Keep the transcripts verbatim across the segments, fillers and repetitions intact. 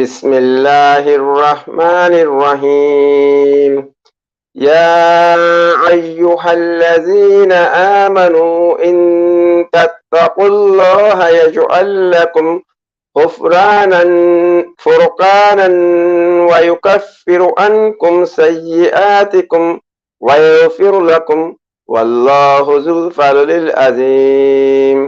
بسم الله الرحمن الرحيم. يا أيها الذين آمنوا إن تتقوا الله يجعل لكم غفرانا فرقانا ويكفر عنكم سيئاتكم ويغفر لكم والله ذو الفضل العظيم.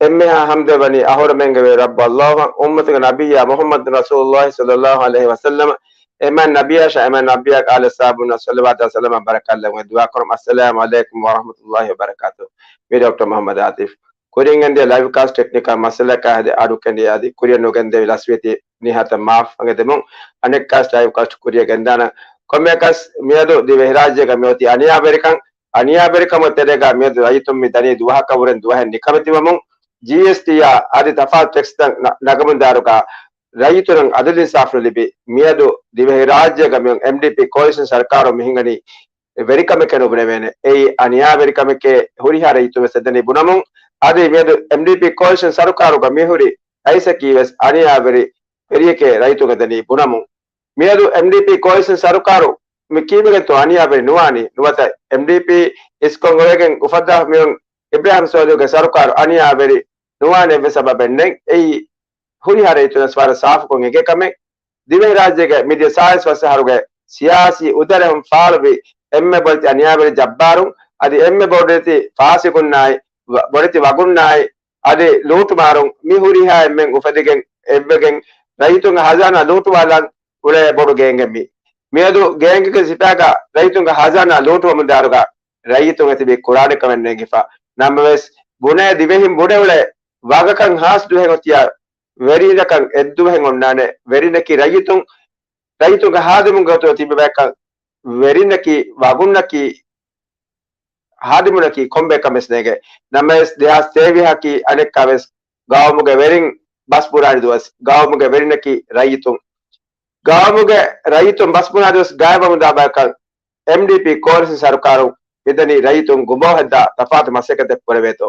އެންމެހާ ޙަމްދެއް ވަނީ އަހުރެމެންގެ ވެރި ރައްބު ﷲ އަށް، އުއްމަތުގެ ނަބިއްޔާ މުޙައްމަދު ރަސޫލުﷲ ޞައްލަﷲ ޢަލައިހި ވަސައްލަމަ، އެމާ ނަބިއްޔާ ޝާ އެމާ ނަބިއްޔާ އާލަ އަޞްޙާބުން ޞަލަވާތާ ސަލާމާ ބަރަކާތް ލެއްވުން ދުޢާ ކުރަމު. އައްސަލާމު ޢަލައިކުމް ވަރަޙްމަތުﷲ ވަބަރަކާތުހު. މި ޑޮކްޓަރ މުޙައްމަދު ޢާތިފް. ކުރިން ގެންދިޔަ ލައިވް ކާސްޓް ޓެކްނިކަލް މައްސަލައަކާ ހެދި އަޑު ކެނޑި އަދި ކުރިއަށް ނުގެންދެވި ލަސްވީތީ ނިހާތަށް މާފް އަނގަދެމުން. އަނެއްކާސް ލައިވް ކާސްޓް ކުރިއަށް ގެންދާނަން. ކޮންމެއަކަސް މިއަދު ދިވެހިރާއްޖޭގަ މިއޮތީ އަނިޔާވެރިކަން، އަނިޔާވެރިކަމުގެ ތެރޭގަ މިއަދު ރައްޔިތުން މި ދަނީ ދުވަހަކަށް ވުރެން ދުވަހެއް ނިކަމެތިވަމުން، ޖީއެސްޓީއާ އަދި ތަފާތު ޓެކްސްތައް ނަ-، ނަގަމުންދާއިރުގަ ރައްޔިތުން އަދުލު އިންސާފު ނުލިބި، މިއަދު ދިވެހިރާއްޖޭގަ މިއޮތް އެމްޑީޕީ ކޯލިޝަން ސަރުކާރުން މި ހިނގަނީ ވެރިކަމެކޭ ނުބުނެވޭނެ. އެއީ އަނިޔާވެރިކަމެކޭ ހުރިހާ ރައްޔިތުން ވެސް އެދަނީ ބުނަމުން، އަދި މިއަދު އެމްޑީޕީ ކޯލިޝަން ސަރުކާރުގަ މިހުރި ރައީސަކީ ވެސް އަނިޔާވެރި ވެރިއެކޭ ރައްޔިތުން އެދަނީ ބުނަމުން. މިއަދު އެމްޑީޕީ ކޯލިޝަން ސަރުކާރު މި ކީއްވެގެންތޯ އަނިޔާވެރި ނުވާނީ؟ ނުވަތަ އެމްޑީޕީ އިސްކޮށް އޮވެގެން އުފައްދާ މިއޮތް އިބްރާހިމް ސޯލިހުގެ ސަރުކާރު އަނިޔާވެރި ނުވާނެ އެއްވެސް ސަބަބެއް ނެތް. އެއީ ހުރިހާ ރައްޔިތުންނަށް ވަރަށް ސާފުކޮށް އެނގޭ ކަމެއް. ދިވެހިރާއްޖޭގެ މިދިޔަ ސާޅީސް ފަސް އަހަރުގެ ސިޔާސީ އުދަރެހުން ފާޅުވި އެންމެ ބޮޑެތި އަނިޔާވެރި ޖައްބާރުން އަދި އެންމެ ބޮޑެތި ފާސިގުންނާއި، ވަ-، ބޮޑެތި ވަގުންނާއި، އަދި ލޫޓުމާރުން މި ހުރިހާ އެންމެން އުފެދިގެން އެއްވެގެން ރައްޔިތުންގެ ހަޒާނާ ލޫޓުވާލަން އުޅޭ ބޮޑު ގޭނގެއް މީ. މިއަދު ގޭނގެއްގެ ސިފައިގަ ރައްޔިތުންގެ ހަޒާނާ ލޫޓުވަމުންދާއިރުގަ ރައްޔިތުން އެތިބީ ކުރާނެ ކަމެއް ނޭނގިފަ. ނަމަވެސް، ބުނޭ ދިވެހިން ބުނެ އުޅޭ ވަގަކަށް ހާސް ދުވަހެއް އޮތިޔާ ވެރިނަކަށް އެއްދުވަހެއް އޮންނާނެ. ވެރިނަކީ ރައްޔިތުން، ރައްޔިތުންގެ ހާދިމުންގެ ގޮތުގަ ތިބި ބަޔަކަށް ވެރިނަކީ ވަގުންނަކީ ހާދިމުންނަކީ ކޮންބޭކަމެއް ނޭނގެ. ނަމަވެސް، ދެހާސް ތޭވީހަކީ އަނެއްކާވެސް ގައުމުގެ ވެރިން ބަސް ބުނާނެ ދުވަސް، ގައުމުގެ ވެރިނަކީ ރައްޔިތުން. ގައުމުގެ ރައްޔިތުން ބަސް ބުނާ ދުވަސް ގާތްވަމުންދާ ބަޔަކަށް އެމްޑީޕީ ކޯލިޝަން ސަރުކާރު މިދަނީ ރައްޔިތުން ގުނބޯ ހައްދާ ތަފާތު މަސައްކަތެއް ކުރެވޭތޯ.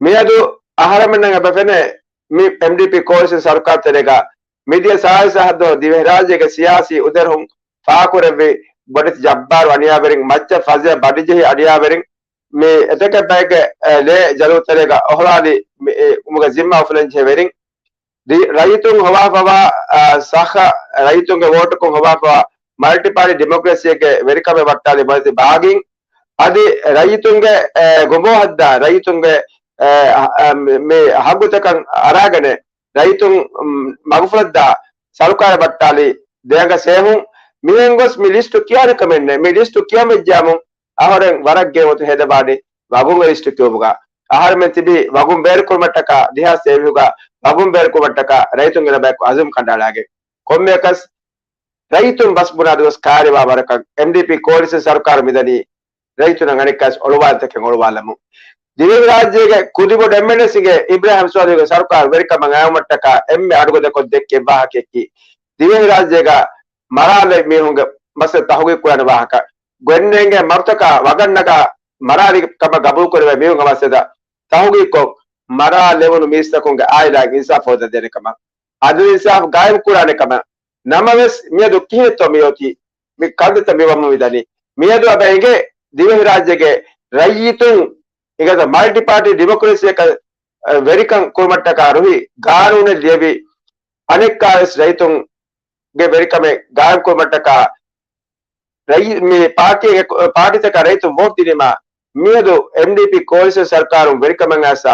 މިއަދު އަހަރެމެންނަށް އެބަ ފެނޭ، މި އެމްޑީޕީ ކޯލިޝަން ސަރުކާރު ތެރޭގަ މިދިޔަ ސާޅީސް އަހަރު ދުވަހު ދިވެހިރާއްޖޭގެ ސިޔާސީ އުދަރެހުން ފާކުރެއްވި ބޮޑެތި ޖައްބާރު އަނިޔާވެރިން، މައްޗަށް ފަޒައަށް ބަޑިޖެހި އަނިޔާވެރިން، މި އެތަކެއް ބައެއްގެ، އެ، ލޭ ޖަލު ތެރޭގަ އޮހޮޅާލި މި، އެ، އުމުގެ ޒިންމާ އުފުލަންޖެހޭ ވެރިން، ދި-، ރައްޔިތުން ހޮވާފަވާ، އާ، ސައްހަ ރައްޔިތުންގެ ވޯޓަކުން ހޮވާފަވާ މަލްޓި ޕާޓީ ޑިމޮކްރަސީއެއްގެ ވެރިކަމެއް ވައްޓާލި ބޮޑެތި ބާޣީން، އަދި ރައްޔިތުންގެ، އެ، ގުނބޯ ހައްދާ ރައްޔިތުންގެ، އެ، އަ، އަ، މި، މި ހައްގުތަކަށް އަރާގަނެ، ރައްޔިތުން، މް، މަގުފުޅަށްދާ ސަރުކާރެއް ވައްޓާލި ދެއަނގަ ސޭހުން. މިހެން ގޮސް މި ލިސްޓު ކިޔާނެ ކަމެއް ނެތް. މި ލިސްޓު ކިޔަމައްޖާމު އަހަރެން ވަރަށް ގޭ ވަގުތު ހޭދަވާނީ ވަގުންގެ ލިސްޓު ކިޔުމުގަ. އަހަރެމެން ތިބީ ވަގުން ބޭރުކުރުމަށްޓަކާ، ދެހާސް ތޭވީހުގަ ވަގުން ބޭރުކުރުމަށްޓަކާ ރައްޔިތުން ގިނަ ބަޔަކު އަޒުމް ކަނޑައަޅާގެން. ކޮންމެއަކަސް ރައްޔިތުން ބަސް ބުނާ ދުވަސް ކާރިވާ ވަރަކަށް އެމްޑީޕީ ކޯލިޝަން ސަރުކާރު މިދަނީ ރައްޔިތުންނަށް އަނެއްކާސް އޮޅުވާލިތަކެއް އޮޅުވާލަމުން. ދިވެހިރާއްޖޭގެ ކުދިބޮޑު އެމްއެންއޭސްގެ އިބްރާހިމް ސޯލިހުގެ ސަރުކާރު ވެރިކަމަށް އައުމަށްޓަކާ އެންމެ އަޑުގަދަކޮށް ދެއްކި ވާހަކައަކީ، ދިވެހިރާއްޖޭގަ މަރާލެއް މީހުންގެ މައްސަލަ ތަހުގީގު ކުރާނެ ވާހަކަ. ގޮތްނޭނގޭ މަރުތަކާ ވަގަށް ނަގާ މަރާލި ކަމަށް ގަބޫލުކުރެވޭ މީހުންގެ މައްސަލަ ތަހުގީގުކޮށް، މަރާލެވުނު މީސްތަކުންގެ އާއިލާއިން އިންސާފު ހޯދަން ދޭނެ ކަމަށް، އަދުލު އިންސާފު ގާއިމް ކުރާނެ ކަމަށް. ނަމަވެސް، މިއަދު ކިހިނެއްތޯ މި އޮތީ؟ މި ކަންތައްތައް މި ވަމުން މި ދަނީ. މިއަދު އަބަ އެނގޭ ދިވެހިރާއްޖޭގެ ރައްޔިތުން އިނގޭތޯ މަލްޓި ޕާޓީ ޑިމޮކްރަސީއަކަށް، އަ، ވެރިކަން ކުރުމަށްޓަކާ ރުހި ގާނޫނެއް ލިޔެވި، އަނެއްކާވެސް ރައްޔިތުންގެ ވެރިކަމެއް ގާއިމް ކުރުމަށްޓަކާ ރައްޔި-، މި ޕާޓީ-، ޕާޓީތަކާ ރައްޔިތުން ވޯޓް ދިނީމާ، މިއަދު އެމްޑީޕީ ކޯލިޝަން ސަރުކާރުން ވެރިކަމަށް އައިސް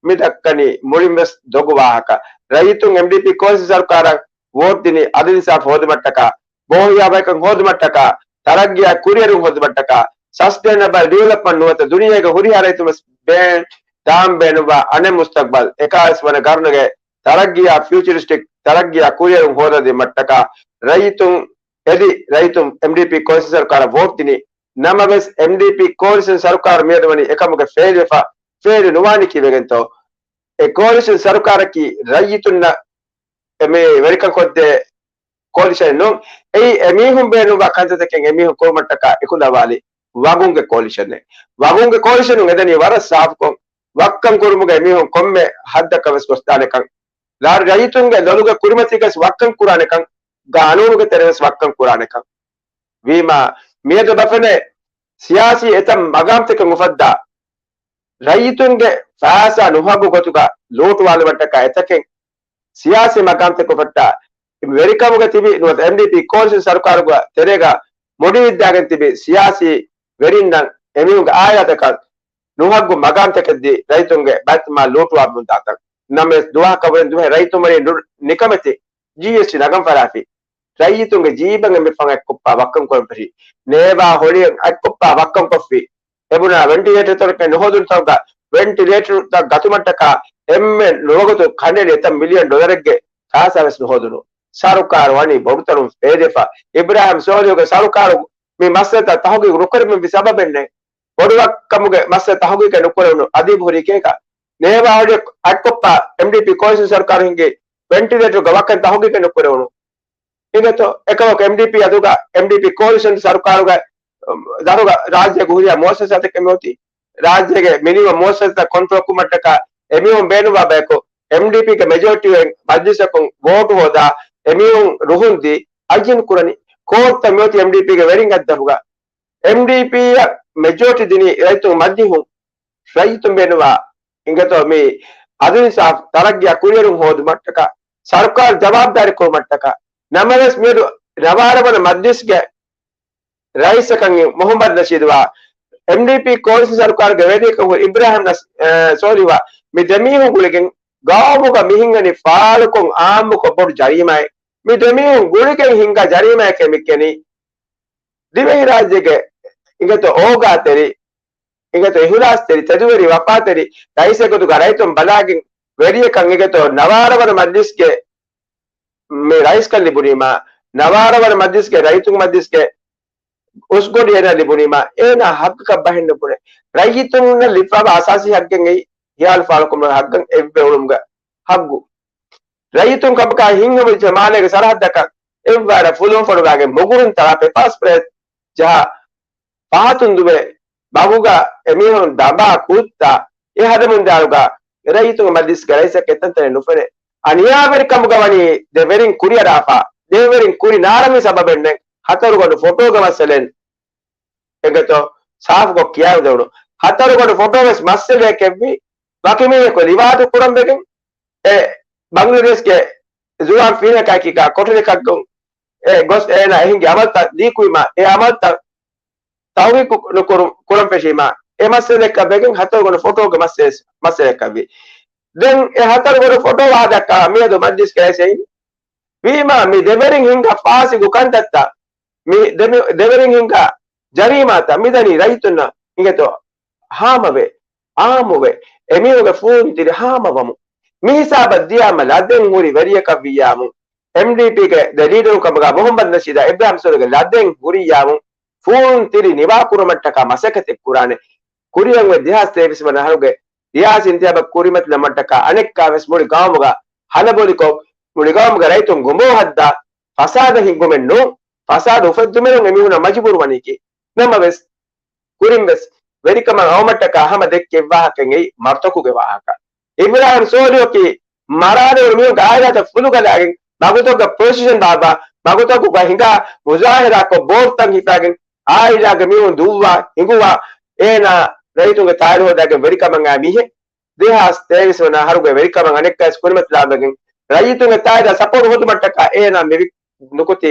މި ދައްކަނީ މުޅިން ވެސް ދޮގު ވާހަކަ. ރައްޔިތުން އެމްޑީޕީ ކޯލިޝަން ސަރުކާރަށް ވޯޓް ދިނީ އަދުލު އިންސާފު ހޯދުމަށްޓަކާ، ބޯހިޔާވަހިކަން ހޯދުމަށްޓަކާ، ތަރައްގީއާ ކުރިއެރުން ހޯދުމަށްޓަކާ، ސަސްޓެއިނަބަލް ޑިވެލޮޕްމަންޓް ނުވަތަ ދުނިޔޭގެ ހުރިހާ ރައްޔިތުން ވެސް ބޭން ދާން ބޭނުންވާ އަނެއް މުސްތަގްބަލް، އެކާވީސް ވަނަ ގަރުނުގެ ތަރައްގީއާ ފިއުޗަރިސްޓިކް ތަރައްގީއާ ކުރިއެރުން ހޯދަދިނުމަށްޓަކާ ރައްޔިތުން އެދި، ރައްޔިތުން އެމްޑީޕީ ކޯލިޝަން ސަރުކާރަށް ވޯޓް ދިނީ. ނަމަވެސް، އެމްޑީޕީ ކޯލިޝަން ސަރުކާރު މިއަދު ވަނީ އެކަމުގެ ފެއިލްވެފަ، ފެއިލް ނުވާނީ ކީއްވެގެންތޯ؟ އެ ކޯލިޝަން ސަރުކާރަކީ ރައްޔިތުންނަށް އެ މި ވެރިކަން ކޮށްދޭ ކޯލިޝަނެއް ނޫން. އެއީ އެމީހުން ބޭނުންވާ ކަންތައްތަކެއް އެމީހުން ކުރުމަށްޓަކާ އެކުލަވާލި ވަގުންގެ ކޯލިޝަނެއް. ވަގުންގެ ކޯލިޝަނުން އެދަނީ ވަރަށް ސާފުކޮށް، ވައްކަން ކުރުމުގަ އެމީހުން ކޮންމެ ހައްދަކަށް ވެސް ގޮސްދާނެކަން. ރަ-، ރައްޔިތުންގެ ލޮލުގެ ކުރިމަތީގަސް ވައްކަން ކުރާނެކަން، ގާނޫނުގެ ތެރެވެސް ވައްކަން ކުރާނެކަން. ވީމާ، މިއަދު ބަފެނޭ ސިޔާސީ އެތައް މަގާމްތަކެއް އުފައްދާ، ރައްޔިތުންގެ ފައިސާ ނުހައްގު ގޮތުގަ ލޫޓުވާލުމަށްޓަކާ އެތަކެއް ސިޔާސީ މަގާމްތަކެއް އުފައްދާ، ވެރިކަމުގަ ތިބި ނުވަތަ އެމްޑީޕީ ކޯލިޝަން ސަރުކާރުގެ ތެރޭގަ މުޑިވިއްދާގެން ތިބި ސިޔާސީ ވެރިންނަށް އެމީހުންގެ އާއިލާތަކަށް ނުހައްގު މަގާމްތަކެއް ދީ ރައްޔިތުންގެ ބައިތުލްމާލް ލޫޓުވާލުމުން ދާތަން. ނަމަވެސް، ދުވަހަކަށް ވުރެން ދުވަހެއް ރައްޔިތުން ވަނީ ނު-، ނިކަމެތި ޖީއެސްޓީ ނަގަން ފަށާފި. ރައްޔިތުންގެ ޖީބަށް އެންމެ ފަހުން އަތްކޮށްފަ ވައްކަން ކުރަން ފެށި. ނޭވާ ހޮޅިއަށް އަތްކޮށްފަ ވައްކަން ކޮށްފި. އެބުނާ ވެންޓިލޭޓަރުތަކެއް ނުހޯދުނު ތަނުގަ ވެންޓިލޭޓަރުތައް ގަތުމަށްޓަކާ އެންމެ ނުވަގުތު ކަނޑައެޅި އެތައް މިލިއަން ޑޮލަރެއްގެ ފައިސާވެސް ނުހޯދުނު. ސަރުކާރު ވަނީ ބޮޑުތަނުން ފޭދެފަ. އިބްރާހިމް ސޯލިހުގެ ސަރުކާރު މި މައްސަލަތައް ތަހުގީގު ނުކުރެވެންވީ ސަބަބެއް ނެތް. ބޮޑުވާކަމުގެ މައްސަލަ ތަހުގީގެއް ނުކުރެވުނު. އަދީބު ހުރީ ކޭކަށް. ނޭވާ ހޮޅި އަތްކޮށްފަ އެމްޑީޕީ ކޯލިޝަން ސަރުކާރު ހިންގި ވެންޓިލޭޓަރުގެ ވައްކަން ތަހުގީގެއް ނުކުރެވުނު. އިނގޭތޯ، އެކަމަކު އެމްޑީޕީ އަދުގަ، އެމްޑީޕީ ކޯލިޝަން ސަރުކާރުގަ، އު، ދަށުގަ ރާއްޖޭގެ ހުރިހާ މުއައްސަސާތަކެއް މިއޮތީ. ރާއްޖޭގެ މިނިވަން މުއައްސަސާތައް ކޮންޓްރޯލް ކުރުމަށްޓަކާ އެމީހުން ބޭނުންވާ ބަޔަކު، އެމްޑީޕީގެ މެޖޯރިޓީ އޮތް މަޖްލިސަކުން ވޯޓު ހޯދާ، އެމީހުން ރުހުން ދީ، އައްޔަން ކުރަނީ. ކޯއްތަ މިއޮތީ އެމްޑީޕީގެ ވެރިން އައްދަފުގަ؟ އެމްޑީޕީއަށް މެޖޯރިޓީ ދިނީ ރައްޔިތުން މަޖިހުން. ރައްޔިތުން ބޭނުންވާ، އިނގޭތޯ، މި އަދުލު އިންސާފް ތަރައްގީއާ ކުރިއެރުން ހޯދުމަށްޓަކާ، ސަރުކާރު ޖަވާބުދާރީ ކުރުމަށްޓަކާ. ނަމަވެސް، މިއަދު ނަވާރަ ވަނަ މަޖްލިސްގެ ރައީސަކަން މުހައްމަދު ނަޝީދުވާ، އެމްޑީޕީ ކޯލިޝަން ސަރުކާރުގެ ވެރިޔަކަށް ހުރި އިބްރާހިމް ނަސް-، އެ، ސޯލިހުއާ، މި ދެމީހުން ގުޅިގެން ގައުމުގަ މިހިނގަނީ ފާޅުކޮށް އާއްމުކޮށް ބޮޑު ޖަރީމާއެއް. މި ދެމީހުން ގުޅިގެން ހިންގާ ޖަރީމާއެކޭ މިކެނީ. ދިވެހިރާއްޖޭގެ އިނގޭތޯ އޯގާތެރި، އިނގޭތޯ އިހުލާސްތެރި، ތެދުވެރި، ވަފާތެރި ރައީސެއް ގޮތުގަ ރައްޔިތުން ބަލާގެން ވެރިޔަކަށް އިނގޭތޯ ނަވާރަ ވަނަ މަޖްލިސްގެ މި ރައީސްކަން ލިބުނީމާ، ނަވާރަ ވަނަ މަޖްލިސްގެ ރައްޔިތުން މަޖްލިސްގެ އުސްގޮނޑި އޭނާ ލިބުނީމާ، އޭނާ ހައްގަކަށް ބަހެއް ނުބުނެ. ރައްޔިތުންނަށް ލިބިފައިވާ އަސާސީ ހައްގެއް އެއީ، ހިޔާލު ފާޅުކުރުމުގެ ހައްގަށް އެއްވެ އުޅުމުގެ ހައްގު. ރައްޔިތުން ކަމަކާ ހިތްހަމަވެއްޖެ މާލޭގެ ސަރަހައްދަކަށް އެއްވާރަށް ފުލުހުންފުނުގާގެ މުގުރުން ތަޅާ ޕެޕާ ސްޕްރޭ ޖަހާ ފަހަތުން ދުވެ ބަގުގަ އެމީހުން ދަބާ ކުއްތާ އެ ހަދަމުންދާރުގަ ރައްޔިތުންގެ މަޖްލިސްގެ ރައީސަކަށް އެތަންތަނެއް ނުފެނޭ. އަނިޔާވެރިކަމުގަ ވަނީ ދެ ވެރިން ކުރިއަރާފަ، ދެ ވެރިން ކުރި ނާރަނގި ސަބަބެއްނެތް. ހަތަރުގަނޑު ފޮޓޯގެ މައްސަލައެއް އެނގޭތޯ ސާފުކޮށް ކިޔާދެވުނު. ހަތަރުގަނޑު ފޮޓޯ ވެސް މައްސަލައެކެވި، ވަކި މީހަކު ލިވާދޫ ކުރަން ވެގެން އެ ބަނގްލަދޭޝްގެ ޒުވާން ފިރިހެނަކާއެކީގަ ކޮޓަރިއަކަށް ގޮސް އޭނާ އެ ހިންގި އަމަލްތައް ދީކުރީމާ، އެ އަމަލްތައް ތަހުގީގު ނުކުރު-، ކުރަން ފެށީމާ، އެ މައްސަލައަކަށް ވެގެން ހަތަރުގަނޑު ފޮޓޯގެ މައްސަލަ-، މައްސަލައަކަށްވި. ދެން އެ ހަތަރުގަނޑު ފޮޓޯ ވާހަކަ މިއަދު މަޖްލިސްގައި އެސެއިން ވީމާ، މި ދެވެރިން ހިންގާ ފާސިގު ކަންތައްތައް، މި ދެ-، ދެވެރިން ހިންގާ ޖަރީމާތައް މިދަނީ ރައްޔިތުންނަށް އިނގޭތޯ ހާމަވެ، އާއްމުވެ، އެމީހުންގެ ފޫންތިރި ހާމަވަމުން. މި ހިސާބަށް ދިޔާމަ ލަދެން ހުރި ވެރިޔަކަށް ވިއްޔާމުން، އެމްޑީޕީގެ ދެ ލީޑަރުން ކަމުގަ މުހައްމަދު ނަޝީދާ އިބްރާހިމް ސޯލިހުގެ ލަދެން ހުރިއްޔާމުން، ފޫންތިރި ނިވާކުރުމަށްޓަކާ މަސައްކަތެއް ކުރާނެ. ކުރިއަށް އޮތް ދެހާސް ތޭވީސް ވަނަ އަހަރުގެ ރިޔާސީ އިންތިހާބަށް ކުރިމަތިލުމަށްޓަކާ އަނެއްކާވެސް މުޅި ގައުމުގަ ހަލަބޮލިކޮށް، މުޅި ގައުމުގެ ރައްޔިތުން ގުނބޯ ހައްދާ، ފަސާދަ ހިންގުމެއް ނޫން، ފަސާދަ އުފެއްދުމެއް ނޫން އެމީހުންނަށް މަޖުބޫރު ވަނީކީ. ނަމަވެސް، ކުރިން ވެސް ވެރިކަމަށް އައުމަށްޓަކާ ހަމަ ދެއްކި އެއްވާހަކައެއް އެއީ މަރުތަކުގެ ވާހަކަ. އިބްރާހިމް ސޯލިހުއަކީ މަރާލެވުނު މީހުންގެ އާއިލާތައް ފުލުގަލާގެން މަގުތަކުގަ ޕޮޒިޝަން ބާއްވާ، މަގުތަކުގަ ހިނގާ މުޒާހިރާކޮށް ބޯޓްތައް ހިފާގެން އާއިލާގެ މީހުން ދުއްވާ ހިނގުވާ އޭނާ ރައްޔިތުންގެ ތާއިރު ހޯދާގެން ވެރިކަމަށް އައި މީހެއް. ދެހާސް ތޭވީސް ވަނަ އަހަރުގެ ވެރިކަމަށް އަނެއްކާވެސް ކުރިމަތިލާމެގެން ރައްޔިތުންގެ ތާއިރާ ސަޕޯޓް ހޯދުމަށްޓަކާ އޭނާ މި ވި-، ނުކުތީ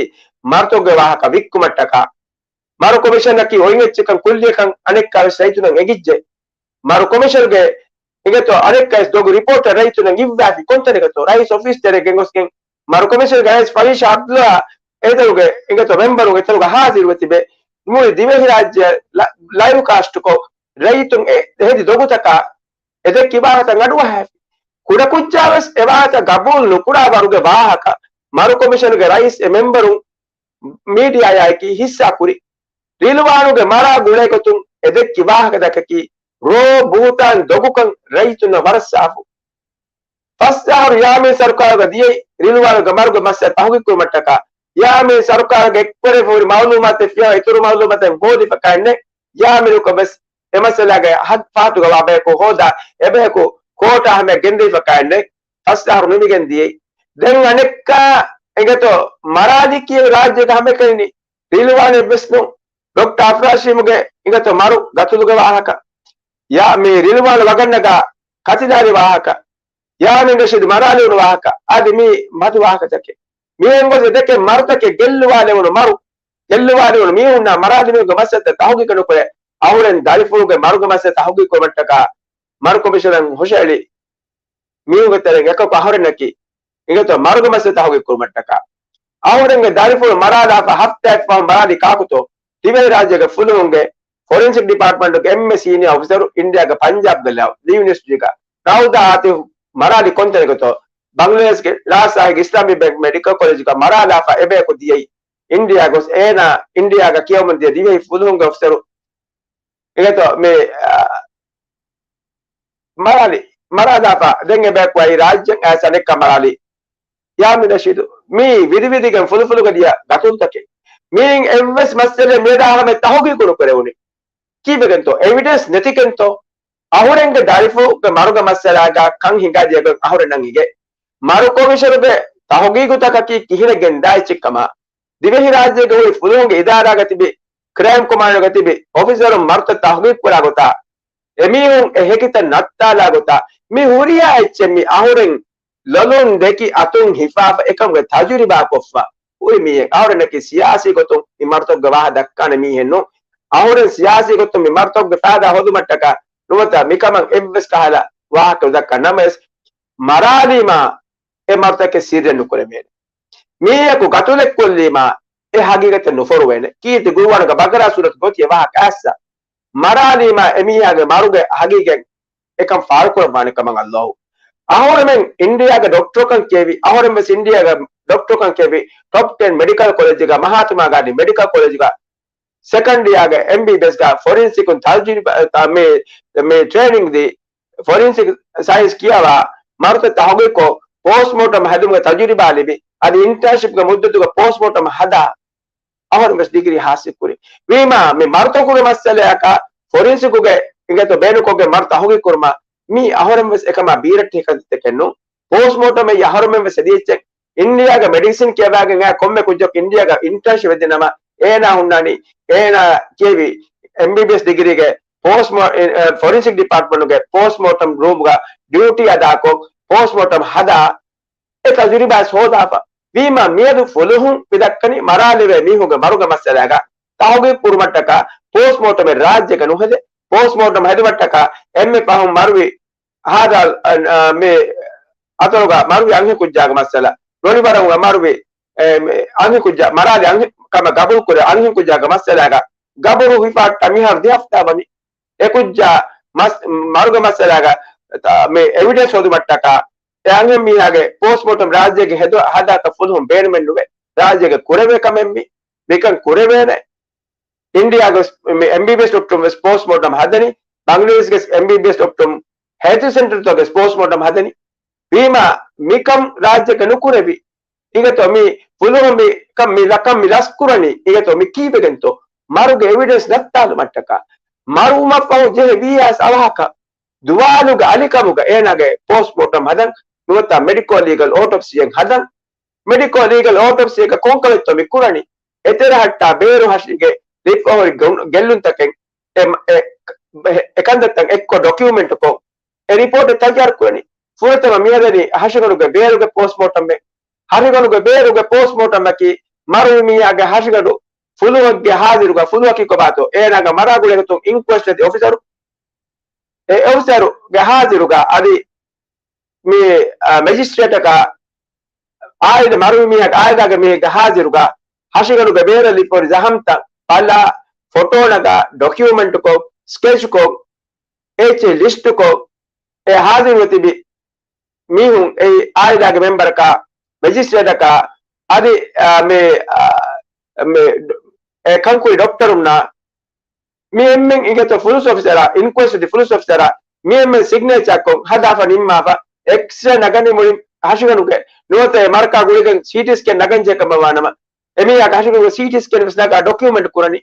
މަރުތަކުގެ ވާހަކަ ވިއްކުމަށްޓަކާ. މަރު ކޮމިޝަނަކީ އޮތް އެއްޗެއްކަން ކުއްލިއަކަށް އަނެއްކާވެސް ރައްޔިތުންނަށް އެނގިއްޖެ. މަރު ކޮމިޝަންގެ އިނގޭތޯ އަނެއްކާވެސް ދޮގު ރިޕޯޓް ރައްޔިތުންނަށް އިއްވާފި ކޮންތަނެއްގަތޯ ރައީސް އޮފީސް ތެރޭ ގެންގޮސްގެން މަރު ކޮމިޝަންގެ ރައީސް ފަރީޝާ އަބްދުﷲ އެތަނުގެ އިނގޭތޯ މެމްބަރުން އެތަނުގަ ހާޒިރުވެ ތިބެ މުޅި ދިވެހިރާއްޖެ ލަ-، ލައިވް ކާސްޓްކޮށް ރައްޔިތުން އެ ހެދި ދޮގުތަކާ އެ ދެއްކި ވާހަކަތައް އަޑުއަހާފި. ކުޑަކުއްޖާވެސް އެ ވާހަކަ ގަބޫލު ނުކުރާ ވަރުގެ ވާހަކަ މަރު ކޮމިޝަނުގެ ރައީސް އެ މެމްބަރުން މީޑިއާއާއެކީ ހިއްސާ ކުރި. ރިލްވާނުގެ މަރާ ގުޅޭގޮތުން އެ ދެއްކި ވާހަކަތަކަކީ ރޯ ބުހުތާން ދޮގުކަން ރައްޔިތުންނަށް ވަރަށް ސާފު. ފަސް އަހަރު ޔާމީން ސަރުކާރުގަ ދިޔައީ ރިލްވާނުގެ މަރުގެ މައްސަލަ ތަހުގީގު ކުރުމަށްޓަކާ. ޔާމީން ސަރުކާރުގެ އެއްކުވެރި ހުރި މައުލޫމާތެއް ފިޔަވާ އިތުރު މައުލޫމާތެއް ހޯދިފަ ކާންނެ. ޔާމީނަކަށް ވެސް އެ މައްސަލާގެ ހަ-، ފަހަތުގަ ވާ ބަޔަކު ހޯދާ އެބަޔަކު ކޯޓާ ހަމަޔަށް ގެންދެވިފަ ކާންނެ. ފަސް އަހަރު ނިމިގެން ދިޔައީ. ދެން އަނެއްކާ އިނގޭތޯ މަރާލި ކިޔެވި ރާއްޖޭގަ ހަމައެކަނި ރިލްވާނެއްވެސް ނޫން. ޑޮކްޓަރ އަފްރާޝީމްގެ އިނގޭތޯ މަރު ގަތުލުގެ ވާހަކަ، ޔާ މި ރިލްވާން ވަގަށްނަގާ ކަތިލާރި ވާހަކަ، ޔާމީން ރަޝީދު މަރާލި ވުނު ވާހަކަ، އަދި މި މަދު ވާހަކަތަކެއް. މިހެން ގޮސް އެ ދެކެ މަރުތަކެއް ގެއްލުވާލެވުނު މަރު، ގެއްލުވާލެވުނު މީހުންނާ މަރާލި މީހުންގެ މައްސަލަތައް ތަހުގީގު ނުކުރޭ. އަހުރެން ދަރިފުޅުގެ މަރުގެ މައްސަލަ ތަހުގީގު ކުރުމަށްޓަކާ މަރު ކޮމިޝަނަށް ހުށަހެޅި މީހުންގެ ތެރެއިން އެކަކު އަހުރެންނަކީ އިނގޭތޯ މަރުގެ މައްސަލަ ތަހުގީގު ކުރުމަށްޓަކާ. އަހުރެންގެ ދަރިފުޅު މަރާލާފަ ހަފްތާއެއް ފަހުން މަރާލި ކާކުތޯ ދިވެހިރާއްޖޭގެ ފުލުހުންގެ ފޮރެންސިކް ޑިޕާޓްމަންޓުގެ އެންމެ ސީނިއަރ އޮފިސަރު އިންޑިއާގެ ޕަންޖާބްގެ ލާ ޔުނިވަރސިޓީގަ ރައުދާ އާތިފް މަރާލި ކޮންތަނެއްގަތޯ ބަނގްލަދޭޝްގެ ލާ ސާހިބް އިސްލާމިކް ބޭންކް މެޑިކަލް ކޮލެޖުގަ މަރާލާފަ އެބަޔަކު ދިޔައީ އިންޑިއާ ގޮސް އޭނާ އިންޑިއާގަ ކިޔަވަމުން ދިޔަ ދިވެހި ފުލުހުންގެ އޮފިސަރު އިނގޭތޯ މި، އާ، މަރާލި، މަރާލާފަ ދެން އެބަޔަކު އައީ ރާއްޖެ އައިސް އަނެއްކާ މަރާލި. ޔާމީން ރަޝީދު، މީ ވިދިވިދިގެން ފުލުފުލުގަ ދިޔަ ގަތުލުތަކެއް. މީން އެއްވެސް މައްސަލައެއް މިއަދާ ހަމަ ތަހުގީގު ނުކުރެވުނީ. ކީއްވެގެންތޯ؟ އެވިޑެންސް ނެތިގެންތޯ؟ އަހުރެންގެ ދަރިފުޅުގެ މަރުގެ މައްސަލާގަ ކަން ހިނގާ ދިޔަގޮތް އަހުރެންނަށް އިނގޭ. މަރު ކޮމިޝަނުގެ ތަހުގީގުތަކަކީ ކިހިނެއް ގެންދާ އެއްޗެއްކަމާ. ދިވެހިރާއްޖޭގަ ހުރި ފުލުހުންގެ އިދާރާގަ ތިބި، ކްރައިމް ކޮމާންޑްގަ ތިބި އޮފިސަރުން މަރުތައް ތަހުގީގު ކުރާ ގޮތާ، އެމީހުން އެ ހެކިތައް ނައްތާލާ ގޮތާ، މި ހުރިހާ އެއްޗެއް މި އަހުރެން ލޮލުން ދެކި އަތުން ހިފާފަ އެކަމުގެ ތަޖުރިބާ ކޮށްފަ ހުރި މީހެއް. އަހުރެންނަކީ ސިޔާސީ ގޮތުން މި މަރުތަކުގެ ވާހަކަ ދައްކާނެ މީހެއް ނޫން. އަހުރެން ސިޔާސީ ގޮތުން މި މަރުތަކުގެ ފައިދާ ހޯދުމަށްޓަކާ ނުވަތަ މިކަމަށް އެއްވެސް ކަހަލަ ވާހަކަ ދައްކާ ނަމަވެސް، މަރާލީމާ އެ މަރުތަކެއް ސިއްރެއް ނުކުރެވޭނެ. މީހަކު ގަތުލެއް ކޮށްލީމާ އެ ހަގީގަތެއް ނުފޮރުވޭނެ. ކީރިތި ގުރުއާނުގަ ބަގަރާ ސޫރަތު ގޮތި އެ ވާހަކަ އައްސަ. މަރާލީމާ އެމީހާގެ މަރުގެ ހަގީގަތް އެކަން ފާޅުކުރައްވާނެ ކަމަށް އައްލާހު. އަހުރެމެން އިންޑިއާގެ ޑޮކްޓަރުކަން ކިޔެވި، އަހުރެން ވެސް އިންޑިއާގެ ޑޮކްޓަރުކަން ކިޔެވި، ޓޮޕް ޓެން މެޑިކަލް ކޮލެޖްގަ، މަހާތުމާ ގާންދީ މެޑިކަލް ކޮލެޖްގަ، ސެކަންޑް އިޔާގެ އެމްބީބީއެސްގަ ފޮރިންސިކުން ތަޖުރިބާ، މި، މި ޓްރޭނިން ދީ، ފޮރިންސިކް ސައިންސް ކިޔަވާ، މަރުތައް ތަހުގީގުކޮށް، ޕޯސްޓްމޯޓަމް ހެދުމުގެ ތަޖުރިބާ ލިބި، އަދި އިންޓާންޝިޕްގެ މުއްދަތުގަ ޕޯސްޓްމޯޓަމް ހަދާ، އަހުރެން ވެސް ޑިގްރީ ހާސިލް ކުރި. ވީމާ، މި މަރުތަކުގެ މައްސަލަޔަކަށް ފޮރިންސިކުގެ އިނގޭތޯ ބޭނުންކޮށްގެން މަރު ތަހުގީގު ކުރުމަށް މީ އަހުރެން ވެސް އެކަމާ ބީރައްޓެހި ކަންތައްތަކެއް ނޫން. ޕޯސްޓްމޯޓަމް އެއީ އަހުރެމެން ވެސް ހެދި އެއްޗެއް. އިންޑިއާގަ މެޑިސިން ކިޔަވާގެން އައި ކޮންމެ ކުއްޖަކު އިންޑިއާގަ އިންޓާންޝިޕް ހެދި ނަމަ، އޭނާ ހުންނާނީ، އޭނާ ކިޔެވި އެމްބީބީއެސް ޑިގްރީގެ ޕޯސްޓްމޯ-، އެ، އެ، ފޮރިންސިކް ޑިޕާޓްމަންޓުގެ ޕޯސްޓްމޯޓަމް ރޫމްގަ ޑިއުޓީ އަދާކޮށް، ޕޯސްޓްމޯޓަމް ހަދާ، އެ ތަޖުރިބާ ހޯދާފަ. ވީމާ، މިއަދު ފުލުހުން މިދައްކަނީ މަރާލެވޭ މީހުންގެ މަރުގެ މައްސަލާގަ ތަހުގީގު ކުރުމަށްޓަކާ ޕޯސްޓްމޯޓަމެއް ރާއްޖޭގަ ނުހެދޭ. ޕޯސްޓްމޯޓަމް ހެދުމަށްޓަކާ އެންމެ ފަހުން މަރުވި ހާދާ، އަ، އަ، މި އަތޮޅުގަ މަރުވި އަންހެން ކުއްޖާގެ މައްސަލަ، ލޮނިވަރަމުގަ މަރުވި، އެ، މި އަންހެން ކުއްޖާ، މަރާލި އަންހެން ކަމަށް ގަބޫލު ކުރި އަންހެން ކުއްޖާގެ މައްސަލާގަ ގަބުރު ހިފާއްޓާ މިހާރު ދެ ހަފްތާ ވަނީ. އެ ކުއްޖާ މަސް-، މަރުގެ މައްސަލާގަ، ތަ-، މި އެވިޑެންސް ހޯދުމަށްޓަކާ އެ އަންހެން މީހާގެ ޕޯސްޓްމޯޓަމް ރާއްޖޭގެ ހެދު ހަދާކަށް ފުލުހުން ބޭނުމެއް ނުވޭ. ރާއްޖޭގެ ކުރެވޭ ކަމެއް މި. މިކަން ކުރެވޭނެ. އިންޑިއާގެ މި އެމްބީބީއެސް ޑޮކްޓަރުން ވެސް ޕޯސްޓްމޯޓަމް ހަދަނީ، ބަނގްލަދޭޝްގެ އެމްބީބީއެސް ޑޮކްޓަރުން ހެލްތު ސެންޓަރުތަކުގެ ޕޯސްޓްމޯޓަމް ހަދަނީ. ވީމާ، މިކަން ރާއްޖޭގަ ނުކުރެވި. އިނގޭތޯ މި ފުލުހުން މި ކަން މި ލަކަން މި ލަސްކުރަނީ. އިނގޭތޯ މި ކީއްވެގެންތޯ؟ މަރުގެ އެވިޑެންސް ނައްތާލުމަށްޓަކާ. މަރުވުމަށްފަހު ޖެހޭ ވީހާސް އަވަހަކަށް ދުވާލުގެ އަލިކަމުގަ އޭނާގެ ޕޯސްޓްމޯޓަމް ހަދަން ނުވަތަ މެޑިކޯ ލީގަލް އޯޓޮޕްސީއެއް ހަދަން. މެޑިކޯ ލީގަލް އޯޓޮޕްސީއަކަށް ކޮންކަމެއްތޯ މި ކުރަނީ؟ އެތެރެހައްޓާ ބޭރު ހަށިގެ ލިބިފަހުރި ގޮން-، ގެއްލުންތަކެއް އެ، އެ، އެ ކަންތައްތައް އެއްކޮށް ޑޮކިއުމެންޓުކޮށް، އެ ރިޕޯޓެއް ތައްޔާރު ކުރަނީ. ފުރަތަމަ މިހަދަނީ ހަށިގަނޑުގެ ބޭރުގެ ޕޯސްޓްމޯޓަމެއް. ހަށިގަނޑުގެ ބޭރުގެ ޕޯސްޓްމޯޓަމަކީ މަރުވި މީހާގެ ހަށިގަނޑު ފުލުހެއްގެ ހާޒިރުގަ ފުލުހަކީ ކޮބާތޯ އޭނާގެ މަރާ ގުޅޭގޮތުން އިންކުއެސްޓް އެދި އޮފިސަރު، އެ އޮފިސަރުގެ ހާޒިރުގަ އަދި މި، އަ، މެޖިސްޓްރޭޓަކާ އާއިލާ މަރުވި މީހާގެ އާއިލާގެ މީހެއްގެ ހާޒިރުގަ ހަށިގަނޑުގެ ބޭރަށް ލިބިފަހުރި ޒަހަމްތައް ބަލާ، ފޮޓޯ ނަގާ، ޑޮކިއުމެންޓުކޮށް، ސްކެޗްކޮށް، އެއްޗެއް ލިސްޓުކޮށް، އެ ހާޒިރުވެ ތިބި މީހުން އެއީ އާއިލާގެ މެމްބަރަކާ، މެޖިސްޓްރޭޓަކާ، އަދި، އާ، މި، އާ، މި، އެ ކަންކުރި ޑޮކްޓަރުންނާ، މި އެންމެން އިނގޭތޯ ފުލުސް އޮފިސަރާ، އިންކުއެސްޓް އެދި ފުލުސް އޮފިސަރާ، މި އެންމެން ސިގްނޭޗާކޮށް ހަދާފަ ނިންމާފަ، އެކްސްރޭ ނަގަނީ މުޅި ހަށިގަނޑުގެ ނުވަތަ އެ މަރަކާ ގުޅިގެން ސީޓީ ސްކޭން ނަގަން ޖެހޭ ކަމަށް ވާނަމަ، އެމީހާގެ ހަށިގަނޑުގެ ސީޓީ ސްކޭން ވެސް ނަގާ ޑޮކިއުމެންޓް ކުރަނީ.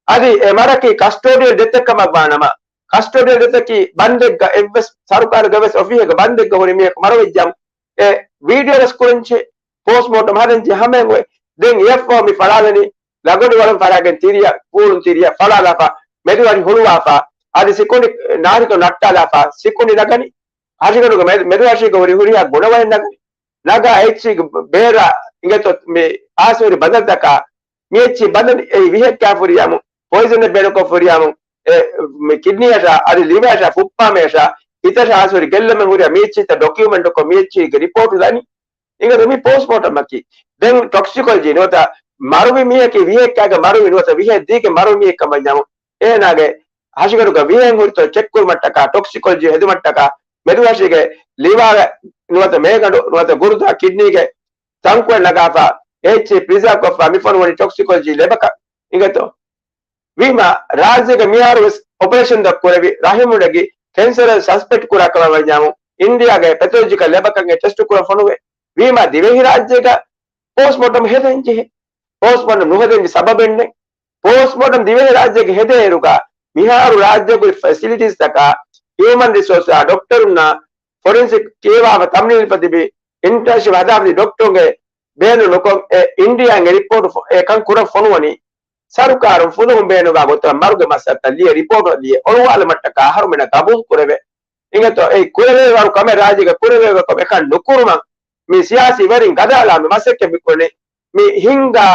އަދި އެ މަރަކީ ކަސްޓޯޑިއަލް ޑެތެއް ކަމަށް ވާނަމަ، ކަސްޓޯޑިއަލް ޑެތަކީ ބަންދެއްގަ އެއްވެސް ސަރުކާރުގެ ވެސް އޮފީހެއްގަ ބަންދެއްގަ ހުރި މީހަކު މަރުވެއްޖަމް، އެ ވީޑިއޯ ވެސް ކުރަންޖެހޭ، ޕޯސްޓްމޯޓަމް ހަދަންޖެހޭ ހަމައެން އޮތް. ދެން އެއަށްފަހު މި ފަޅާލަނީ ލަގޮޑި ވަޅުން ފަޅާގެން ތިރިއަށް، ކޫޅުން ތިރިއަށް ފަޅާލާފަ، މެދު އަށި ހުޅުވާފަ، އަދި ސިކުނޑި ނާރިތޯ ނައްޓާލާފަ، ސިކުނޑި ނަގަނީ. ހަށިގަނޑުގެ މެދު، މެދުހަށީގަ ހުރި ހުރިހާ ގުނަވައެއް ނަގަނީ. ނަގާ އެއްޗި ބޭރަށް އިނގޭތޯ މި އާސި ހުރި ބަދަލުތަކާ، މި އެއްޗި ބަދަލު އެއީ ވިހެއްކާ ފުރިޔާމު، ޕޮއިޒަނެއް ބޭނުންކޮށް ފުރިޔާމު، އެ، މި ކިޑްނީއަށާ، އަދި ލިވަރަށާ، ފުއްޕާމެއަށާ، ހިތަށާ އާސި ހުރި ގެއްލުމެއް ހުރިޔާ މި އެއްޗިތައް ޑޮކިއުމެންޓްކޮށް މި އެއްޗީގެ ރިޕޯޓު ދަނީ. އިނގޭތޯ މި ޕޯސްޓްމޯޓަމަކީ. ދެން ޓޮކްސިކޮލޮޖީ ނުވަތަ މަރުވި މީހަކީ ވިހެއްކާގެ މަރުވި ނުވަތަ ވިހެއްދީގެ މަރުވި މީހެއްކަމަށް ވަންޏާމު، އޭނާގެ ހަށިގަނޑުގަ ވިހެއް ހުރިތޯ ޗެކްކުރުމަށްޓަކާ، ޓޮކްސިކޮލޮޖީ ހެދުމަށްޓަކާ، މެދުހަށީގެ ލިވާގެ ނުވަތަ މޭގަނޑު ނުވަތަ ގުރުދާ ކިޑްނީގެ ތަންކޮޅެއް ނަގާފަ، އެއްޗެއް ޕްރިޒާވް ކޮށްފަ، މި ފޮނުވަނީ ޓޮކްސިކޮލޮޖީ ލެބަކަށް. އިނގޭތޯ؟ ވީމާ، ރާއްޖޭގެ މިހާރު ވެސް އޮޕަރޭޝަންތައް ކުރެވި، ރަހިމުން ނެގި ކެންސަރ ސަސްޕެކްޓް ކުރާ ކަމަށް ވަންޏާމު، އިންޑިއާގެ ޕެތޮލޮޖިކަލް ލެބަކަށް އެ ޓެސްޓު ކުރަން ފޮނުވޭ. ވީމާ، ދިވެހިރާއްޖޭގަ ޕޯސްޓްމޯޓަމް ހެދެން ޖެހޭ. ޕޯސްޓްމޯޓަމް ނުހެދެން ސަބަބެއްނެއް. ޕޯސްޓްމޯޓަމް ދިވެހިރާއްޖޭގަ ހެދޭއިރުގަ މިހާރު ރާއްޖޭގަ ހުރި ފެސިލިޓީސްތަކާ، ހިއުމަން ރިސޯސާ، ޑޮކްޓަރުންނާ، ފޮރެންސިކް ކިޔަވާފަ ތަމްރީން ލިބި ތިބި އިންޓާންޝިޕް ހަދާފަ ތިބި ޑޮކްޓަރުންގެ ބޭނުން ނުކޮށް، އެ އިންޑިއާއިން އެ ރިޕޯޓު ފޮ-، އެ ކަން ކުރަން ފޮނުވަނީ. ސަރުކާރުން ފުލުހުން ބޭނުންވާ ގޮތަށް މަރުގެ މައްސަލަތައް ލިޔެ ރިޕޯޓު ލިޔެ އޮޅުވާލުމަށްޓަކާ އަހަރުމެންނަށް ގަބޫލު ކުރެވޭ. އިނގޭތޯ އެ ކުރެވޭ ވަރު ކަމެއް ރާއްޖޭގަ ކުރެވޭ ވަރު ކަމެއް އެކަން ނުކުރުމަށް މި ސިޔާސީ ވެރިން ގަދައަޅާ މި މަސައްކަތް މި ކުރަނީ. މި ހިންގާ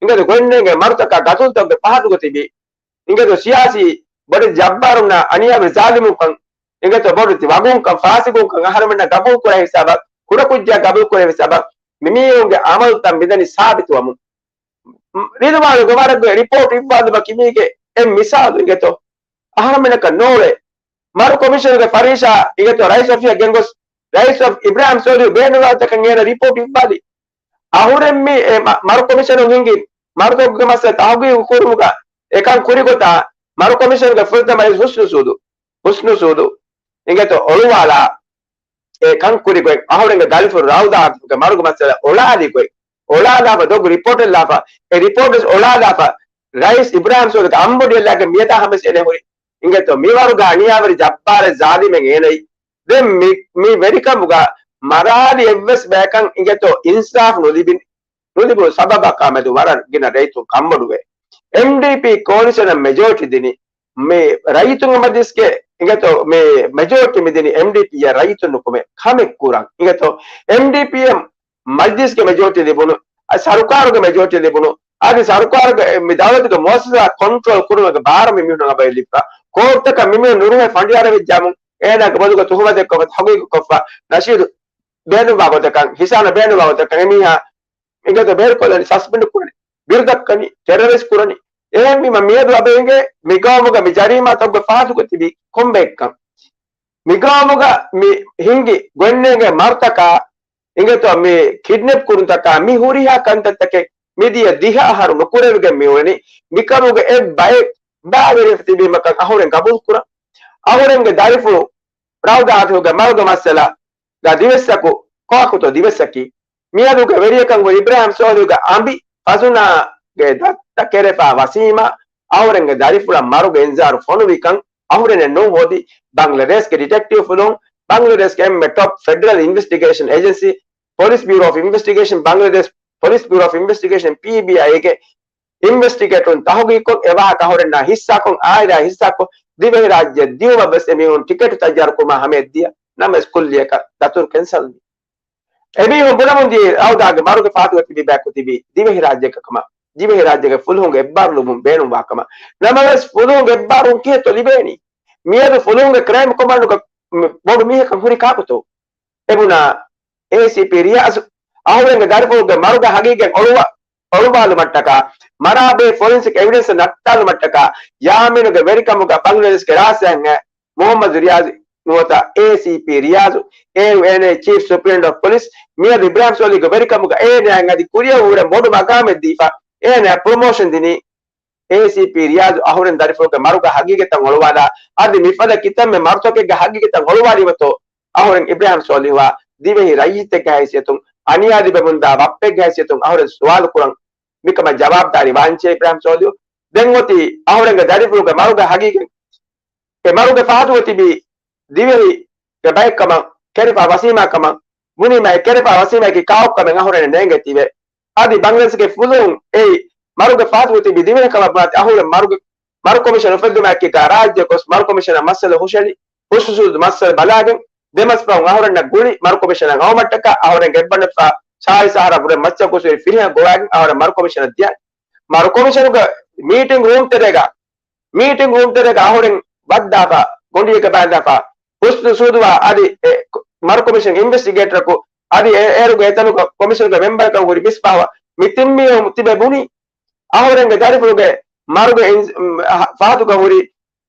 އިނގޭތޯ ގޮންނޭނގެ މަރުތަކާ ގަތުލުތަކުގެ ފަހަތުގަ ތިބި އިނގޭތޯ ސިޔާސީ ބޮޑެތި ޖައްބާރުންނާ އަނިޔާވެރި ޒާލިމުންކަން، އިނގޭތޯ ބޮޑެތި ވަގުންކަން، ފާސިގުންކަން އަހަރުމެންނަށް ގަބޫލު ކުރާ ހިސާބަށް، ކުޑަކުއްޖާ ގަބޫލު ކުރާ ހިސާބަށް މި މީހުންގެ އަމަލުތައް މިދަނީ ސާބިތުވަމުން. ރިލުވާލުގެ ވަރަށް ރިޕޯޓް އިއްވާލުމަކީ މީގެ އެއް މިސާލު އިނގޭތޯ. އަހަރުމެންނަކަށް ނޯޅޭ. މަރު ކޮމިޝަނުގެ ފަރީޝާ އިނގޭތޯ ރައީސް އޮފީހަށް ގެންގޮސް، ރައީސް އޮފް އިބްރާހިމް ސޯލިހު ބޭނުންވާތަކަށް އޭނަ ރިޕޯޓް އިއްވާލި. އަހުރެން މި އެ މަ-، މަރު ކޮމިޝަނުން ހިންގި މަރުތަކުގެ މައްސަލަ ތަހުގީގު ކުރުމުގަ އެކަން ކުރިގޮތާ މަރު ކޮމިޝަނުގެ ފުރަތަމަ ރައީސް ހުސްނު ސޫދު، ހުސްނު ސޫދު އިނގޭތޯ އޮޅުވާލާ އެ ކަން ކުރި ގޮތް، އަހުރެންގެ ދަރިފުޅު ރައުދާ އާތިފުގެ މަރުގެ މައްސަލަ އޮޅާލި ގޮތް، އޮޅާލާފަ ދޮގު ރިޕޯޓެއް ލާފަ، އެ ރިޕޯޓް ވެސް އޮޅާލާފަ، ރައީސް އިބްރާހިމް ސޯލިހުގެ އަނބޮޑިއަށް ލާގެން މިއަދާ ހަމަސް އޭނަ ހުރި. އިނގޭތޯ މިވަރުގަ އަނިޔާވެރި ޖައްބާރެއް ޒާލިމެއް އޭނައީ. ދެން މި، މި ވެރިކަމުގަ މަރާލި އެއްވެސް ބަޔަކަށް އިނގޭތޯ އިންސާފް ނުލިބި، ނުލިބުނު ސަބަބަކާ މެދު ވަރަށް ގިނަ ރައްޔިތުން ކަންބޮޑުވޭ. އެމްޑީޕީ ކޯލިޝަނަށް މެޖޯރިޓީ ދިނީ މި ރައްޔިތުންގެ މަޖިލިސްގެ އިނގޭތޯ މި މެޖޯރިޓީ މި ދިނީ އެމްޑީޕީއަށް ރައްޔިތުން ނުކުމެ ކަމެއް ކުރަން. އިނގޭތޯ އެމްޑީޕީއަށް މަޖިލިސްގެ މެޖޯރިޓީ ލިބުނު، އަ، ސަރުކާރުގެ މެޖޯރިޓީ ލިބުނު، އަދި ސަރުކާރުގެ މި ދައުލަތުގެ މުއައްސަސާ ކޮންޓްރޯލް ކުރުމުގެ ބާރު މި މީހުން އަބައި ލިބިފަ. ކޯޓްތަކަށް މި މީހުން ނުރުހޭ ފަނޑިޔާރެވިއްޖާމު، އޭނާގެ ބޮލުގަ ތުހުމަތެއް ކޮށްފަ، ތަހުގީގު ކޮށްފަ، ނަޝީދު ބޭނުންވާ ގޮތަކަށް، ހިސާނަށް ބޭނުންވާ ގޮތަކަށް އެމީހާ އިނގޭތޯ ބޭރުކޮށްލަނީ، ސަސްޕެންޑް ކުރަނީ، ބިރުދައްކަނީ، ޓެރަރިސްޓް ކުރަނީ. އެހެންވީމަ މިއަދު އަބައިގެ މިގައުމުގަ މި ޖަރީމާތަކުގެ ފަހަތުގަ ތިބީ ކޮންބައެއްކަން. މިގައުމުގަ މި ހިންގި ގޮތްނޭނގެ މަރުތަކާ، އިނގޭތޯ މި ކިޑްނެޕް ކުރުންތަކާ، މި ހުރިހާ ކަންތައްތަކެއް މިދިޔަ ދިހަ އަހަރު ނުކުރެވިގެން މިއުޅެނީ، މިކަމުގެ އެއް ބައެއް ބާވެރިވެފަ ތިބީމަކަށް އަހުރެން ގަބޫލު ކުރަން. އަހުރެންގެ ދަރިފުޅު ރައުދާ އާތިފުގެ މަރުގެ މައްސަލަ ގަ ދިވެއްސަކު ކޮއަކުތޯ ދިވެއްސަކީ؟ މިއަދުގެ ވެރިޔަކަން ހުރި އިބްރާހިމް ސޯލިހުގެ އަނބި ފަސުނާގެ ދައްތަ ކެރެފާ ވަސީމާ އަހުރެންގެ ދަރިފުޅަށް މަރުގެ އިންޒާރު ފޮނުވިކަން އަހުރެންނެއް ނޫން ހޯދި ބަނގްލަދޭޝްގެ ޑިޓެކްޓިވް ފުލުން، ބަނގްލަދޭޝްގެ އެންމެ ޓޮޕް ފެޑަރަލް އިންވެސްޓިގޭޝަން އޭޖެންސީ، ޕޮލިސް ބިއުރޯ އޮފް އިންވެސްޓިގޭޝަން، ބަނގްލަދޭޝް ޕޮލިސް ބިއުރޯ އޮފް އިންވެސްޓިގޭޝަން، ޕީބީއައިގެ އިންވެސްޓިގޭޓަރުން ތަހުގީގުކޮށް، އެ ވާހަކަ އަހުރެންނާ ހިއްސާކޮށް، އާއިލާ ހިއްސާކޮށް، ދިވެހިރާއްޖެ ދިއުމަށް ވެސް އެމީހުން ޓިކެޓު ތައްޔާރުކުރުމާ ހަމަޔަށް ދިޔަ ނަމަވެސް ކުއްލިއަކަށް ދަތުރު ކެންސަލްވި. އެމީހުން ބުނަމުން ދިޔަ ރައުދާގެ މަރުގެ ފަހަތުގަ ތިބި ބަޔަކު ތިބީ ދިވެހިރާއްޖެއަކަށް ކަމަށް، ދިވެހިރާއްޖޭގެ ފުލުހުންގެ އެއްބާރުލުމުން ބޭނުންވާ ކަމަށް. ނަމަވެސް ފުލުހުންގެ އެއްބާރުލުން ކިހިނެއްތޯ ލިބޭނީ؟ މިއަދު ފުލުހުންގެ ކްރައިމް ކޮމާންޑުގެ ބޮޑު މީހަކަށް ހުރި ކާކުތޯ؟ އެބުނާ އޭސީޕީ ރިޔާޒު އަހުރެންގެ ދަރިފުޅުގެ މަރުގެ ހަގީގަތް އޮޅުވާ، އޮޅުވާލުމަށްޓަކާ މަރާބެހޭ ފޮރެންސިކް އެވިޑެންސް ނައްޓާލުމަށްޓަކާ ޔާމީނުގެ ވެރިކަމުގަ ބަނގްލަދޭޝްގެ ރާސް އެހެން މުހައްމަދު ރިޔާޒު ނުވަތަ އޭސީޕީ ރިޔާޒު، އޭރު އޭނަ ޗީފް ސުޕްރިންޓެންޑެންޓް އޮފް ޕޮލިސް މިއަދު އިބްރާހިމް ސޯލިހުގެ ވެރިކަމުގަ އޭނައަށް އަދި ކުރިއަށް ހުރެ ބޮޑު މަގާމެއް ދީފަ އޭނައަށް ޕްރޮމޯޝަން ދިނީ. އޭސީޕީ ރިޔާޒު އަހުރެން ދަރިފުޅުގެ މަރުގެ ހަގީގަތަށް އޮޅުވާލާ، އަދި މިފަދަ ކިތަންމެ މަރުތަކެއްގެ ހަގީގަތަށް އޮޅުވާލީމަތޯ އަހުރެން އިބްރާހިމް ސޯލިހުއާ ދިވެހި ރައްޔިތެއްގެ ހައިސިއްޔަތުން އަނިޔާ ލިބެމުންދާ ބައްޕެއްގެ ހައިސިއްޔަތުން އަހުރެން ސުވާލު ކުރަން މިކަމަށް ޖަވާބުދާރީ ވާންޖެހޭ އިބްރާހިމް ސޯލިހު. ދެން އޮތީ އަހުރެންގެ ދަރިފުޅުގެ މަރުގެ ހަގީގަތް، އެ މަރުގެ ފަހަތުގަ ތިބީ ދިވެހިގެ ބައެއްކަމަށް، ކެރިފާ ވަސީމާ ކަމަށް، ބުނީމަ އެ ކެރެފާ ވަސީމައަކީ ކާކުކަމެއް އަހުރެން ނޭނގެތީވެ. އަދި ބަނގްލަދޭޝްގެ ފުލުހުން އެއީ މަރުގެ ފަހަތުގަ ތިބި ދިވެހި ކަމަށް ބުނާތި އަހުރެން މަރުގެ، މަރު ކޮމިޝަން އުފެއްދުމާއެކީގަ ރާއްޖެ ގޮސް މަރު ކޮމިޝަނަށް މައްސަލަ ހުށަހެޅި، ހުސްނުސޫދު މައްސަލަ ބަލާގެން، ދެމަސް ފަހުން އަހުރެންނަށް ގުޅި މަރު ކޮމިޝަނަށް އައުމަށްޓަކާ އަހުރެން ގެއްބަނެފާ ސާޅީސް އަހަރަށް ވުރެ މައްޗަކުސްވެރި ފިރިހެން ގޮވާގެން އަހުރެން މަރު ކޮމިޝަނަށް ދިޔަ. މަރު ކޮމިޝަނުގެ މީޓިން ރޫމް ތެރޭގަ، މީޓިން ރޫމް ތެރޭގަ އަހުރެން ވައްދާފަ، ގޮނޑިއެއްގަ ބައިންދާފަ، ހުސްނުސޫދުވާ އަދި އެ މަރު ކޮމިޝަން އިންވެސްޓިގޭޓަރަކު އަދި އެ އޭރުގެ އެތަނުގަ ކޮމިޝަނުގެ މެމްބަރަކަށް ހުރި މިސްބާހު މި ތިން މީހުން ތިބެ ބުނީ، އަހުރެންގެ ދަރިފުޅުގެ މަރުގެ އިން-، މް، ފަހަތުގަ ހުރި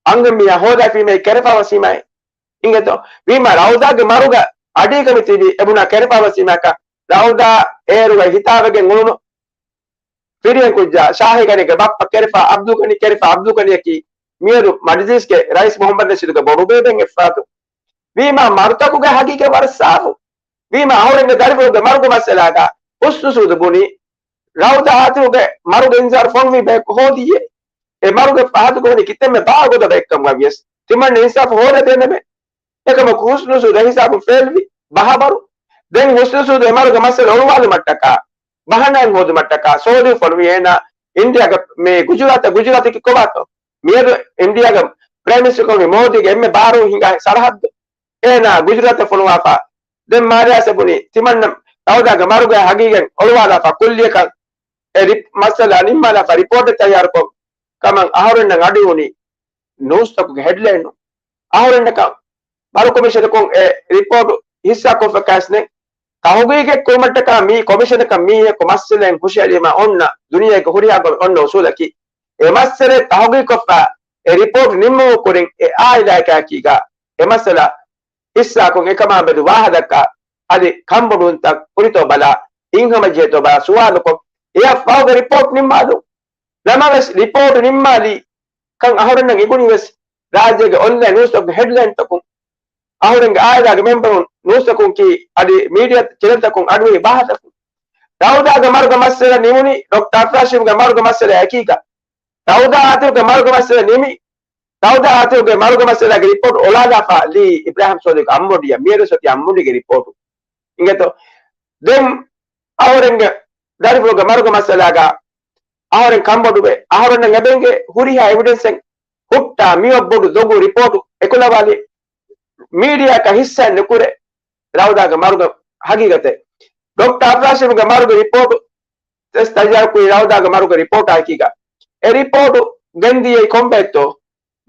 އަންހެންމީހާ ހޯދާފީމޭ ކެރެފާ ވަސީމާއެއް އިނގޭތޯ. ވީމާ ރައުދާގެ މަރުގަ އަޑީގަ މި ތިބި އެބުނާ ކެރެފާ ވަސީމާއަކަށް ރައުދާ އޭރުގަ ހިތާވެގެން އުޅުނު ފިރިހެން ކުއްޖާ ޝާހި ޣަނީގެ ބައްޕަ ކެރެފާ އަބްދުލް ޣަނީ، ކެރެފާ އަބްދުލް ޣަނީއަކީ މިއަދު މަޖިލީސްގެ ރައީސް މުހައްމަދު ނަޝީދުގެ ބޮޑުބޭބެއިން އެއްފަހަތު. ވީމާ މަރުތަކުގެ ހަގީގަތް ވަރަށް ސާފު. ވީމާ އަހުރެންގެ ދަރިފުޅުގެ މަރުގެ މައްސަލާގަ ހުސްނުސޫދު ބުނި، ރައުދާ އާތިފުގެ މަރުގެ އިންޒާރު ފޮނުވީ ބަޔަކު ހޯދިއްޔޭ. އެ މަރުގެ ފަހަތުގަ ހުރި ކިތަންމެ ބާ ގޮތަށް ބައެއްކަމުގަ ވިޔަސް ތިމަންނަ އިންސާފު ހޯދަދޭނަމޭ. އެކަމަކު ހުސްނުސޫދު އެހިސާބުން ފެއިލްވި ބަހަބަރު. ދެން ހުސްނުސޫދު އެ މަރުގެ މައްސަލަ އޮޅުވާލުމަށްޓަކާ، ބަހަނާއެއް ހޯދުމަށްޓަކާ، ސޯލިހު ފޮނުވި އޭނާ އިންޑިއާގެ މި ގުޖުރާތަށް، ގުޖުރާތަކީ ކޮބާތޯ؟ މިއަދު އިންޑިއާގެ ޕްރައިމް މިނިސްޓަރ ކޮން މޯދީގެ އެންމެ ބާރު ހިނގާ ސަރަހައްދު. އޭނާ ގުޖުރާތަށް ފޮނުވާފަ. ދެން މާރިޔާސް ބުނި، ތިމަންނަ ރައުދާގެ މަރުގެ ހަގީގަތް އޮޅުވާލާފަ ކުއްލިއަކަށް އެ ރިޕް-، މައްސަލަ ނިންމާލާފަ ރިޕޯޓެއް ތައްޔާރުކޮށް ކަމަށް އަހުރެންނަށް އަޑުއިވުނީ ނޫސްތަކުގެ ހެޑްލައިނު. އަހުރެންނަކަށް މަރު ކޮމިޝަނަކުން އެ ރިޕޯޓު ހިއްސާކޮށްފަކާސް ނެތް. ތަހުގީގެއް ކުރުމަށްޓަކާ މި ކޮމިޝަނަކަށް މީހަކު މައްސަލައިން ހުށައެޅީމަ އޮންނަ ދުނިޔޭގެ ހުރިހާ ގޮތް އޮންނަ އުސޫލަކީ، އެ މައްސަލައެއް ތަހުގީގުކޮށްފަ އެ ރިޕޯޓު ނިންމުމުގެ ކުރިން އެ އާއިލާއަކާއެކީގަ އެ މައްސަލަ ހިއްސާކޮށް އެކަމާ މެދު ވާހަކަދައްކާ އަދި ކަންބޮޑުވުންތައް ހުރިތޯ ބަލާ، ހިތްހަމަޖެހޭތޯ ބަލާ ސުވާލުކޮށް އެއަށް ފަހުގެ ރިޕޯޓް ނިންމާލުން. ނަމަވެސް ރިޕޯޓު ނިންމާލީ ކަން އަހުރެންނަށް އިގުނީވެސް ރާއްޖޭގެ އޮންލައިން ނޫސްތަކުގެ ހެޑްލައިންތަކުން، އަހުރެންގެ އާއިލާގެ މެމްބަރުން ނޫސްތަކުން ކީ އަދި މީޑިއާ ޗެނަލްތަކުން އަޑުއިވި ވާހަކަތަކުން. ރައުދާގެ މަރުގެ މައްސަލަ ނިމުނީ، ޑޮކްޓަރ އަފްރާޝީމްގެ މަރުގެ މައްސަލަ އެކީގަ. ރައުދާ އާތިފުގެ މަރުގެ މައްސަލަ ނިމި، ރައުދާ އާތިފުގެ މަރުގެ މައްސަލާގެ ރިޕޯޓް އޮޅާލާފަ ލީ އިބްރާހިމް ސޯލިހުގެ އަނބޮޑިއަށް މިއަދު ސޮތި އަނބޮޑީގެ ރިޕޯޓު. އިނގޭތޯ؟ ދެން އަހުރެންގެ ދަރިފުޅުގެ މަރުގެ މައްސަލާގަ އަހުރެން ކަންބޮޑުވެ، އަހުރެންނަށް އެބެންގެ ހުރިހާ އެވިޑެންސެއް ހުއްޓާ މިއޮއް ބޮޑު ދޮގު ރިޕޯޓު އެކުލަވާލި މީޑިއާއަކަށް ހިއްސާ ނުކުރޭ. ރައުދާގެ މަރުގެ ހަގީގަތެއް، ޑޮކްޓަރ އަފްރާޝީމްގެ މަރުގެ ރިޕޯޓު ވެސް ތައްޔާރުކުރީ ރައުދާގެ މަރުގެ ރިޕޯޓާއެކީގަ. އެ ރިޕޯޓު ގެންދިޔައީ ކޮންބައެއްތޯ؟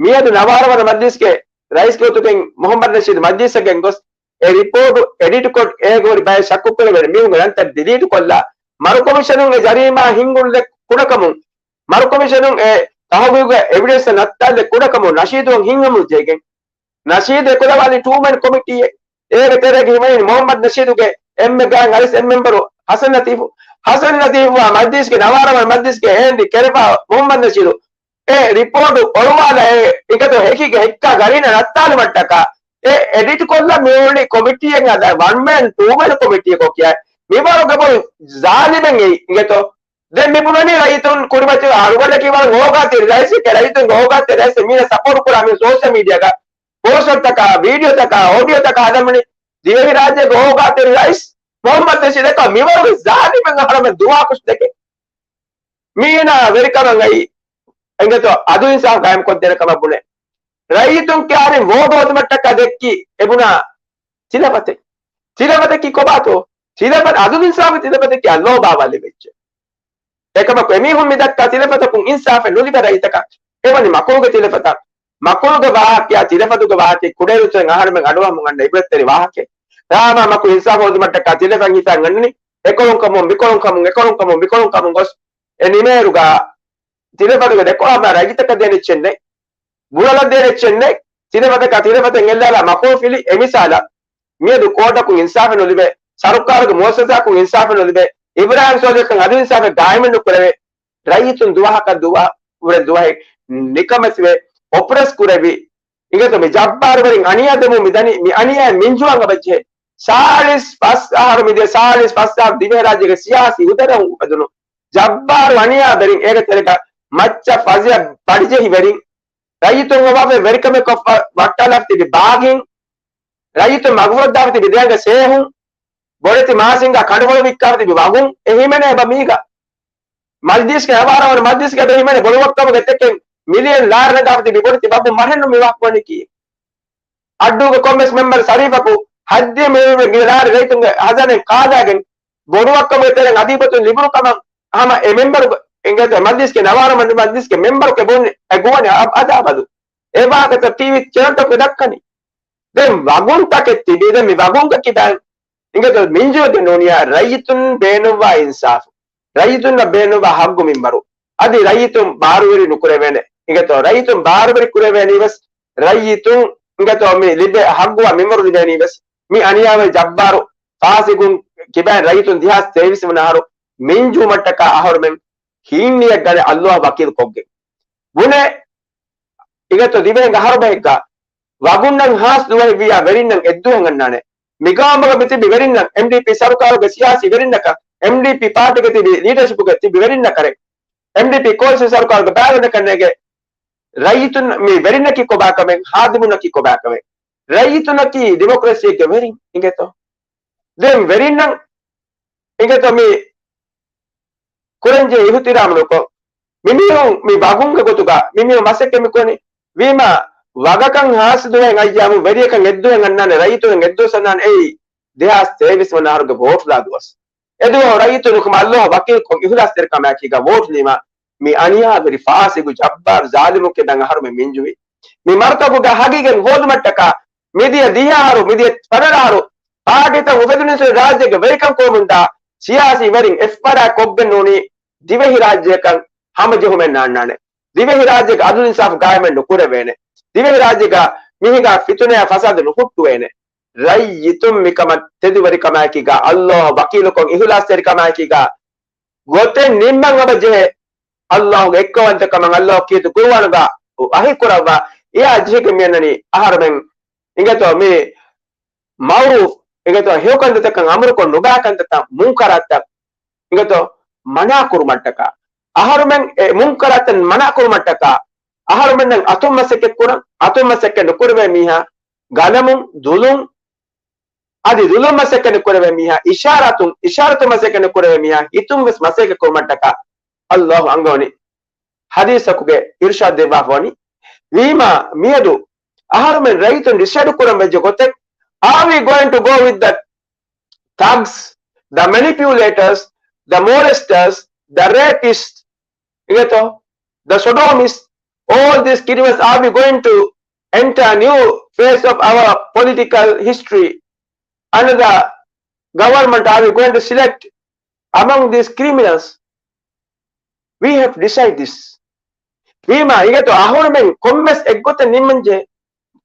މިއަދު ނަވާރަ ވަނަ މަޖްލިސްގެ ރައީސް ގޮތުގެ މުހައްމަދު ނަޝީދު މަޖްލިސަށް ގެންގޮސް، އެ ރިޕޯޓު އެޑިޓްކޮށް އޭގަ ހުރި ބައެއް ޝައްކުކުރެވޭނެ މީހުންގެ ނަންތައް ޑިލީޓްކޮށްލާ، މަރު ކޮމިޝަނުން އެ ޖަރީމާ ހިންގުންލެއް ކުޑަކަމުން، މަރު ކޮމިޝަނުން އެ ތަހުގީގުގެ އެވިޑެންސް ނައްތާލެއް ކުޑަކަމުން ނަޝީދު ހިތްހަމަޖެހިގެން، ނަޝީދު އެކުލަވާލި ޓޫ މެން ކޮމިޓީއެއް. އޭގެ ތެރޭގަ ހިމެނި މުހައްމަދު ނަޝީދުގެ އެންމެ ގާތް އައިސް އެއް މެމްބަރު ހަސަން ލަތީފު. ހަސަން ލަތީފުއާ މަޖްލިސްގެ ނަވާރަ ވަނަ މަޖްލިސްގެ އެމްޑީ ކެރެފާ މުހައްމަދު ނަޝީދު އެ ރިޕޯޓު އޮޅުވާލާ އެ އިނގޭތޯ ހެކިގެ ހެއްކާ ގަރީނަށް ނައްތާލުމަށްޓަކާ އެ އެޑިޓް ކޮށްލަ މި އޮންނީ ކޮމިޓީއެއް ހަދާ ވަން މެން ޓޫ މެން ކޮމިޓީއެއް ކޮށް ކިޔާ މިވަރުގެ ބޮޑު ޒާލިމެއް އެއީ އިނގޭތޯ. ދެން މި ބުނަނީ ރައްޔިތުން ކުރިމަތިވާ އަޅުގަނޑަކީ ވަރަށް އޯގާތެރި ރައީސެކޭ، ރައްޔިތުންގެ އޯގާތެރި ރައީސެއް މީނަ ސަޕޯޓް ކުރާ މި ސޯޝަލް މީޑިއާގަ ޕޯސްޓަރުތަކާ، ވީޑިއޯތަކާ، އޯޑިއޯތަކާ ހަދަމުނި ދިވެހިރާއްޖޭގެ އޯގާތެރި ރައީސް މުހައްމަދު ނަޝީދަކާ މިވަރުގެ ޒާލިމެއް އަހަރަމެން ދުވާކުށް ދެކެ. މީނާ ވެރިކަމަށް އައި އެނގޭތޯ އަދުލު އިންސާފް ގާއިމް ކޮށްދޭނެ ކަމަށް ބުނެ. ރައްޔިތުން ކިޔާރިން ވޯޓް ހޯދުމަށްޓަކާ ދެއްކި އެބުނާ ތިލަފަތެއް. ތިލަފަތަކީ ކޮބާތޯ؟ ތިލަފަތް އަދުލު އިންސާފް ތިލަފަތަކީ އަށް ލޯބާ ވާލެވިއްޖެ. އެކަމަކު އެމީހުން މި ދައްކާ ތިލަފަތަކުން އިންސާފެއް ނުލިބޭ ރައްޔިތަކަށް. އެވަނީ މަކުރުގެ ތިލަފަތަށް. މަކުރުގެ ވާހަކަޔާ ތިލަފަތުގެ ވާހަކައެއް ކުޑައިރުއްސުރެން އަހަރެމެން އަޑުއަހަމުން އަންނަ އިބްރަތްތެރި ވާހަކައެއް. ރާމާ މަކުރު އިންސާފް ހޯދުމަށްޓަކާ ތިލަފަތް ހިފަން އަންނަނީ އެކަމުން ކަމުން މިކަމުން ކަމުން އެކަމުން ކަމުން ގޮސް އެ ނިމޭރުގަ ތިލަފަތުގެ ދެކޮޅަށް ހަމަ ރައްޔިތަކަށް ދޭނެ އެއްޗެއް ނެތް. ބުރަލަށް ދޭނެ އެއްޗެއް ނެތް. ތިލަފަތަކާ ތިލަފަތެއް އެއްލާލާ މަކުރު ފިލި. އެ މިސާލަށް މިއަދު ކޯޓަކުން އިންސާފެއް ނުލިބޭ، ސަރުކާރުގެ މުއައްސަސާއަކުން އިންސާފެއް ނުލިބޭ، އިބްރާހިމް ސޯލިހަކަށް އަދު އިންސާފެއް ގާއިމެއް ނުކުރެވޭ، ރައްޔިތުން ދުވަހަކަށް ދުވަހަށް ވުރެ ދުވަހެއް ނިކަމެތިވެ އޮޕްރެސް ކުރެވި، އިނގޭތޯ މި ޖައްބާރުވެރިން އަނިޔާ ދެމުން މިދަނީ، މި އަނިޔާ މިންޖުވާން އަބައްޖެހޭ. ސާޅީސް ފަސް އަހަރު މިދިޔަ ސާޅީސް ފަސް އަހަރު ދިވެހިރާއްޖޭގެ ސިޔާސީ ހުދަރަށް އުފެދުނު ޖައްބާރު އަނިޔާވެރިން އޭގެ ތެރޭގަ މައްޗަށް ފަޒިޔަ ބަޑިޖެހިވެރިން، ރައްޔިތުން އޮވާފައި ވެރިކަމެއް ކޮށްފަ ވައްޓާލާފަ ތިބި ބާޣީން، ރައްޔިތުން މަގުފުރައްދާފަ ތިބި ދެއަނގަ ޝޭހުން، ބޮޑެތި މާސިންގާ ކަނޑުފޮޅު ވިއްކާފަ ތިބި ވަގުން އެ ހިމެނޭ އެބަ މީގަ. މަޖްލިސްގެ އަވާރަވަން މަޖްލިސްގެ އެބަ ހިމެނޭ ބޮޑު ވައްކަމުގެ އެތަކެއް މިލިއަން ލާރި ނަގާފަ ތިބި ބޮޑެތި ވަގުން މަށެއްނު މި ވައްކަމަނިކީ. އައްޑޫގެ ކޮންމެސް މެމްބަރު ޝަރީފަކު ހައްދި މިލިއަން ލާރި ރައްޔިތުންގެ ހަޒާނައިން ކާލާގެން ބޮޑު ވައްކަމުގެ ތެރެއިން އަދީބަތުން ލިބުނު ކަމަށް ހަމަ އެ މެމްބަރު އިނގޭތޯ މަޖްލިސްގެ ނަވާރަ މަން-، މަޖްލިސްގެ މެމްބަރު ކެބުން އެ ގުވަނި އަ-، އަދާބަދު. އެ ވާހަކަތައް ޓީވީ ޗެނަލްތަކުގެ ދައްކަނީ. ދެން ވަގުންތަކެއް ތިބީ ދެން މި ވަގުންގެ ކިބައިން އިނގޭތޯ މިންޖުވެގެން ނޫނިޔާ ރައްޔިތުން ބޭނުންވާ އިންސާފު. ރައްޔިތުންނަށް ބޭނުންވާ ހައްގު މިންވަރު. އަދި ރައްޔިތުން ބާރުވެރި ނުކުރެވޭނެ. އިނގޭތޯ ރައްޔިތުން ބާރުވެރި ކުރެވޭނީ ވެސް ރައްޔިތުން އިނގޭތޯ މި ލިބޭ ހައްގުވާ މިންވަރު ލިބޭނީ ވެސް މި އަނިޔާވެރި ޖައްބާރު ފާސިގުން ކިބައިން ރައްޔިތުން ދެހާސް ތޭވީސް ވަނަ އަހަރު މިންޖުވުމަށްޓަކާ އަހަރުމެން ހީންނިއެއްގަނެ އައްލާހް ވަކީލު ކޮށްގެން. ބުނެ އިނގޭތޯ ދިވެހިންގެ އަހަރުބަހެއްގަ ވަގުންނަށް ހާސް ދުވަހެއްވިއްޔާ ވެރިންނަށް އެއްދުވަހެއް އަންނާނެ. މިގައުމުގަ މިތިބި ވެރިންނަށް އެމްޑީޕީ ސަރުކާރުގެ ސިޔާސީ ވެރިންނަކަށް، އެމްޑީޕީ ޕާޓީގެ ތިބި ލީޑަޝިޕުގެ ތިބި ވެރިންނަކަށް، އެމްޑީޕީ ކޯލިޝަން ސަރުކާރުގެ ބައިވެރިންނަކަށް ނޭނގޭ ރައްޔިތުން މި ވެރިންނަކީ ކޮބާ ކަމެއް، ހާދިމުންނަކީ ކޮބާ ކަމެއް. ރައްޔިތުންނަކީ ޑިމޮކްރަސީއެއްގެ ވެރިން އިނގޭތޯ. ދެން ވެރިންނަށް އިނގޭތޯ މި ކުރަންޖެހޭ އިހުތިރާމު ނުކޮށް، މިމީހުން މި ވަގުންގެ ގޮތުގަ މިމީހުން މަސައްކަތް މިކުރަނީ. ވީމާ، ވަގަކަށް ހާސް ދުވަހެއް އައްޔާމު ވެރިޔަކަށް އެއްދުވަހެއް އަންނާނެ، ރައްޔިތުން އެއްދުވަސް އަންނާނެ. އެއީ ދެހާސް ތޭވީސް ވަނަ އަހަރުގެ ވޯޓުލާ ދުވަސް. އެ ދުވަހު ރައްޔިތުން ހުކުމަށް އައްލާހް ވަކީލުކޮށް އިހުލާސްތެރިކަމާއެކީގަ ވޯޓު ދީމާ، މި އަނިޔާވެރި ފާސިގު ޖައްބާރު ޒާލިމު ކިބައިން އަހަރުމެން މިންޖުވީ. މި މަރުކަޒުގެ ހަގީގަތް ހޯދުމަށްޓަކާ މިދިޔަ ދިހަ އަހަރު، މިދިޔަ ފަނަރަ އަހަރު ޕާޓީތައް އުފެދުނީސް ރާއްޖޭގެ ވެރިކަން ކުރަމުންދާ ސިޔާސީ ވެރިން އެއްފަރާތް ކޮށްގެން ނޫނީ ދިވެހި ރާއްޖެއަކަށް ހަމަޖެހުމެއް ނާންނާނެ. ދިވެހި ރާއްޖޭގެ އަދުލު އިންސާފު ގާއިމެއް ނުކުރެވޭނެ. ދިވެހި ރާއްޖޭގަ މިހިނގާ ފިތުނައާ ފަސާދަ ނުހުއްޓުވޭނެ. ރައްޔިތުން މިކަމަށް ތެދުވެރިކަމާއެކީގަ، އައްލާހް ވަކީލުކޮށް އިހުލާސްތެރިކަމާއެކީގަ، ގޮތެއް ނިންމަން އަބަ ޖެހޭ. އައްލާހުގެ އެއްކައުވަންތަކަމަށް އައްލާހު ކީރިތި ޤުރުއާނުގަ ވަޙީ ކުރައްވާ، އެއާ ޖެހިގެން މިއަންނަނީ އަހަރުމެން އިނގޭތޯ މި މަޢުރޫފް އިނގޭތޯ ހެޔޮކަންތައްތަކަށް އަމުރުކޮށް ނުގާކަންތައްތައް މުންކަރާތްތައް އިނގޭތޯ މަނާ ކުރުމަށްޓަކާ. އަހަރުމެން އެ މުންކަރާތްތައް މަނާ ކުރުމަށްޓަކާ. އަހަރުމެންނަށް އަތުން މަސައްކަތް ކުރަން، އަތުން މަސައްކަތް ނުކުރެވޭ މީހާ ގަލަމުން، ދުލުން، އަދި ދުލުން މަސައްކަތް ނުކުރެވޭ މީހާ އިޝާރާތުން، އިޝާރާތުން މަސައްކަތް ނުކުރެވޭ މީހާ ހިތުން ވެސް މަސައްކަތް ކުރުމަށްޓަކާ އައްލާހު އަންގަވަނީ ޙަދީޘަކުގެ އިރުޝާދު ދެއްވާފަވަނީ. ވީމާ، މިއަދު އަހަރުމެން ރައްޔިތުން ޑިސައިޑް ކުރަން ވެއްޖެ ގޮތެއް، are we going to go with the thugs, the manipulators, the molesters, the rapists, އިނގޭތޯ؟ The sodomists, all these criminals, are we going to enter a new phase of our political history? Another government, are we going to select among these criminals? We have to decide this. ވީމާ، އިނގޭތޯ އަހަރުމެން ކޮންމެސް އެއްގޮތެއް ނިންމަންޖެހޭ.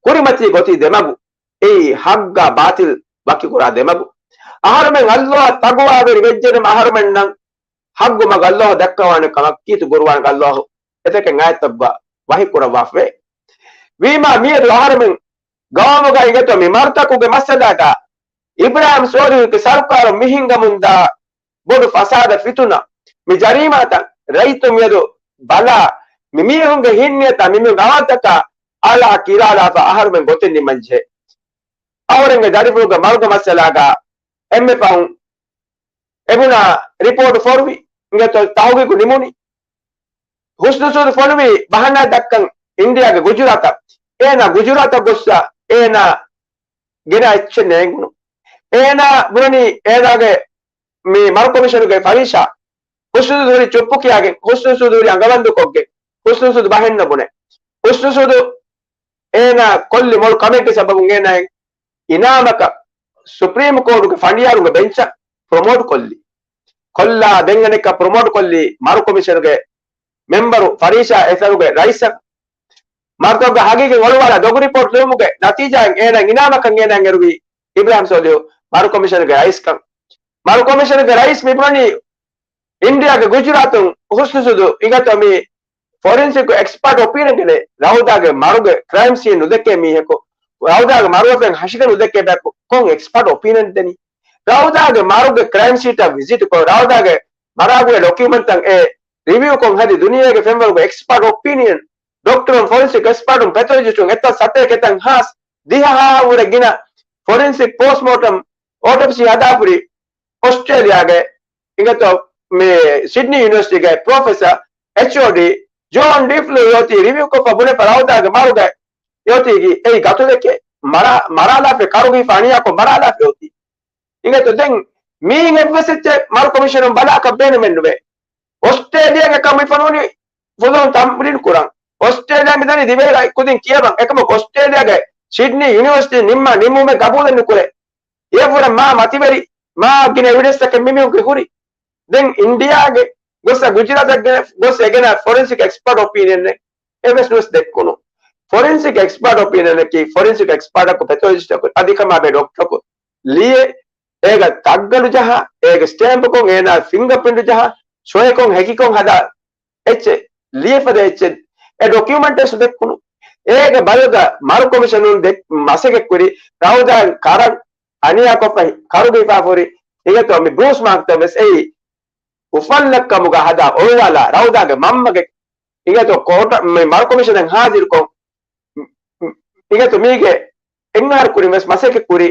ކުރިމަތީ ގޮތީ ދެމަގު. އެއީ ޙައްޤާ ބާޠިލް ވަކިކުރާ ދެމަގު. އަހަރުމެން އައްލާހަށް ތަޤްވާވެރި ވެއްޖެނަމަ އަހަރުމެންނަށް ޙައްޤު މަގު އައްލާހު ދައްކަވާނެ ކަމަށް ކީރިތި ޤުރުއާނުގަ އައްލާހު އެތަކެއް އާޔަތްތައް ވަ-، ވަޙީ ކުރައްވާފަވޭ. ވީމާ މިއަދު އަހަރުމެން ގައުމުގަ އިނގޭތޯ މި މަރުތަކުގެ މައްސަލާގަ އިބްރާހިމް ސޯލިހުގެ ސަރުކާރުން މި ހިންގަމުންދާ ބޮޑު ފަސާދަ ފިތުނަ، މި ޖަރީމާތައް ރައްޔިތުން މިއަދު ބަލާ، މި މީހުންގެ ހިތްނިޔަތާ މި މީހުންގެ އަމަލުތަކާ އަޅާ ކިރާލާފަ އަހަރުމެން ގޮތެއް ނިންމަންޖެހޭ. އަހަރެންގެ ދަރިފުޅުގެ މަރުގެ މައްސަލާގަ އެންމެ ފަހުން އެބުނާ ރިޕޯޓު ފޮރުވި، އިނގޭތޯ ތަހުގީގު ނިމުނީ. ހުސްނު ސޫދު ފޮނުވި ބަހަނާ ދައްކަން އިންޑިއާގެ ގުޖުރާތަށް. އޭނާ ގުޖުރާތަށް ގޮއްސަ އޭނާ ގެނަ އެއްޗެއް ނޭނގުނު. އޭނާ ބުނަނީ އޭނާގެ މި މަރު ކޮމިޝަނުގެ ފަރީޝާ ހުސްނު ސޫދު ހުރި ޗުއްޕު ކިޔާގެން، ހުސްނު ސޫދު ހުރި އަނގަވަންދުކޮށްގެން، ހުސްނު ސޫދު ބަހެއް ނުބުނެ. ހުސްނު ސޫދު އޭނާ ކޮށްލި މޮޅު ކަމެއްގެ ސަބަބުން އޭނާއަށް އިނާމަކަށް ސުޕްރީމް ކޯޓުގެ ފަނޑިޔާރުންގެ ބެންޗަށް ޕްރޮމޯޓް ކޮށްލި. ކޮށްލާ ދެން އަނެއްކާ ޕްރޮމޯޓް ކޮށްލީ މަރު ކޮމިޝަނުގެ މެމްބަރު ފަރީޝާ އެސަރުގެ ރައީސަށް. މަރުތަކުގެ ހަގީގީ އޮޅުވާލާ ދޮގު ރިޕޯޓް ލިބުމުގެ ނަތީޖާއިން އޭނާ އިނާމަކަށް އޭނާ އެރުވީ އިބްރާހިމް ސޯލިހު މަރު ކޮމިޝަނުގެ ރައީސްކަން. މަރު ކޮމިޝަނުގެ ރައީސް މި ބުނަނީ އިންޑިއާގެ ގުޖުރާތުން ހުސްނު ސޫދު އިނގޭތޯ މި ފޮރެންސިކް އެކްސްޕާޓް އޮޕީނިއަން ގެނެ ރައުދާގެ މަރުގެ ކްރައިމް ސީން ނުދެކޭ މީހަކު، ރައުދާގެ މަރުވެފައި ހަށިގަނޑު ނުދެކޭ ބަޔަކު ކޮން އެކްސްޕާޓް އޮޕީނިއަން ދެނީ؟ ރައުދާގެ މަރުގެ ކްރައިމް ސީން ވިޒިޓް ކޮށް، ރައުދާގެ މަރާގުޅޭ ޑޮކިއުމަންޓްތައް އެ ރިވިއު ކޮށް ހަދި ދުނިޔޭގެ ފެންވަރުގެ އެކްސްޕާޓް އޮޕީނިއަން، ޑޮކްޓަރުން، ފޮރެންސިކް އެކްސްޕާޓުން، ޕެތޮލޮޖިސްޓުން އެތައް ސަތޭކަ އެތައް ހާސް ދިހަހާ ވުރެ ގިނަ ފޮރެންސިކް ޕޯސްޓްމޯޓަމް އޯޓޮޕްސީ ހަދާފުރި އޮސްޓްރޭލިޔާގެ އިނގޭތޯ މި ސިޑްނީ ޔުނިވަރސިޓީގެ ޕްރޮފެސަރ އެޗްއޯޑީ ޖޯން ޑިފްލޫ އޮތީ ރިވިއުކޮށްފަ ބުނެފަ ރައުދާގެ މަރުގަ އޮތީ އެއީ ގަތުލެކޭ މަރާ-، މަރާލާފަ ކަރުގަ ހިފަ އަނިޔާކޮށް މަރާލާފަ އޮތީ. އިނގޭތޯ ދެން މީހެއް އެއްވެސް އެއްޗެއް މަރު ކޮމިޝަނުން ބަލާކަށް ބޭނުމެއްނުވޭ. އޮސްޓްރޭލިޔާގެ ކަމު ހިފަނޫނީ ފުލުހުން ތަމްރީން ކުރަން. އޮސްޓްރޭލިޔާ މިދަނީ ދިވެހި ރަށް ކުދިން ކިޔަވަން. އެކަމަކު އޮސްޓްރޭލިޔާގެ ސިޑްނީ ޔުނިވަރސިޓީ ނިންމާ ނިންމުމެއް ގަބޫލެއް ނުކުރޭ. އެއަށްވުރެ މާ މަތިވެރި، މާ ގިނަ އެވިޑެންސްތަކެއް މިމީހުންގެ ހުރި. ދެން އިންޑިޔާގެ ގޮސް ގުޖުރާތަށް ގެނެ-، ގޮސް އެގެނަ ފޮރެންސިކް އެކްސްޕާޓް އޮޕީނިއަނެއް އެވެސް ނުވެސް ދެއްކުނު. ފޮރެންސިކް އެކްސްޕާޓް އޮޕީނިއަނަކީ ފޮރެންސިކް އެކްސްޕާޓަކު ޕެތޮލޮޖިސްޓަކު އަދި ކަމާބެ ޑޮކްޓަކު ލިޔެ އޭގަ ތައްގަލު ޖަހާ، އޭގެ ސްޓޭމްޕުކޮށް، އޭނާ ފިންގަޕްރިންޓު ޖަހާ، ސޮއެކޮށް ހެކިކޮށް ހަދާ އެއްޗެއް، ލިޔެފަދަ އެއްޗެއް، އެ ޑޮކިއުމެންޓޭޝަން ދެއްކުނު. އޭގެ ބަލުގަ މަރު ކޮމިޝަނުން ދެ-، މަސައްކަތްކުރި ރައުދާ ކަރަން އަނިޔާކޮށްފަ ކަރުގަ ހިފާފަހުރި އިނގޭތޯ މި ބްރޫސް މާކްތައް ވެސް އެއީ އުފަންލައްކަމުގަ ހަދާ އޮޅުވާލާ ރައުދާގެ މަންމަގެ އިނގޭތޯ ކޯޓަށް މި މަރު ކޮމިޝަނަށް ހާޒިރުކޮށް، އިނގޭތޯ މީގެ އެއް އަހަރު ކުރިން ވެސް މަސައްކަތް ކުރި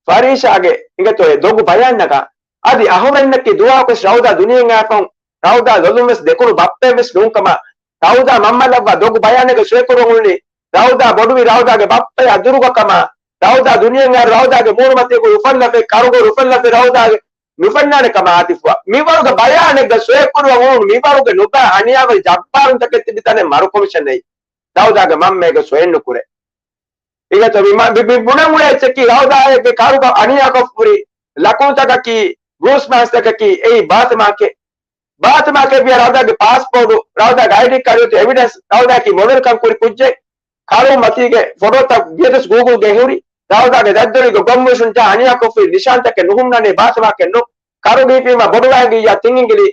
ފަރީޝާގެ އިނގޭތޯ އެ ދޮގު ބަޔާންނަކަށް އަދި އަހުރެންނަކީ ދުވަހަކުވެސް ރައުދާ ދުނިޔެއަށް އައިފަހު ރައުދާ ލޮލުން ވެސް ދެކުނު ބައްޕައެއް ވެސް ނޫންކަމަށް ރައުދާ މަންމަ ލައްވާ ދޮގު ބަޔާނެއްގަ ސޮއިކުރަން އުޅުނީ ރައުދާ ބޮޑުވި ރައުދާގެ ބައްޕަޔާ ދުރުގަ ކަމަށް ރައުދާ ދުނިޔެއަށް އައި ރައުދާގެ މޫނުމަތީގަ އުފަންލަފައި ކަރުގަ އުފަންލަފައި ރައުދާގެ ނުފެންނާނެ ކަމަށް އާތިފުވާ މިވަރުގެ ބަޔާނެއްގަ ސޮއިކުރުވަން އުޅުނު މިވަރުގެ ނުބައި އަނިޔާވެރި ޖައްބާރުންތަކެއް ތިބި ތަނެއް މަރު ކޮމިޝަން އެއީ. ރައުދާގެ މަންމައިގެ ސޮއެއް ނުކުރޭ. އިނގޭތޯ މި މަ-، މި، މި ބުނަން އުޅޭ އެއްޗަކީ ރައުދާއެއްގެ ކަރުގަ އަނިޔާކޮށްފަ ހުރި ލަކުނުތަކަކީ ބްރޫސް މާކްތަކަކީ އެއީ ބާތުމާކެއް. ބާތުމާކެއް ވިޔަ ރައުދާގެ ޕާސްޕޯޓު، ރައުދާގެ އައިޑީ ކާޑު އޮތީ އެވިޑެންސް، ރައުދާއަކީ މޮޑެލްކަން ކުރި ކުއްޖެއް. ކަރު މަތީގެ ފޮޓޯތައް ވިޔަދުސް ގޫގުލްގައި ހުރި. ރައުދާގެ ދަތްދޮރީގަ ގޮންމުށުން ޖަހާ އަނިޔާކޮށްފަ ހުރި ނިޝާންތަކެއް ނުހުންނާނެ ބާތުމާކެއް ނޫން. ކަރުގަ ހިފީމާ ބޮޑުވާގެ އިއްޔާ ތިން އިނގިލި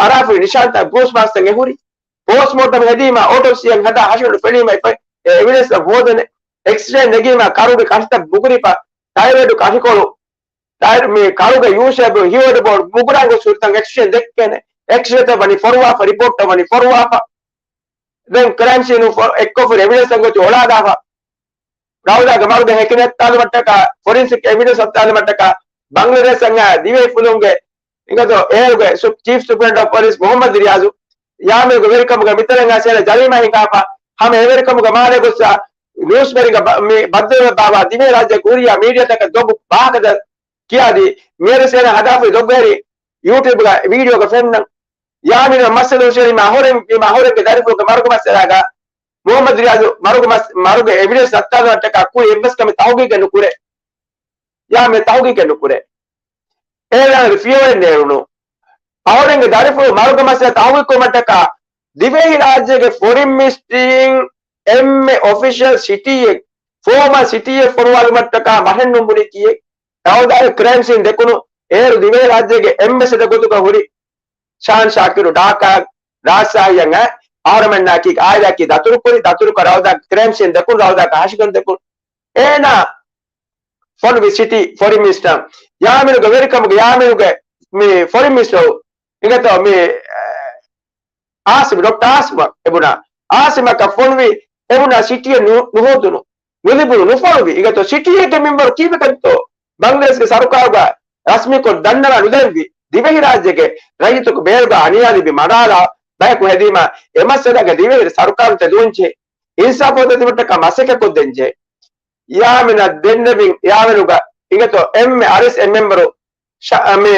އަރާފަ ހުރި ނިޝާންތައް ބްރޫސް މާކްތައް އެ ހުރި. ޕޯސްޓްމޯޓަމް ހެދީމާ އޯޓޮޕްސީއެއް ހަދާ ހަށިގަނޑު ފެނީމަ އެ އެވިޑެންސް ހޯދޭނެ. އެކްސްރޭ ނެގީމާ ކަރުގެ ކަށިތައް ބުގުރިފަ، ޓައިރޯއިޑު ކަށިކޮޅު، ޓައިރު މި ކަރުގެ ޔޫ ޝޭޕް، ހިޔޯޑް ބޯޑް ބުގުރާން ގޮސް ހުރިތަން އެކްސްރޭ ދެއްކޭނެ. އެކްސްރޭތައް ވަނީ ފޮރުވާފަ، ރިޕޯޓްތައް ވަނީ ފޮރުވާފަ. ދެން ކްރައިމް ސީނު ފޮ-، އެއްކޮށްފަ ހުރި އެވިޑެންސްތައް ގޮތު އޮޅާލާފަ. ރައުދާގެ މަރުގެ ހެކިން ހައްތާލުމަށްޓަކާ، ފޮރެންސިކް އެވިޑެންސް ހައްތާލުމަށްޓަކާ، ބަންގްލަދޭޝް އަންނަ ދިވެހި ފުލުންގެ އިނގޭތޯ އޭރުގެ ސު-، ޗީފް ސުޕްރިންޓެންޑެންޓް އޮފް ޕޮލިސް މުހައްމަދު ރިޔާޒު ޔާމީނުގެ ވެރިކަމުގަ މިތަނަށް އައިސް ޖަރީމާ ހިނގާފަ، ހަމަ އެވެރިކަމުގަ މާލެ ގޮއްސަ ނޫސްވެރިންގެ ބަ-، މި ބައްދަލުވެ ބާވާ ދިވެހި ރާއްޖެ ހުރިޔާ މީޑިއާތަކަށް ދޮގު ވާހަކަ ދަ-، ކިޔާދީ، މިޔަރު ސޭނަ ހަދާފައި ދޮގުހެރި ޔޫޓިއުބްގަ ވީޑިއޯގަ ފެންނަން. ޔާމީނު މައްސަލަ ހުށަހެޅީމާ އަހުރެން، މި އަހުރެންގެ ދަރިފުޅުގެ މަރުގެ މައްސަލާގަ މުހައްމަދު ރިޔާޒު މަރުގެ މަސް-، މަރުގެ އެވިޑެންސް ހައްތާލުމަށްޓަކާ ކުރި އެއްވެސް ކަމެއް ތަހުގީގެއް ނުކުރޭ. ޔާމީނު ތަހުގީގެއް ނުކުރޭ. އޭނާގެ ފިޔަވަޅެއް ނޭޅުނު. އަހުރެންގެ ދަރިފުޅު މަރުގެ މައްސަލަ ތަހުގީގުކުރުމަށްޓަކާ ދިވެހި ރާއްޖޭގެ ފޮރިން މިނިސްޓްރީން އެންމެ އޮފިޝަލް ސިޓީއެއް، ފޯމަލް ސިޓީއެއް ފޮނުވާލުމަށްޓަކާ ބަހެއްނުން ބުނި ކިޔެއް. ރައުދާގެ ކްރައިމް ސީން ދެކުނު އޭރު ދިވެހި ރާއްޖޭގެ އެމްބެސެޑަ ގޮތުގަ ހުރި ޝާން ޝާކިރު ޑާކާ ރާޖްޝާހީއަށް އައި އަހަރުމެންނާއެކީ އާއިލާއެކީ ދަތުރުކުރި، ދަތުރުކޮށް ރައުދާ ކްރައިމް ސީން ދެކުނު، ރައުދާގެ ހަށިގަނޑު ދެކުނު. އޭނާ ފޮނުވި ސިޓީ ފޮރިން މިނިސްޓަރ ޔާމީނުގެ ވެރިކަމުގެ ޔާމީނުގެ މި ފޮރިން މިނިސްޓަރ އިނގޭތޯ މި އާސިމް، ޑޮކްޓަރ އާސިމް އެބުނާ، އާސިމަކަށް ފޮނުވި އެބުނާ ސިޓީއެއް ނު-، ނުހޯދުނު، ނުލިބުނު، ނުފޮނުވި. އިނގޭތޯ ސިޓީއެއްގެ މިންވަރު ކީއްވެކަންތޯ ބަންގްލަދޭޝްގެ ސަރުކާރުގަ ރަސްމީކޮށް ދަންނަވާ ނުދެއްވި؟ ދިވެހިރާއްޖޭގެ ރައްޔިތަކު ބޭރުގަ އަނިޔާލިބި މަރާލާ ބަޔަކު ހެދީމާ އެ މައްސަލާގަ ދިވެހި ސަރުކާރުން ތެދުވަންޖެހޭ. އިންސާފު ހޯދަދިނުމަށްޓަކާ މަސައްކަތް ކޮށްދޭންޖެހޭ. ޔާމީނަށް ދެންނެވިން ޔާމީނުގަ އިނގޭތޯ އެންމެ އަރިސް އެއް މެމްބަރު ޝަ-، މި،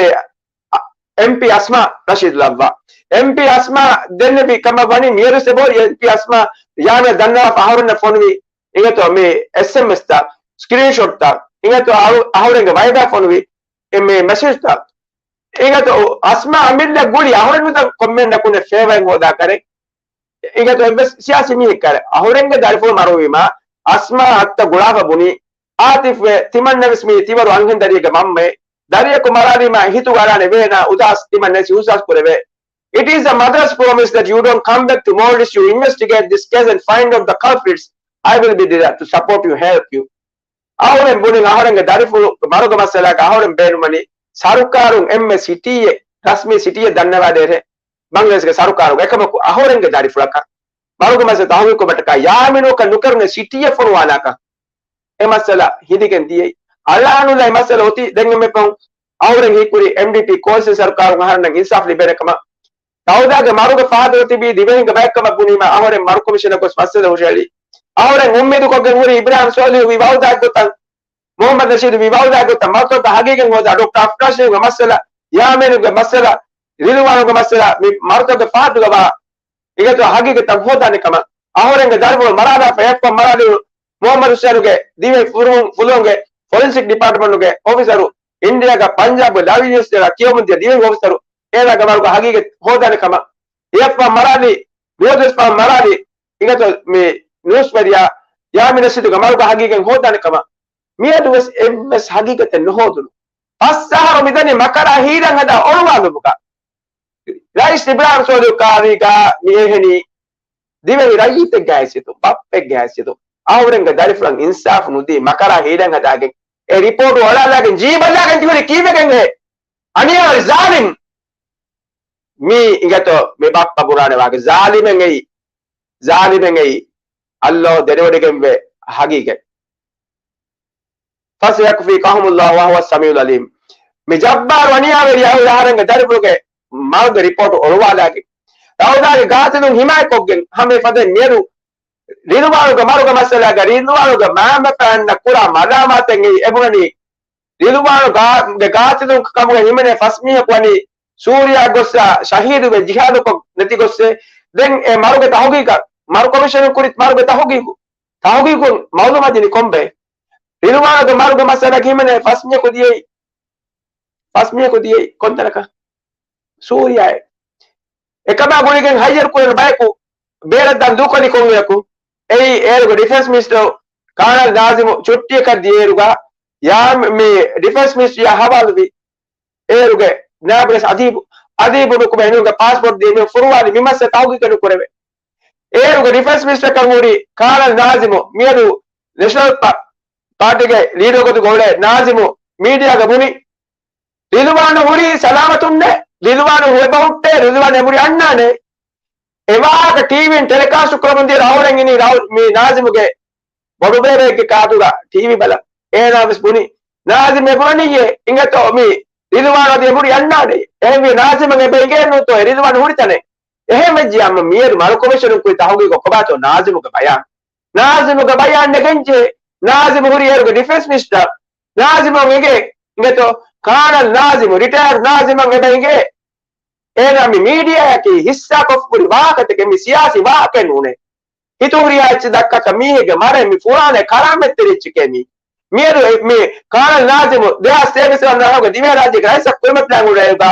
އެމްޕީ އަސްމާ ރަޝީދު ލައްވާ. އެމްޕީ އަސްމާ ދެންނެވި ކަމަށް ވަނީ މިޔަރު ސެބޯރި އެމްޕީ އަސްމާ ޔާމީނަށް ދަންނަވާފަ އަހުރެންނަށް ފޮނުވި އިނގޭތޯ މި އެސްއެމްއެސްތައް، ސްކްރީންޝޮޓްތައް، އިނގޭތޯ އަހު-، އަހުރެންގެ ވައިބާ ފޮނުވި އެ މި މެސެޖްތައް. އިނގޭތޯ އަސްމާ އަމިއްލަ ގުޅި އަހުރެން ނުދަން ކޮންމެ ނަކުނެ ފޭވައިން ހޯދާ ކަރެއް. އިނގޭތޯ އެއްވެސް ސިޔާސީ މީހެއް ކަރެއް. އަހުރެންގެ ދަރިފުޅު މަރުވީމާ އަސްމާ އަތްތައް ގުޅާފަ ބުނީ، އާތިފްވެ، ތިމަންނަވެސް މީ ތިވަރު އަންހެން ދަރިއެއްގެ މަންމައެއް. ދަރިއަކު މަރާލީމާ ހިތުގަ އަރާނެ ވޭނާ އުދާސް ތިމަންނަވެސް އިހުސާސް ކުރެވޭ. It is a mother's promise that you don't come back to Moorish. You investigate this case and find out the culprits. I will be there to support you, help you. އަހުރެން ބުނިން އަހުރެންގެ ދަރިފުޅު މަރުގެ މައްސަލާގަ އަހުރެން ބޭނުމަނީ ސަރުކާރުން އެންމެ ސިޓީއެއް، ރަސްމީ ސިޓީއެއް ދަންނަވާދޭށޭ. ބަންގްލަދޭޝްގެ ސަރުކާރުގެ އެކަމަކު އަހުރެންގެ ދަރިފުޅަކަށް މަރުގެ މައްސަލަ ތަހުގީގު ކުރުމަށްޓަކާ ޔާމީނުއަކަށް ނުކެރުނެ ސިޓީއެއް ފޮނުވާލާކަށް އެ މައްސަލަ ހިނދިގެން ދިޔައީ. އަޅާނުލާ މައްސަލަ އޮތީ. ދެން އެންމެ ފަހުން އަހުރެން ހީކުރި އެމްޑީޕީ ކޯލިޝަން ސަރުކާރުން އަހަރެންނަށް އިންސާފް ލިބޭނެ ކަމަށް. ރައުދާގެ މަރުގެ ފަހަތުގަ ތިބީ ދިވެހިންގެ ބައެއްކަމަށް ބުނީމަ، އަހުރެން މަރު ކޮމިޝަނަށް ގޮސް މައްސަލަ ހުށަހެޅި. އަހުރެން އުއްމީދުކޮށްގެން ހުރި އިބްރާހިމް ސޯލިހު ވި ވައުދާއެއް ގޮތަށް، މުހައްމަދު ނަޝީދު ވި ވައުދާއެއް ގޮތަށް މަރުތަކުގެ ހަގީގަތް ހޯދާ، ޑޮކްޓަރ އަފްނާން ޝަރީފްގެ މައްސަލަ، ޔާމީނުގެ މައްސަލަ، ރިލުވާނުގެ މައްސަލަ، މި މަރުތަކުގެ ފަހަތުގަ ވާ އިގެތޯ ހަގީގަތަށް ހޯދާނެ ކަމަށް. އަހުރެންގެ ދަރިފުޅު މަރާލާފަ އެފް ވަން މަރާލި މުހައްމަދު ހުސެނުގެ ދިވެހި ފުރު-، ފުލުހުންގެ ފޮރެންސިކް ޑިޕާޓްމަންޓުގެ އޮފިސަރު، އިންޑިއާގަ ޕަންޖާބުގެ ލާވިޔަސް ކިޔަމުންދިޔަ ދިވެހި އޮފިސަރު، އޭނާގެ މަރުގެ ހަގީގަތް ހޯދާނެ ކަމަށް. އެފް ވަން މަރާލި، ނުވަދުވަސް ފަހުން މަރާލި، އިގެތޯ މި ނޫސްވެރިޔާ ޔާމީން ނަޝީދުގެ މަރުގެ ހަގީގަތް ހޯދާނެ ކަމަށް. މިއަދު ވެސް އެއްވެސް ހަގީގަތެއް ނުހޯދުނު. ފަސް އަހަރު މިދަނީ މަކަރާ ހީރަން ހަދާ އޮޅުވާލުމުގަ. ރައީސް އިބްރާހިމް ސޯލިހު ކާރީގަ މި އެހެނީ ދިވެހި ރައްޔިތެއްގެ ހައިސިއްޔަތުން، ބައްޕެއްގެ ހައިސިއްޔަތުން، އަހުރެންގެ ދަރިފުޅަށް އިންސާފު ނުދީ، މަކަރާ ހީރަން ހަދާގެން އެ ރިޕޯޓު އޮޅާލާގެން ޖީބަށްލާގެން ތިހުރީ ކީއްވެގެންހޭ؟ އަނިޔާވެރި ޒާލިމް. މީ އިނގޭތޯ މި ބައްޕަ ބުނާނެ ވާހަކަ. ޒާލިމެއް އެއީ، ޒާލިމެއް އެއީ. ﷲ ދެނެވޮޑިގެންވޭ ހަގީގަތް. فسيكفيكهم الله وهو السميع العليم. މި ޖައްބާރު އަނިޔާވެރި އަހުރެ އަހަރެންގެ ދަރިފުޅުގެ މަރުގެ ރިޕޯޓު އޮޅުވާލާގެން، ރައުދާގެ ގާތިލުން ހިމާޔަތްކޮށްގެން ހަމަ އެފަދައިން މިއަދު ރިލުވާނުގެ މަރުގެ މައްސަލާގަ ރިލުވާނުގެ މައިންބަފައިންނަށް ކުރާ މަލާމާތެއް އެއީ އެބުނަނީ ރިލުވާނު ގާ-، ގެ ގާތިލުން ކަމުގަ ހިމެނޭ ފަސް މީހަކު ވަނީ ސޫރިޔާ ގޮއްސަ ޝަހީދުވެ ޖިހާދުކޮށް ނެތި ގޮއްސެ. ދެން އެ މަރުގެ ތަހުގީގަށް، މަރު ކޮމިޝަނުން ކުރި މަރުގެ ތަހުގީގު، ތަހުގީގުން މައުލޫމާތް ދިނީ ކޮންބައެއް؟ ރިލުވާނުގެ މަރުގެ މައްސަލަ ހިމެނޭ ފަސް މީހަކު ދިޔައީ، ފަސް މީހަކު ދިޔައީ ކޮންތަނަކަށް؟ ސޫރިޔާއެއް. އެކަމާ ގުޅިގެން ހައްޔަރު ކުރެވޭ ބަޔަކު ބޭރަށް ދާން ދޫކޮށްލީ ކޮންއިރަކު؟ އެއީ އޭރުގެ ޑިފެންސް މިނިސްޓަރު ކާނަލް ނާޒިމު ޗުއްޓީއަކަށް ދިޔައިރުގަ ޔާ މި ޑިފެންސް މިނިސްޓްރީއާ ހަވާލުވި އޭރުގެ ނާއިބު ރައީސް އަދީބު، އަދީބު ނުކުމެ އެމީހުންގެ ޕާސްޕޯޓް ދީ އެމީހުން ފުރުވާލި މި މައްސަލަ ތަހުގީގެއް ނުކުރެވޭ. އޭރުގެ ޑިފެންސް މިނިސްޓަރަކަށް ހުރި ކާނަލް ނާޒިމު މިއަދު ނެޝަނަލް ޕާ-، ޕާޓީގެ ލީޑަރ ގޮތުގަ އުޅޭ ނާޒިމު މީޑިއާގަ ބުނި، ރިލުވާނު ހުރީ ސަލާމަތުންނޭ، ރިލުވާނު ހުވަފަ ހުއްޓޭ، ރިލުވާނު އެނބުރި އަންނާނޭ. އެ ވާހަކަ ޓީވީން ޓެލެކާސްޓް ކުރަމުން ދިޔަ ރަހުލަށް އިނީ ރަހުލް މި ނާޒިމުގެ ބޮޑުބޭބެއެއްގެ ކާދުގަ ޓީވީ ބަލަން. އޭނާ ވެސް ބުނި، ނާޒިމް އެބުނަނީއޭ، އިނގޭތޯ މި ރިލުވާނު އަދި އެނބުރި އަންނާނޭ. އެހެންވީ ނާޒިމަށް އެބަ އިނގޭނުތޯ އެ ރިލުވާނު ހުރި ތަނެއް. އެހެން ވެއްޖިއްޔާ މިއަދު މަރު ކޮމިޝަނުން ކުރި ތަހުގީގު ކޮބާތޯ ނާޒިމުގެ ބަޔާން؟ ނާޒިމުގެ ބަޔާން ނެގެންޖެހޭ. ނާޒިމު ހުރީ އޭރުގެ ޑިފެންސް މިނިސްޓަރ. ނާޒިމަށް އެނގޭ، އިނގޭތޯ ކާނަލް ނާޒިމު، ރިޓަޔާޑް ނާޒިމަށް އެބަ އިނގޭ އޭނާ މި މީޑިއާއަކީ ހިއްސާކޮށްފަ ހުރި ވާހަކަތަކެއް، މި ސިޔާސީ ވާހަކައެއް ނޫނޭ. ހިތުހުރިހާ އެއްޗެއް ދައްކާކަށް މީހެއްގެ މަރެއް މި ފުރާނަ ކަރާމަތްތެރި އެއްޗެކޭ މީ. މިއަދު އެ-، މި ކާނަލް ނާޒިމު ދެހާސް ތޭވީސް ވަނަ އަހަރުގެ ދިވެހިރާއްޖޭގެ ރައީސަށް ކުރިމަތިލާން އުޅޭއިރުގަ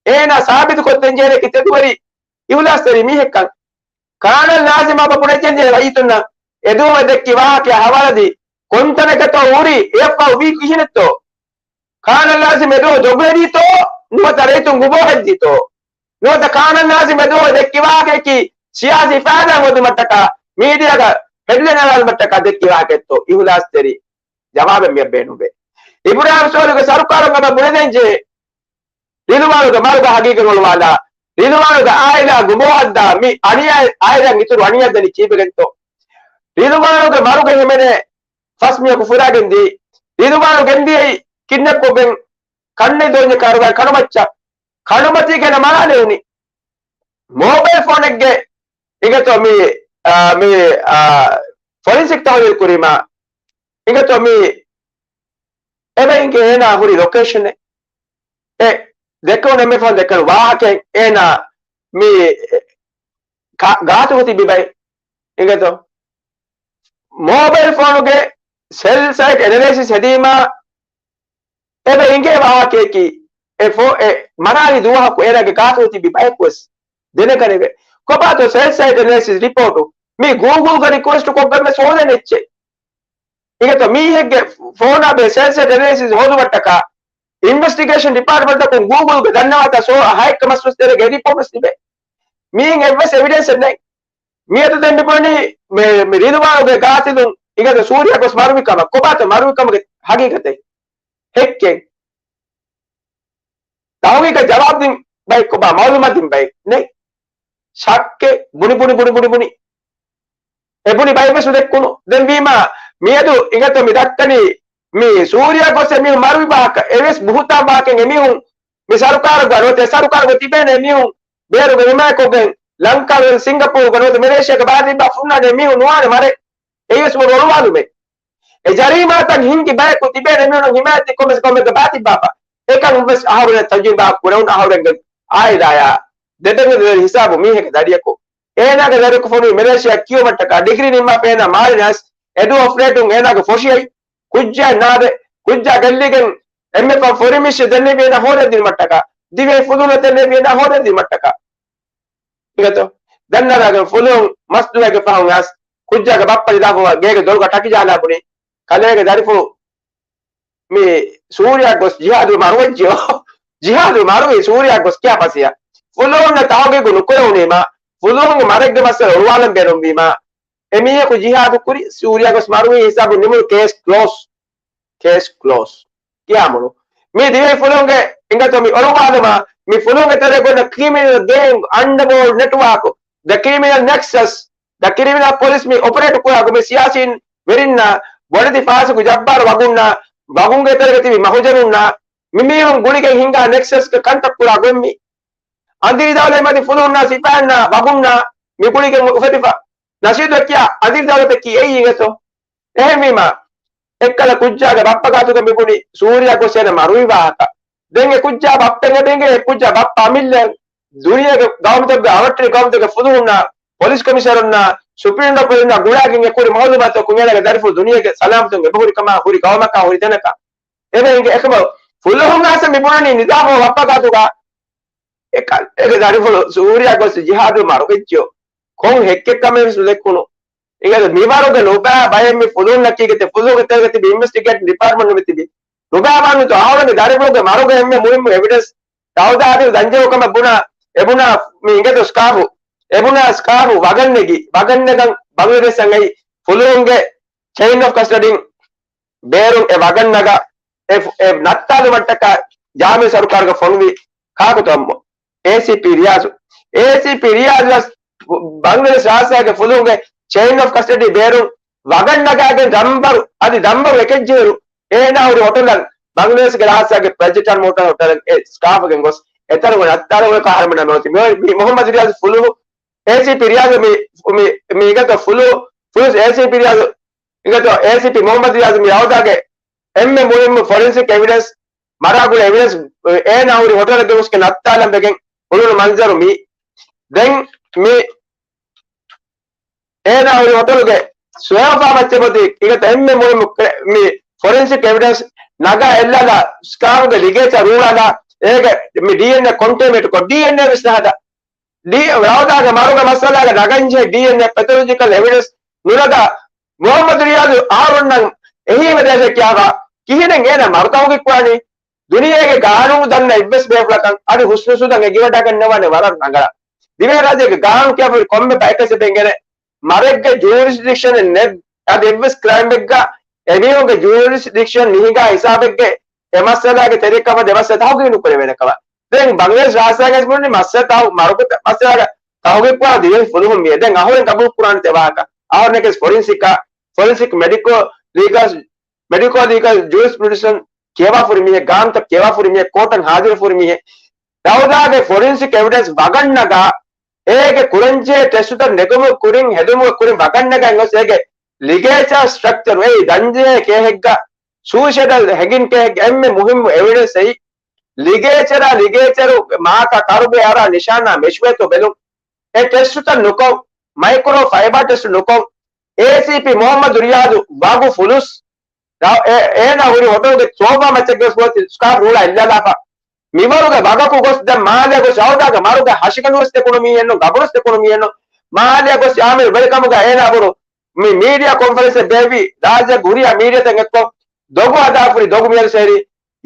އޭނާ ސާބިތުކޮށްދޭންޖެހޭނެ ކިތަދުވެރި އިހުލާސްތެރި މީހެއްކަން. ކާނަލް ނާޒިމް އެބަ ބުނެދޭންޖެހޭ ރައްޔިތުންނަށް އެދުވަހު ދެއްކި ވާހަކައާ ހަވާލުދީ ކޮންތަނަކަށްތޯ ހުރީ، އެއަށްފަހު ވީ ކިހިނެއްތޯ؟ ކާނަލް ނާޒިމް އެދުވަހު ޖޮގު ހެދީތޯ ނުވަތަ ރައްޔިތުން ގުބޯ ހެއްދީތޯ؟ ނުވަތަ ކާނަލް ނާޒިމް އެދުވަހު ދެއްކި ވާހަކަޔަކީ ސިޔާސީ ފައިދާ ހޯދުމަށްޓަކާ މީޑިއާގަ ހެޑްލައިން އަޅާލުމަށްޓަކާ ދެއްކި ވާހަކައެއްތޯ؟ އިހުލާސްތެރި ޖަވާބެއް މިއަށް ބޭނުންވޭ. އިބްރާހިމް ސޯލިހުގެ ސަރުކާރުން އެބަ ބުނެދޭންޖެހޭ ރިލުވާނުގެ މަރުގެ ހަގީގަތް އޮޅުވާލާ، ރިލުވާނުގެ އާއިލާ ގުބޯ ހައްދާ، މި އަނިޔާ އާއިލާއިން އިތުރު އަނިޔާ ދަނީ ކީއްވެގެންތޯ؟ ރިލުވާނުގެ މަރުގެ ހިމެނޭ ފަސް މީހަކު ފުރާގެން ދިޔައީ. ރިލުވާނު ގެންދިޔައީ ކިޑްނެޕްކޮށްގެން ކަންނެތް ދޯންޏަކާ އަރުވާ ކަނޑުމައްޗަށް. ކަނޑުމަތީގަ އޭނަ މަރާލެވުނީ. މޯބައިލް ފޯނެއްގެ އިނގޭތޯ މި، އާ، މި، އާ، ފޮރެންސިކް ތަހުލީލް ކުރީމާ އިނގޭތޯ މި އެބަ އިނގޭ އޭނާ ހުރި ލޮކޭޝަނެއް. އެ ދެކެވުނު އެންމެ ފަހުން ދެކެވުނު ވާހަކައެއް އޭނާ މި ކާ-، ގާތުގަ ތިބި ބައެއް އިނގޭތޯ. މޯބައިލް ފޯނުގެ ސެލް ސައިޓް އެނަލައިސިސް ހެދީމާ އެބަ އިނގޭ ވާހަކަޔަކީ އެ ފޯ-، އެ މަރާލި ދުވަހަކު އޭނާގެ ގާތުގަ ތިބި ބަޔަކުވެސް ދެނެގަނެވޭ. ކޮބާތޯ ސެލް ސައިޓް އެނަލައިސިސް ރިޕޯޓު؟ މީ ގޫގުލްގަ ރިކުއެސްޓު ކޮށްގެންވެސް ހޯދޭނެ އެއްޗެއް. އިނގޭތޯ މީހެއްގެ ފޯނާ ބެ ސެންސަރ އެނަލައިސިސް ހޯދުމަށްޓަކާ އިންވެސްޓިގޭޝަން ޑިޕާޓްމަންޓަކުން ގޫގުލްގެ ދަންނަވާތާ ސޯ ހައެއްކަ މަސްވެސް ދެރަގެ ރިޕޯޓްވެސް ލިބޭ. މީން އެއްވެސް އެވިޑެންސެއް ނެތް. މިއަދު ދެން މިބުނަނީ މި، މި ރިލުވާނުގެ ގާތިލުން އިނގޭތޯ ސޫރިޔާ ގޮސް މަރުވި ކަމަށް. ކޮބާތޯ މަރުވި ކަމުގެ ހަގީގަތެއް؟ ހެއްކެއް. ތަހުގީގަށް ޖަވާބު ދިން ބައެއް ކޮބާ؟ މައުލޫމާތު ދިން ބައެއް ނެތް. ޝައްކެއް ބުނި، ބުނި، ބުނި، ބުނި، ބުނި. އެ ބުނި ބައެއްވެސް ނުދެއްކުނު. ދެން ވީމާ، މިއަދު އިނގޭތޯ މި ދައްކަނީ މި ސޫރިޔާ ގޮސް އެމީހުން މަރުވި ވާހަކަ، އެވެސް ބުހުތާން ވާހަކައެއް. އެމީހުން މި ސަރުކާރުގަ ނުވަތަ އެ ސަރުކާރުގަ ތިބޭނެ އެމީހުން ބޭރުގަ ހިމާޔަތްކޮށްގެން ލަންކާގެ، ސިންގަޕޫރުގަ ނުވަތަ މެލޭޝިޔާގަ ބާތިއްބާ ފުންނާނެ އެމީހުން ނުވާނެ މަރެއް. އެއީވެސް ވަރަށް އޮޅުވާލުމެއް. އެ ޖަރީމާތައް ހިންގި ބަޔަކު ތިބޭނެ އެމީހުން ހިމާޔަތް ކޮންމެސް ކޮންމެއްގެ ބާތިއްބާފަ. އެކަން ވެސް އަހަރުމެން ތަޖުރިބާ ކުރެވުނު އަހަރެންގެ އާއިލާޔާ ދެބެން ހިސާބު މީހެއްގެ ދަރިޔަކު. އޭނާގެ ދަރިޔަކު ފޮނުވީ މެލޭޝިޔާ ކިޔުމަށްޓަކާ ޑިގްރީ ނިންމާފަ އޭނާ މާލެ ނަސް އެޑު އޮފް ރޭޓުން އޭނާގެ ފޮށިއައި ކުއްޖާ ނާދެ ކުއްޖާ ގެއްލިގެން އެންމެ ފަ ފޮރިމިޝް ދެންނެވި އޭނާ ހޯދަން ދިނުމަށްޓަކާ ދިވެހި ފުލުހުން ދެންނެވި އޭނާ ހޯދަން ދިނުމަށްޓަކާ. އިނގޭތޯ؟ ދަންނަރާގެން ފުލުހުން މަސްދުވެގެ ފަހުން އަސް ކުއްޖާގެ ބައްޕަ ނިދާފަ ގޭގެ ދޮރުގަ ޓަކި ޖާލާ ބުނި ކަލޭގެ ދަރިފުޅު މި ސޫރިޔާ ގޮސް ޖިހާދު މަރުވެއްޖިޔޯ. ޖިހާދު މަރުވި ސޫރިޔާ ގޮސް ކިޔާ ފަސިޔަ. ފުލުހުންނަށް ތަހުގީގު ނުކުރެވުނީމާ، ފުލުހުންގެ މަރެއްގެ މައްސަލަ އޮޅުވާލަން ބޭނުންވީމާ، އެމީހަކު ޖިހާދު ކުރި ސޫރިޔާ ގޮސް މަރުވި ހިސާބުން ނިމުނު ކޭސް ކްލޯސް. ކޭސް ކްލޯސް. ކިޔާމުނު. މި ދިވެހި ފުލުހުންގެ އިނގޭތޯ މި އޮޅުވާލުމާ، މި ފުލުހުންގެ ތެރޭގަ އޮންނަ ކްރިމިނަލް ގޭންގް، އަންޑަވޯލްޑް ނެޓްވާކް، ދަ ކްރިމިނަލް ނެކްސަސް، ދަ ކްރިމިނަލް ޕޮލިސް މި އޮޕަރޭޓް ކުރާ ގޮތް މި ސިޔާސީން ވެރިންނާ، ބޮޑެތި ފާސިގު ޖައްބާރު ވަގުންނާ، ވަގުންގެ ތެރޭގަ ތިބި މަހުޖަނުންނާ، މި މީހުން ގުޅިގެން ހިންގާ ނެކްސަސްގެ ކަންތައް ކުރާ ގޮތް މި. އަނދިރި ދައުލަތް މަތި ފުލުހުންނާ ސިފައިންނާ ވަގުންނާ މި ގުޅިގެން އުފެދިފަ. ނަޝީދު ކިޔާ އަނދިރި ދައުލަތަކީ އެއީ އިނގޭތޯ. އެހެންވީމާ، އެއްކަލަ ކުއްޖާގެ ބައްޕަ ގާތުގަ މިބުނި ސޫރިޔާ ގޮސް އޭނަ މަރުވި ވާހަކަ. ދެން އެ ކުއްޖާ ބައްޕަ އެނގޭ އެ ކުއްޖާ ބައްޕަ އަމިއްލަ ދުނިޔޭގެ ގައުމުތަކުގެ އަވަށްޓެރި ގައުމުތަކުގެ ފުލުހުންނާ ޕޮލިސް ކޮމިޝަނަރުންނާ ސުޕްރީމް ކޯޓުންނާ ގުޅާގެން އެ ކުރި މައުލޫމާތު ކުންޏެޅޭގެ ދަރިފުޅު ދުނިޔޭގެ ސަލާމަތުން އެބަހުރި ކަމާ ހުރި ގައުމަކާ ހުރި ތަނަކާ. އެބަ އިނގޭ އެކަމަ ފުލުހުން އަސް މިބުނަނީ ނިޒާމު ބައްޕަ ގާތުގަ އެ ކަލޭގެ ދަރިފުޅު ސޫރިޔާ ގޮސް ޖިހާދު މަރުވެއްޖިޔޯ. ކޮން ހެއްކެއްކަމެއް ވެސް ނުދެއްކުނު. އިނގޭ މިވަރުގެ ނުބައި ބައެއް މި ފުލުހުންނަކީގެ ތެ ފުލުހުގެ ތެރޭގަ ތިބި އިންވެސްޓިގޭޓިން ޑިޕާޓްމަންޓް މި ތިބި. ނުބައިވާނުތޯ އަހަރުމެންގެ ދަރިފުޅުގެ މަރުގެ އެންމެ މުހިއްމު އެވިޑެންސް ރައުދާ ދިން ދަންޖެހު ކަމަށް ބުނާ، އެބުނާ މި އިނގޭތޯ ސްކާފު. އެބުނާ ސްކާފު ވަގަށް ނެގި، ވަގަށް ނެގަން ބަނގްލަދޭޝަށް އައި ފުލުހުންގެ ޗެއިން އޮފް ކަސްޓަޑީން ބޭރުން އެ ވަގަށް ނަގާ، އެ، އެ ނައްތާލުމަށްޓަކާ ޖާމި ސަރުކާރުގެ ފޮނުވި ކާކުތޯ އެމްއޯ، އޭސީޕީ ރިޔާޒު. އޭސީޕީ ރިޔާޒު ވެސް ބަނގްލަދޭޝް ރާސާގެ ފުލުހުންގެ ޗެއިން އޮފް ކަސްޓަޑީ ބޭރުން ވަގަށް ނަގާގެން ރަންބަރު، އަދި ރަންބަރު އެކެއްޖެހިރު، އޭނާ ހުރި ހޮޓަލަށް، ބަނގްލަދޭޝްގެ ރާސާގެ ޕްލެޖަރ ޓައުން ހޮޓަލް ހޮޓަލަށް އެ ސްކާފްގެން ގޮސް، އެތަނުގަ ނައްތާލުމުގެ ކަހަރަމެން ނަމެ އޮތީ. މި، މި މުހައްމަދު ރިޔާޒު ފުލުހު، އޭސީޕީ ރިޔާޒު މި، މި، މި އިނގޭތޯ ފުލު، ފުލު އޭސީޕީ ރިޔާޒު އިނގޭތޯ އޭސީޕީ މުހައްމަދު ރިޔާޒު މި ރައުދާގެ އެންމެ މުހިއްމު ފޮރެންސިކް އެވިޑެންސް، މަރާގުޅޭ އެވިޑެންސް، އޭނާ ހުރި ހޮޓަލެއްގެ ގޮސްގެ ނައްތާލަން ވެގެން ހުޅުނު މަންޒަރު މީ. ދެން މި އޭނާ ހުރި ހޮޓަލުގެ ސޯފާ މައްޗަށް އޮތީ އިނގޭތޯ އެންމެ މުހިއްމު ކްރ-، މި ފޮރެންސިކް އެވިޑެންސް ނަގާ އެއްލާލާ، ސްކާފްގެ ލިގޭޗަރ ރޫޅާލާ، އޭގެ މި ޑީއެންއޭ ކޮންޓޭމިނޭޓް ކޮށް، ޑީއެންއޭ ވެސް ނަހަދާ. ޑީ-، ރައުދާގެ މަރުގެ މައްސަލާގެ ނަގަންޖެހޭ ޑީއެންއޭ ޕެތޮލޮޖިކަލް އެވިޑެންސް ނުނަގާ، މުހައްމަދު ރިޔާޒު އަހަރުންނަށް އެހީމެއް ދޭށޭ ކިޔާފަ، ކިހިނެއް އޭނަ މަރު ތަހުގީގު ކުރާނީ؟ ދުނިޔޭގެ ގާނޫނު ދަންނަ އެއްވެސް ބޭފުޅަކަށް އަދި ހުސްނުސުދަން އެނގިވަޑައިގަންނަވާނެ ވަރަށް ރަނގަޅަށް. ދިވެހިރާއްޖޭގެ ގާނޫނު ކިޔާފަ ކޮންމެ ބަޔަކަށް އެބަ އެނގޭނެ މަރެއްގެ ޖޫރިސްޑިކްޝަނެއް ނެތް، އަދި އެއްވެސް ކްރައިމެއްގަ އެމީހުންގެ ޖޫރިސްޑިކްޝަން ނިހިނގާ ހިސާބެއްގެ އެ މައްސަލާގެ ތެރެއަށް ކަމަށް ދެ މައްސަލަ ތަހުގީގު ނުކުރެވޭނެ ކަމަށް. ދެން ބަނގްލަދޭޝް ރާސާގަސް ބުނި މައްސަލަ ތަހު-، މަރުގެ މައްސަލާގެ ތަހުގީގު ކުރާ ދިވެހި ފުލުހުން މިއޭ. ދެން އަހުރެން ގަބޫލު ކުރާނެ ތެ ވާހަކަ. އަހުރެން ކެސް ފޮރެންސިކާ، ފޮރެންސިކް މެޑިކޯ ލީގަލް، މެޑިކޯ ލީގަލް ޖޫރިސްޕްރުޑެންސް ކިޔަވާފުރި މީހެއް، ގާނޫނުތައް ކިޔަވާފުރި މީހެއް، ކޯޓަށް ހާޒިރުފުރި މީހެއް. ރައުދާގެ ފޮރެންސިކް އެވިޑެންސް ވަގަށް ނަގާ، އޭގެ ކުރަންޖެހޭ ޓެސްޓުތައް ނެގުމުގެ ކުރިން، ހެދުމުގެ ކުރިން ވަގަށް ނަގަން ގޮސް އޭގެ ލިގޭޗާ ސްޓްރަކްޗަރު އެއީ ދަންޖެހޭ ކޭހެއްގަ ސޫއިސައިޑަލް ހެންގިން ކޭހެއްގެ އެންމެ މުހިއްމު އެވިޑެންސް އެއީ، ލިގޭޗަރާ ލިގޭޗަރު މާކާ ކަރުގެ އަރާ ނިޝާނާ މެޗުވޭތޯ ބެލުން. އެ ޓެސްޓުތައް ނުކޮށް، މައިކްރޯ ފައިބާ ޓެސްޓު ނުކޮށް، އޭސީޕީ މުހައްމަދު ރިޔާދު ވަގު ފުލުސް ރ-، އެ-، އޭނާ ހުރި ހޮޓަލުގެ ސޯފާ މައްޗަށް ގޮސް ސްކާފް ރޫޅާ އެއްލާލާފަ. މިވަރުގެ ވަގަކު ގޮސް ދެން މާލެ ގޮސް ރައުދާގެ މަރުގެ ހަށިގަނޑުވެސް ދެކުނު މީހެއްނު، ގަބުރުވެސް ދެކުނު މީހެއްނު. މާލެ ގޮސް އާމިރު ވެރިކަމުގަ އޭނާ ބުރު މި މީޑިއާ ކޮންފަރެންސެއް ބޭއްވި ރާއްޖޭގެ ހުރިހާ މީޑިއާތައް އެއްކޮށް ދޮގު ހަދާފުރި ދޮގު މިއަދު ސޭރި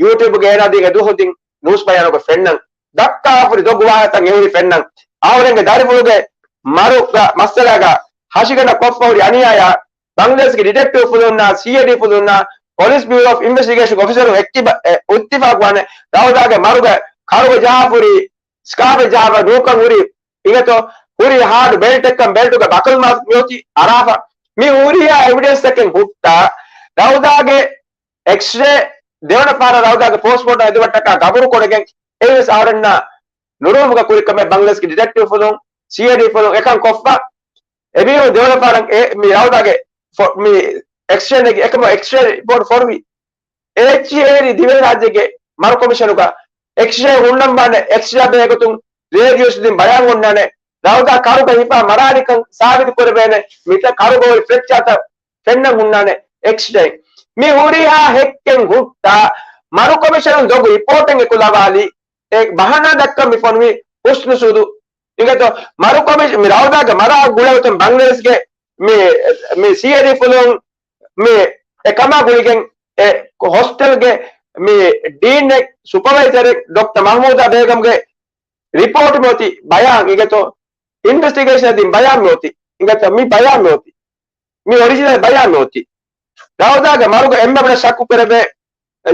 ޔޫޓިއުބްގެ އޭނާ ދީގެ ދުވަހު ދިން ނޫސް ބަޔާނުގަ ފެންނަން. ދައްކާފުރި ދޮގު ވާހަކަތައް އެހުރި ފެންނަން. އަހުރެންގެ ދަރިފުޅުގެ މަރުގަ މައްސަލާގަ ހަށިގަނޑަށް ކޮށްފަ ހުރި އަނިޔާޔާ ބަނގްލަދޭޝްގެ ޑިޓެކްޓިވް ފުލުންނާ، ސީއައިޑީ ފުލުންނާ، ޕޮލިސް ބިއުރޯ އޮފް އިންވެސްޓިގޭޝަން އޮފިސަރު އެއްކިބަ-، އެ، އިއްތިފާޤުވާނެ ރައުދާގެ މަރުގެ ކަރުގަ ޖަހާފުރި ސްކާފެއް ޖަހާފަ ނޫކަން ހުރި އިނގޭތޯ ހުރި ހާޑް ބެލްޓެއްކަން ބެލްޓުގެ ބަކަލް މާސް މިއޮތީ އަރާފަ. މި ހުރިހާ އެވިޑެންސްތަކެއް ހުއްޓާ ރައުދާގެ އެކްސްރޭ ދެވަނަ ފަހަރަށް ރައުދާގެ ޕޯސްޓްމޯޓަމް އެދުމަށްޓަކާ ގަބުރު ކޮށްގެން އެވެސް އަހަރެންނާ ނުރުހުމުގަ ކުރިކަމެއް ބަނގްލަދޭޝްގެ ޑިޓެކްޓިވް ފުލުން، ސީއައިޑީ ފުލުން އެކަން ކޮށްފަ. އެމީހުން ދެވަނަ ފަހަރަށް އެ މި ރައުދާގެ ފޮ-، މި އެކްސްރޭ ނެގި އެކަމަ އެކްސްރޭ ރިޕޯޓް ފޮރުވި. އޭޗްއޭ ދިވެހިރާއްޖޭގެ މަރު ކޮމިޝަނުގަ އެކްސްރޭ ހުންނަންވާނެ، އެކްސްރޭ ބޭގޮތުން ރޭޑިއޯސް ދިން ބަޔާން އޮންނާނެ، ރައުދާ ކަރުގަ ހިފާ މަރާނެކަން ސާބިތު ކުރެވޭނެ، މިތަ ކަރުގަ އޮތް ފްރެކްޗާތައް ފެންނަން ހުންނާނެ އެކްސްރޭ. މި ހުރިހާ ހެއްކެއް ހުއްޓާ މަރު ކޮމިޝަނުން ދޮގު ރިޕޯޓެއް އެކުލަވާލީ. އެ ބަހަނާ ދައްކަން މި ފޮނުވި ހުސްނު ސޫދު. އިނގޭތޯ، މަރު ކޮމިޝަ-، މި ރައުދާގެ މަރާ ގުޅޭގޮތުން ބަނގްލަދޭޝްގެ މި، މި ސީއައިޑީ ފުލުން މި އެ ކަމާ ގުޅިގެން އެ ހޮސްޓެލްގެ މި ޑީނެއް ސުޕަވައިޒަރެއް ޑޮކްޓަ މަހްމޫދާ ބޭގަމްގެ ރިޕޯޓް މިއޮތީ ބަޔާން އިނގޭތޯ، އިންވެސްޓިގޭޝަނަށް ދިން ބަޔާން މިއޮތީ އިނގޭތޯ، މި ބަޔާން މިއޮތީ، މި އޮރިޖިނަލް ބަޔާން މިއޮތީ. ރައުދާގެ މަރުގަ އެންމެ ބޮޑަށް ޝައްކު ކުރެވޭ،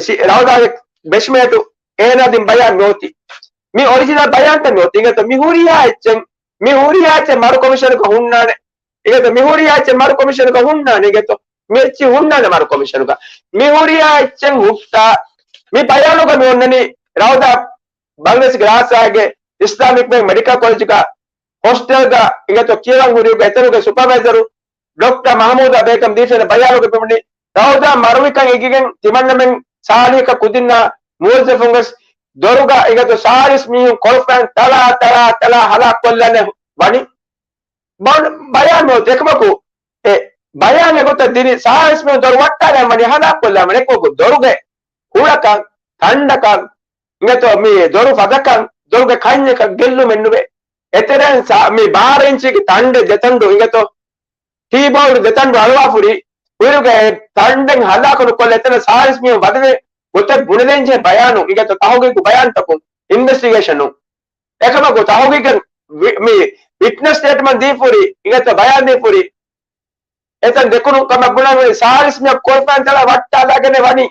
ސި-، ރައުދާގެ ބެޗްމޭޓު އޭނާ ދިން ބަޔާން މިއޮތީ. މި އޮރިޖިނަލް ބަޔާންތައް މިއޮތީ އިނގޭތޯ، މި ހުރިހާ އެއްޗެއް، މި ހުރިހާ އެއްޗެއް މަރު ކޮމިޝަނުގަ ހުންނާނެ. އިނގޭތޯ، މި ހުރިހާ އެއްޗެއް މަރު ކޮމިޝަނުގަ ހުންނާނެ އިނގޭތޯ. މި އެއްޗެއް ހުންނާނެ މަރު ކޮމިޝަނުގަ. މި ހުރިހާ އެއްޗެއް ހުއްޓާ، މި ބަޔާނުގަ މި އޮންނަނީ ރައުދާ ބަނގްލަދޭޝްގެ ރާސްތާގެ އިސްލާމިކް ބޭންކް މެޑިކަލް ކޮލެޖުގަ ހޮސްޓެލްގަ އިނގޭތޯ ކިޔަވަން ހުރިއުގެ އެތަނުގެ ސުޕަވައިޒަރު ޑޮކްޓަ މަހްމޫދާ ބޭގަމް ދީފައި ބަޔާނުގަ މި އޮންނަނީ ރައުދާ މަރުވިކަން އެނގިގެން ތިމަންނަމެން ސާޅީހަކަށް ކުދިންނާ މުވައްޒަފުން ވެސް ދޮރުގަ އިނގޭތޯ ސާޅީސް މީހުން ކޮޅުފައިން ތަޅާ، ތަޅާ، ތަޅާ ހަލާކުކޮށްލާނެ ވަނީ. ބަ-، ބަޔާން މިއޮތީ އެކަމަކު، އެ ބަޔާން އެގޮތަށް ދިނީ ސާޅީސް މީހުން ދޮރު ވައްޓާލާން ވަނީ ހަލާކުކޮށްލާން ވަނީ އެކަމަކު ދޮރުގެ ހުޅަކަން، ތަންޑަކަން، އިނގޭތޯ މި ދޮރު ފަދަކަން، ދޮރުގެ ކަންޏަކަށް ގެއްލުމެއް ނުވޭ. އެތެރެން ސާ-، މި ބާރަ އިންޗީގެ ތަންޑެއް ދެތަންޑު އިނގޭތޯ ޓީ ބޯލް ދެތަންޑު އަޅުވާފުރި ކުއިރުގެ ތަންޑެން ހަލާކުނު ކޮށްލަ އެތަނަށް ސާޅީސް މީހުން ވަދެވޭ ގޮތެއް ބުނެދޭންޖެހޭ ބަޔާނު އިނގޭތޯ ތަހުގީގު ބަޔާންތަކުން އިންވެސްޓިގޭޝަނުން. އެކަމަކު ތަހުގީގަށް ވި-، މި ވިޓްނަސް ސްޓޭޓްމަންޓް ދީފުރި އިނގޭތޯ ބަޔާން ދީފުރި އެތަން ދެކުނު ކަމަށް ބުނަން ސާޅީސް މީހަކު ކޮޅުފައިން ތަޅާ ވައްޓާލާގެނެ ވަނީ.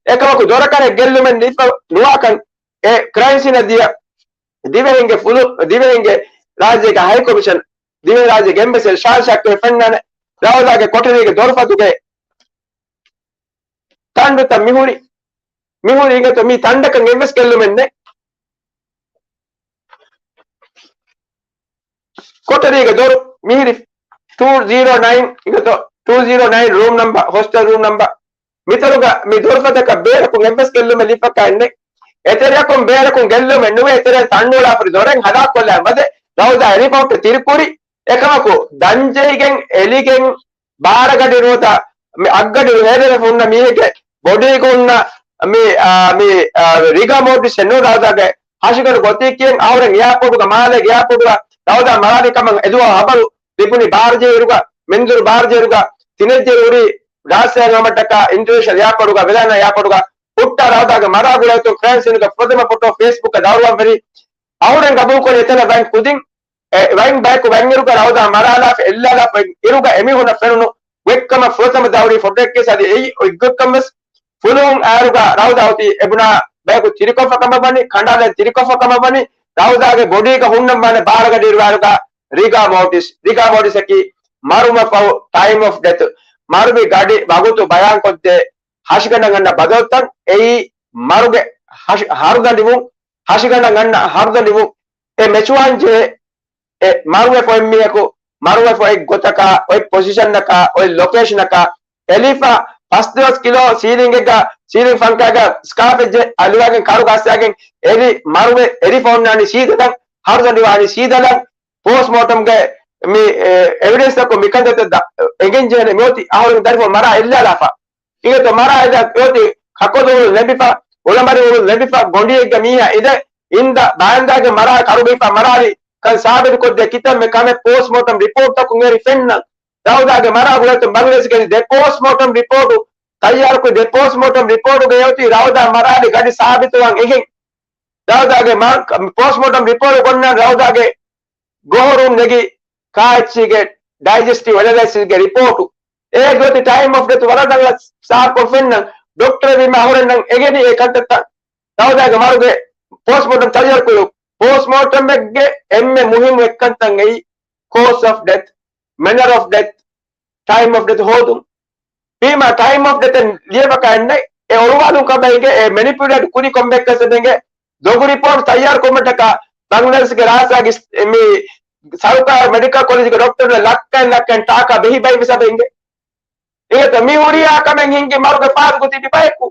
އެކަމަކު ދޮރަކަށް ގެއްލުމެއް ނިފަ ނުވާކަން އެ ކްރައިމް ސީނަށް ދިޔަ ދިވެހިންގެ ފުލު-، ދިވެހިންގެ ރާއްޖޭގެ ހައި ކޮމިޝަން، ދިވެހި ރާއްޖޭގެ އެމްބަސީ ޝާން ޝާކިރު ފެންނާނެ ރައުދާގެ ކޮޓަރީގެ ދޮރުފަތުގެ ތަންޑުތައް މިހުރި، މިހުރި އިނގޭތޯ މީ ތަންޑަކަށް އެއްވެސް ގެއްލުމެއް ނެތް. ކޮޓަރީގެ ދޮރު މިހިރި ޓޫ ޒީރޯ ނައިން އިނގޭތޯ، ޓޫ ޒީރޯ ނައިން ރޫމް ނަމްބަ، ހޮސްޓެލް ރޫމް ނަމްބަ. މިތަނުގަ މި ދޮރުފަތަކަށް ބޭރަކުން އެއްވެސް ގެއްލުމެއް ލިބިފަކާ ނެތް. އެތެރެއަކުން ބޭރަކުން ގެއްލުމެއް ނުވޭ، އެތެރެ ތަންޑު އުޅާފަރި ދޮރެއް ހަލާކޮށްލާ މަދެ ރައުދާ އެ ރިޕޯޓް ތިރިކުރި. އެކަމަކު ދަންޖެހިގެން އެލިގެން ބާރަގަޑި ނުވަތަ މި އަށްގަޑި ހޭދަވެފަ ހުންނަ މީހެއްގެ ބޮޑީގަ ހުންނަ މި، އާ، މި، އާ، ރިގާ މޯޓިސް އެއް ނޫން ރައުދާގެ ހަށިގަނޑު ގޮތީ ކިޔެން އަހުރެން އެއާޕޯޓުގަ މާލޭގެ އެއާޕޯޓުގަ ރައުދާ މަރާލި ކަމަށް އެދުވަހު ހަބަރު ލިބުނީ ބާރަ ޖެހިއިރުގަ، މެންދުރު ބާރަ ޖެހިއިރުގަ، ތިނެއް ޖެހި ހުރީ ރާސްތާއިން ހަމައަށްޓަކާ އިންޓަރނޭޝަނަލް އެއާޕޯޓުގަ، ވެލާނާ އެއާޕޯޓުގަ ހުއްޓާ ރައުދާގެ މަރާ ގުޅޭގޮތުން ކްރައިމް ސީނުގެ ފުރަތަމަ ފޮޓޯ ފޭސްބުކަށް ދައުރުވާން ފެނި. އަހުރެން ގަބޫލުކޮށް އެތަނަށް ވަން ކުދިން އެ ވައިން ބަޔަކު ވަންއިރުގަ ރައުދާ މަރާލާފަ އެއްލާލާފަ އިރުގަ އެމީހުންނަށް ފެނުނު އޮތްކަމަށް ފުރަތަމަ ދައުރީ ފޮޓޯއެއްގެ ސަދި އެއީ އޮތްގޮތްކަން ވެސް ފުލުހުން އައިރުގަ ރައުދާ އޮތީ އެބުނާ ބަޔަކު ތިރިކޮށްފަ ކަމަށް ވަނީ، ކަނޑާލަން ތިރިކޮށްފަ ކަމަށް ވަނީ، ރައުދާގެ ބޮޑީގަ ހުންނަން ވާނެ ބާރަގަޑި އިރުވާއިރުގަ ރިގާ މޯޓިސް، ރިގާ މޯޓިސްއަކީ މަރުމަށްފަހު ޓައިމް އޮފް ޑެތު، މަރުވި ގަޑި ވަގުތު ބަޔާންކޮށްދޭ ހަށިގަނޑަށް އަންނަ ބަދަލުތައް އެއީ މަރުގެ ހަށި-، ހަރުދަނޑިވުން، ހަށިގަނޑަށް އަންނަ ހަރުދަނޑިވުން. އެ މެޗުވާންޖެހޭ އެ މަރުވެފަ އޮތް މީހަކު މަރުވެފަ އޮތް ގޮތަކާ، އޮތް ޕޮޒިޝަންއަކާ، އޮތް ލޮކޭޝަނަކާ އެލިފަ ފަސްދޮޅަސް ކިލޯ ސީލިންގެއްގަ، ސީލިން ފަންކާގަ ސްކާފެއް ޖެ އަލިވާގެން ކަރުގަ އައްސާގެން އެރި މަރުވެ އެރިފަ އޮންނާނީ ސީދަލަން، ހަރުދަނޑިވާނީ ސީދަލަން. ޕޯސްޓްމޯޓަމްގެ މި، އެ، އެވިޑެންސްތަކުން މިކަންތައްތައް އެނގެން ޖެހޭނެ މިއޮތީ އަހުރެން ދަރިފުޅު މަރާ އެއްލާލާފަ. އިނގޭތޯ މަރާ އެދާ އޮތީ ކަކޮދު އުޅުން ލެނބިފަ، އުޅަމަރި އުޅުން ލެނބިފަ، ގޮނޑިއެއްގަ މީހާ އިނދެ، އިންދަ ބާންދާގެ މަރާ ކަރުބީފަ މަރާލި ކަން ސާބިތުކޮށްދޭ ކިތަންމެ ކަމެއް ޕޯސްޓްމޯޓަމް ރިޕޯޓްތަކުން އެރި ފެންނަން. ރައުދާގެ މަރާ ގުޅޭތު ބަނގްލަދޭޝްގެ ދެ ޕޯސްޓްމޯޓަމް ރިޕޯޓު ތައްޔާރުކުރި ދެ ޕޯސްޓްމޯޓަމް ރިޕޯޓުގަ އޮތީ ރައުދާ މަރާލި ގަޑި ސާބިތުވާން އެހެން. ރައުދާގެ މަ-، ޕޯސްޓްމޯޓަމް ރިޕޯޓު ގޮންނަ ރައުދާގެ ގޮހޮރުން ނެގި ކާއެއްޗީގެ ޑައިޖެސްޓިވް އެނަލައިސިސްގެ ރިޕޯޓު. އޭގެ އޮތީ ޓައިމް އޮފް ޑެތު ވަރަށް ރަނގަޅަށް ސާފުކޮށް ފެންނަން. ޑޮކްޓަރ ވީމަ އަހުރެންނަށް އެނގެނީ އެ ކަންތައްތައް. ރައުދާގެ މަރުގެ ޕޯސްޓްމޯޓަމް ތައްޔާރުކުރު، ޕޯސްޓްމޯޓަމެއްގެ އެންމެ މުހިއްމު އެއްކަންތައް އެއީ ކޯސް އޮފް ޑެތް، މެނަރ އޮފް ޑެތް، ޓައިމް އޮފް ޑެތް ހޯދުން. ވީމާ ޓައިމް އޮފް ޑެތެއް ލިޔެފަކާ އެންނެ އެ އޮޅުވާލުން ކަމަށް އެނގޭ، އެ މެނިޕިއުލޭޓް ކުރި ކޮންމެއަކަސް އެބަ އެނގޭ. ދޮގު ރިޕޯޓް ތައްޔާރު ކޮށްމަށްޓަކާ ބަނގްލަދޭޝްގެ ރާސާގެ މި ސަރުކާރު މެޑިކަލް ކޮލެޖްގެ ޑޮކްޓަރުން ލައްކައިން ލައްކައިން ޓާކާ ބެހި ބައި މިސަބަ އިނގޭ. އިނގޭތޯ މި ހުރިހާ ކަމެއް ހިނގި މަރުގެ ފާތުގަ ތިބި ބަޔަކު.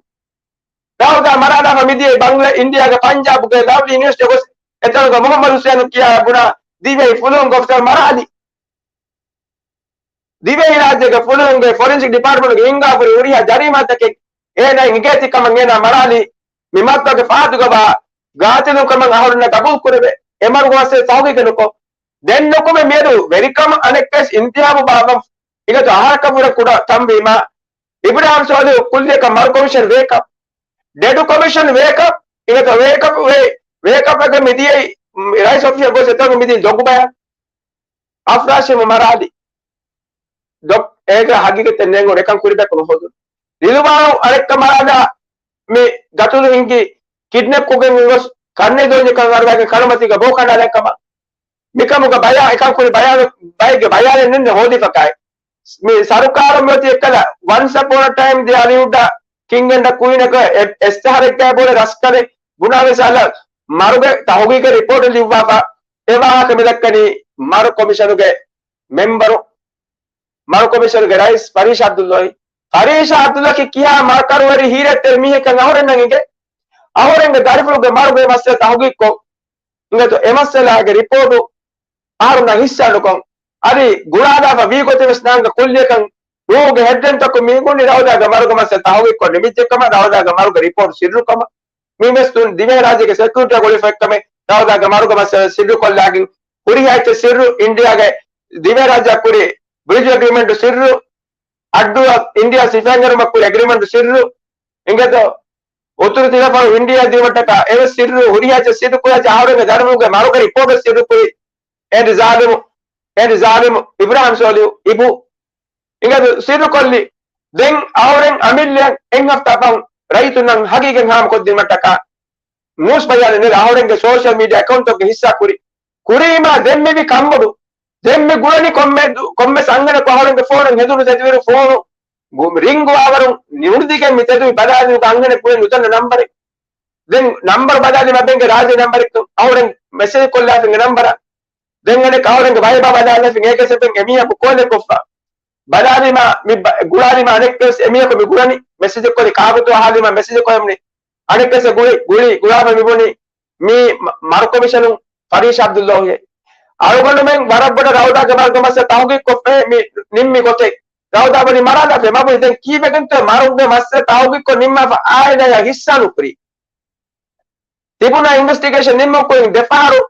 ރައުދާ މަރާލާފަ މިދިޔައީ ބަނގްލަ އިންޑިޔާގެ ޕަންޖާބުގެ ލަވްލީ ޔުނިވަރސިޓީ ގޮސް އެތަނުގަ މުހައްމަދު ހުސޭނު ކިޔާ ބުނާ ދިވެހި ފުލުހުން އޮފިސަރު މަރާލި. ދިވެހިރާއްޖޭގެ ފުލުހުންގެ ފޮރެންސިކް ޑިޕާޓްމަންޓުގެ ހިންގާފުރި ހުރިހާ ޖަރީމާތަކެއް އޭނާ އިނގޭތި ކަމަށް އޭނާ މަރާލީ. މި މަރުގެ ފާތުގަވާ ގާތިލުން ކަމަށް އަހަރުންނަށް ގަބޫލު ކުރެވޭ. އެ މަރުގެ މައްސަލަ ތަހުގީގެއް ނުކޮށް. ދެން ނުކުމެ މިއަދު ވެރިކަމަށް އަނެއްކަސް އިންތިހާބު ބާއްވަން އިނގޭތޯ އަހަރަކަށް ވުރެ ކުޑަ ތަންވީމާ، އިބްރާހިމް ސޯލިހު ކުއްލިއަކަށް މަރު ކޮމިޝަން ވޭކަޕް، ޑެޑު ކޮމިޝަން ވޭކަޕް، އިނގޭތޯ ވޭކަޕް ވޭ، ވޭކަޕް އަކަށް މިދިޔައީ، ރައީސް އޮފީހަށް ގޮސް އެތަނުގަ މިދިން ދޮގު ބަޔާން. އަފްރާޝީމް މަރާލި. ދޮ، އޭގެ ހަގީގަތެއް ނޭނގުނު އެކަން ކުރިބަޔަކު ނުހޯދުނު. ރިލުވާނު އަނެއްކަ މަރާލާ މި ގަތުލު ހިންގި ކިޑްނެޕް ކޮށްގެން ގޮސް ކަންނޭ ދޯންޏަކަށް އަރުވައިގެން ކަނުމަތީގަ ބޯ ކަނޑާލަން ކަމަށް. މިކަމުގަ ބަޔާ އެކަން ކުރި ބަޔާނު، ބައެއްގެ ބަޔާނެއް ނެންނެ ހޯދިފަކާއި. މި ސަރުކާރުން މިއޮތީ އެއްކަލަ ވަންސް އަޕޯން އަ ޓައިމް ދި ހޮލިވުޑް އަ ކިންގް އެންޑް އަ ކުއީނަކަށް އެ، އެއްސަހަރެއްގައި ބޮޑެ ރަސްކަލެއް ބުނާ މިސާލަށް މަރުގެ ތަހުގީގެ ރިޕޯޓެއް ލިޔުއްވާފަ. އެ ވާހަކަ މިދައްކަނީ މަރު ކޮމިޝަނުގެ މެމްބަރު، މަރު ކޮމިޝަނުގެ ރައީސް ފަރީޝާ އަބްދުﷲ. ފަރީޝާ އަބްދުﷲ ކި ކިހާ މަރުކަރުވެރި ހީރެއްތެރި މީހެއްކަން އަހުރެންނަށް އިނގޭ. އަހުރެންގެ ދަރިފުޅުގެ މަރުގެ މައްސަލަ ތަހުގީގުކޮށް، އިނގޭތޯ އެ މައްސަލާގެ ރިޕޯޓު އަހަރުންނަށް ހިއްސާ ނުކޮށް، އަދި ގުޅާލާފަ ވީ ގޮތެއް ވެސް ނާންގަ ކުއްލިއަކަށް ނޫހުގެ ހެޑްލައިންތަކުން މީގުން ރައުދާގެ މަރުގެ މައްސަލަ ތަހުގީގުކޮށް ނިމިއްޖެ ކަމަށް، ރައުދާގެ މަރުގެ ރިޕޯޓް ސިއްރު ކަމަށް. މީ ވެސް ދިވެހިރާއްޖޭގެ ސެކިއުރިޓީއަށް ގުޅިފައި ކަމެއް ރައުދާގެ މަރުގެ މައްސަލަ ސިއްރު ކޮށްލާގެން ހުރިހާ އެއްޗެއް ސިއްރު، އިންޑިޔާގެ ދިވެހިރާއްޖެއަށް ކުރި ބްރިޖު އެގްރިމެންޓު ސިއްރު، އައްޑޫއަށް އިންޑިޔާ ސިފައިން އެރުމަށް ކުރި އެގްރިމެންޓު ސިއްރު، އިނގޭތޯ އުތުރު ތިލަފަޅު އިންޑިޔާ ދިޔުމަށްޓަކާ އެވެސް ސިއްރު، ހުރިހާ އެއްޗެއް ސިއްރު ކުރި އަހަރެންގެ ދަރިފުޅުގެ މަރުގެ ރިޕޯޓް ސިއްރު ކުރި އޭންޑް ޒާލިމު، އޭންޑް ޒާލިމު އިބްރާހިމް ސޯލިހު އިބު އިނގޭތޯ ސިއްރުކޮށްލި. ދެން އަހަރެން އަމިއްލައަށް އެއް ހަފްތާ ފަހުން ރައްޔިތުންނަށް ހަގީގަތް ހާމަކޮށްދިނުމަށްޓަކާ ނޫސް ބަޔާނެއް ނެރެ އަހަރެންގެ ސޯޝަލް މީޑިއާ އެކައުންޓްތަކުގެ ހިއްސާ ކުރި. ކުރީމާ ދެން މިވި ކަންބޮޑު. ދެން މި ގުޅަނީ ކޮންމެ ދު، ކޮންމެސް އަންހެނަކު އަހަރެންގެ ފޯނުން ހެދުނު ތެދުވިރު ފޯނު ގު، ރިންގް ވާވަރުން ނުނިދިގެން މި ތެދުވި ބަލާލި ނުކަ އަންހެނެއް ކުރެ ނުދަންނަ ނަންބަރެއް. ދެން ނަންބަރު ބަލާލި މަބެންގެ ރާޖެ ނަންބަރެއް އަހަރެން މެސެޖް ކޮށްލާފިންގެ ނަންބަރަށް. ދެން އަނެއް އަހަރެންގެ ވައިބާ ބަލާލަފިން އޭގެ ސެބެން އެމީހަކު ކޯލެއް ކޮށްފަ. ބަލާލީމާ މި ބަ، ގުޅާލީމާ އަނެއްކެސް އެމީހަކު މި ގުޅަނީ މެސެޖެއް ކޮށްލި ކާކުތޯ އަހާލީމާ މެސެޖެއް ކޮށްލަމުނީ. އަނެއްކެސް ގުޅި، ގުޅި، ގުޅާފަ މި ބުނީ މީ މަ، މަރު ކޮމިޝަނުން ފަރީޝާ އަބްދުﷲ ހޭ. އަޅުގަނޑުމެން ވަރަށް ބޮޑަށް ރައުދާގެ މަރުގެ މައްސަލަ ތަހުގީގު ކޮށްފައޭ މި ނިންމި ގޮތެއް. ރައުދާ ވަނީ މަރާލާފަ މަގު ދެން ކީއްވެގެންތޯ މަރުގެ މައްސަލަ ތަހުގީގު ކޮށް ނިންމާފަ އާއިލާއާ ހިއްސާ ނުކުރީ. ތިބުނާ އިންވެސްޓިގޭޝަން ނިންމުން ކުރިން ދެފަހަރު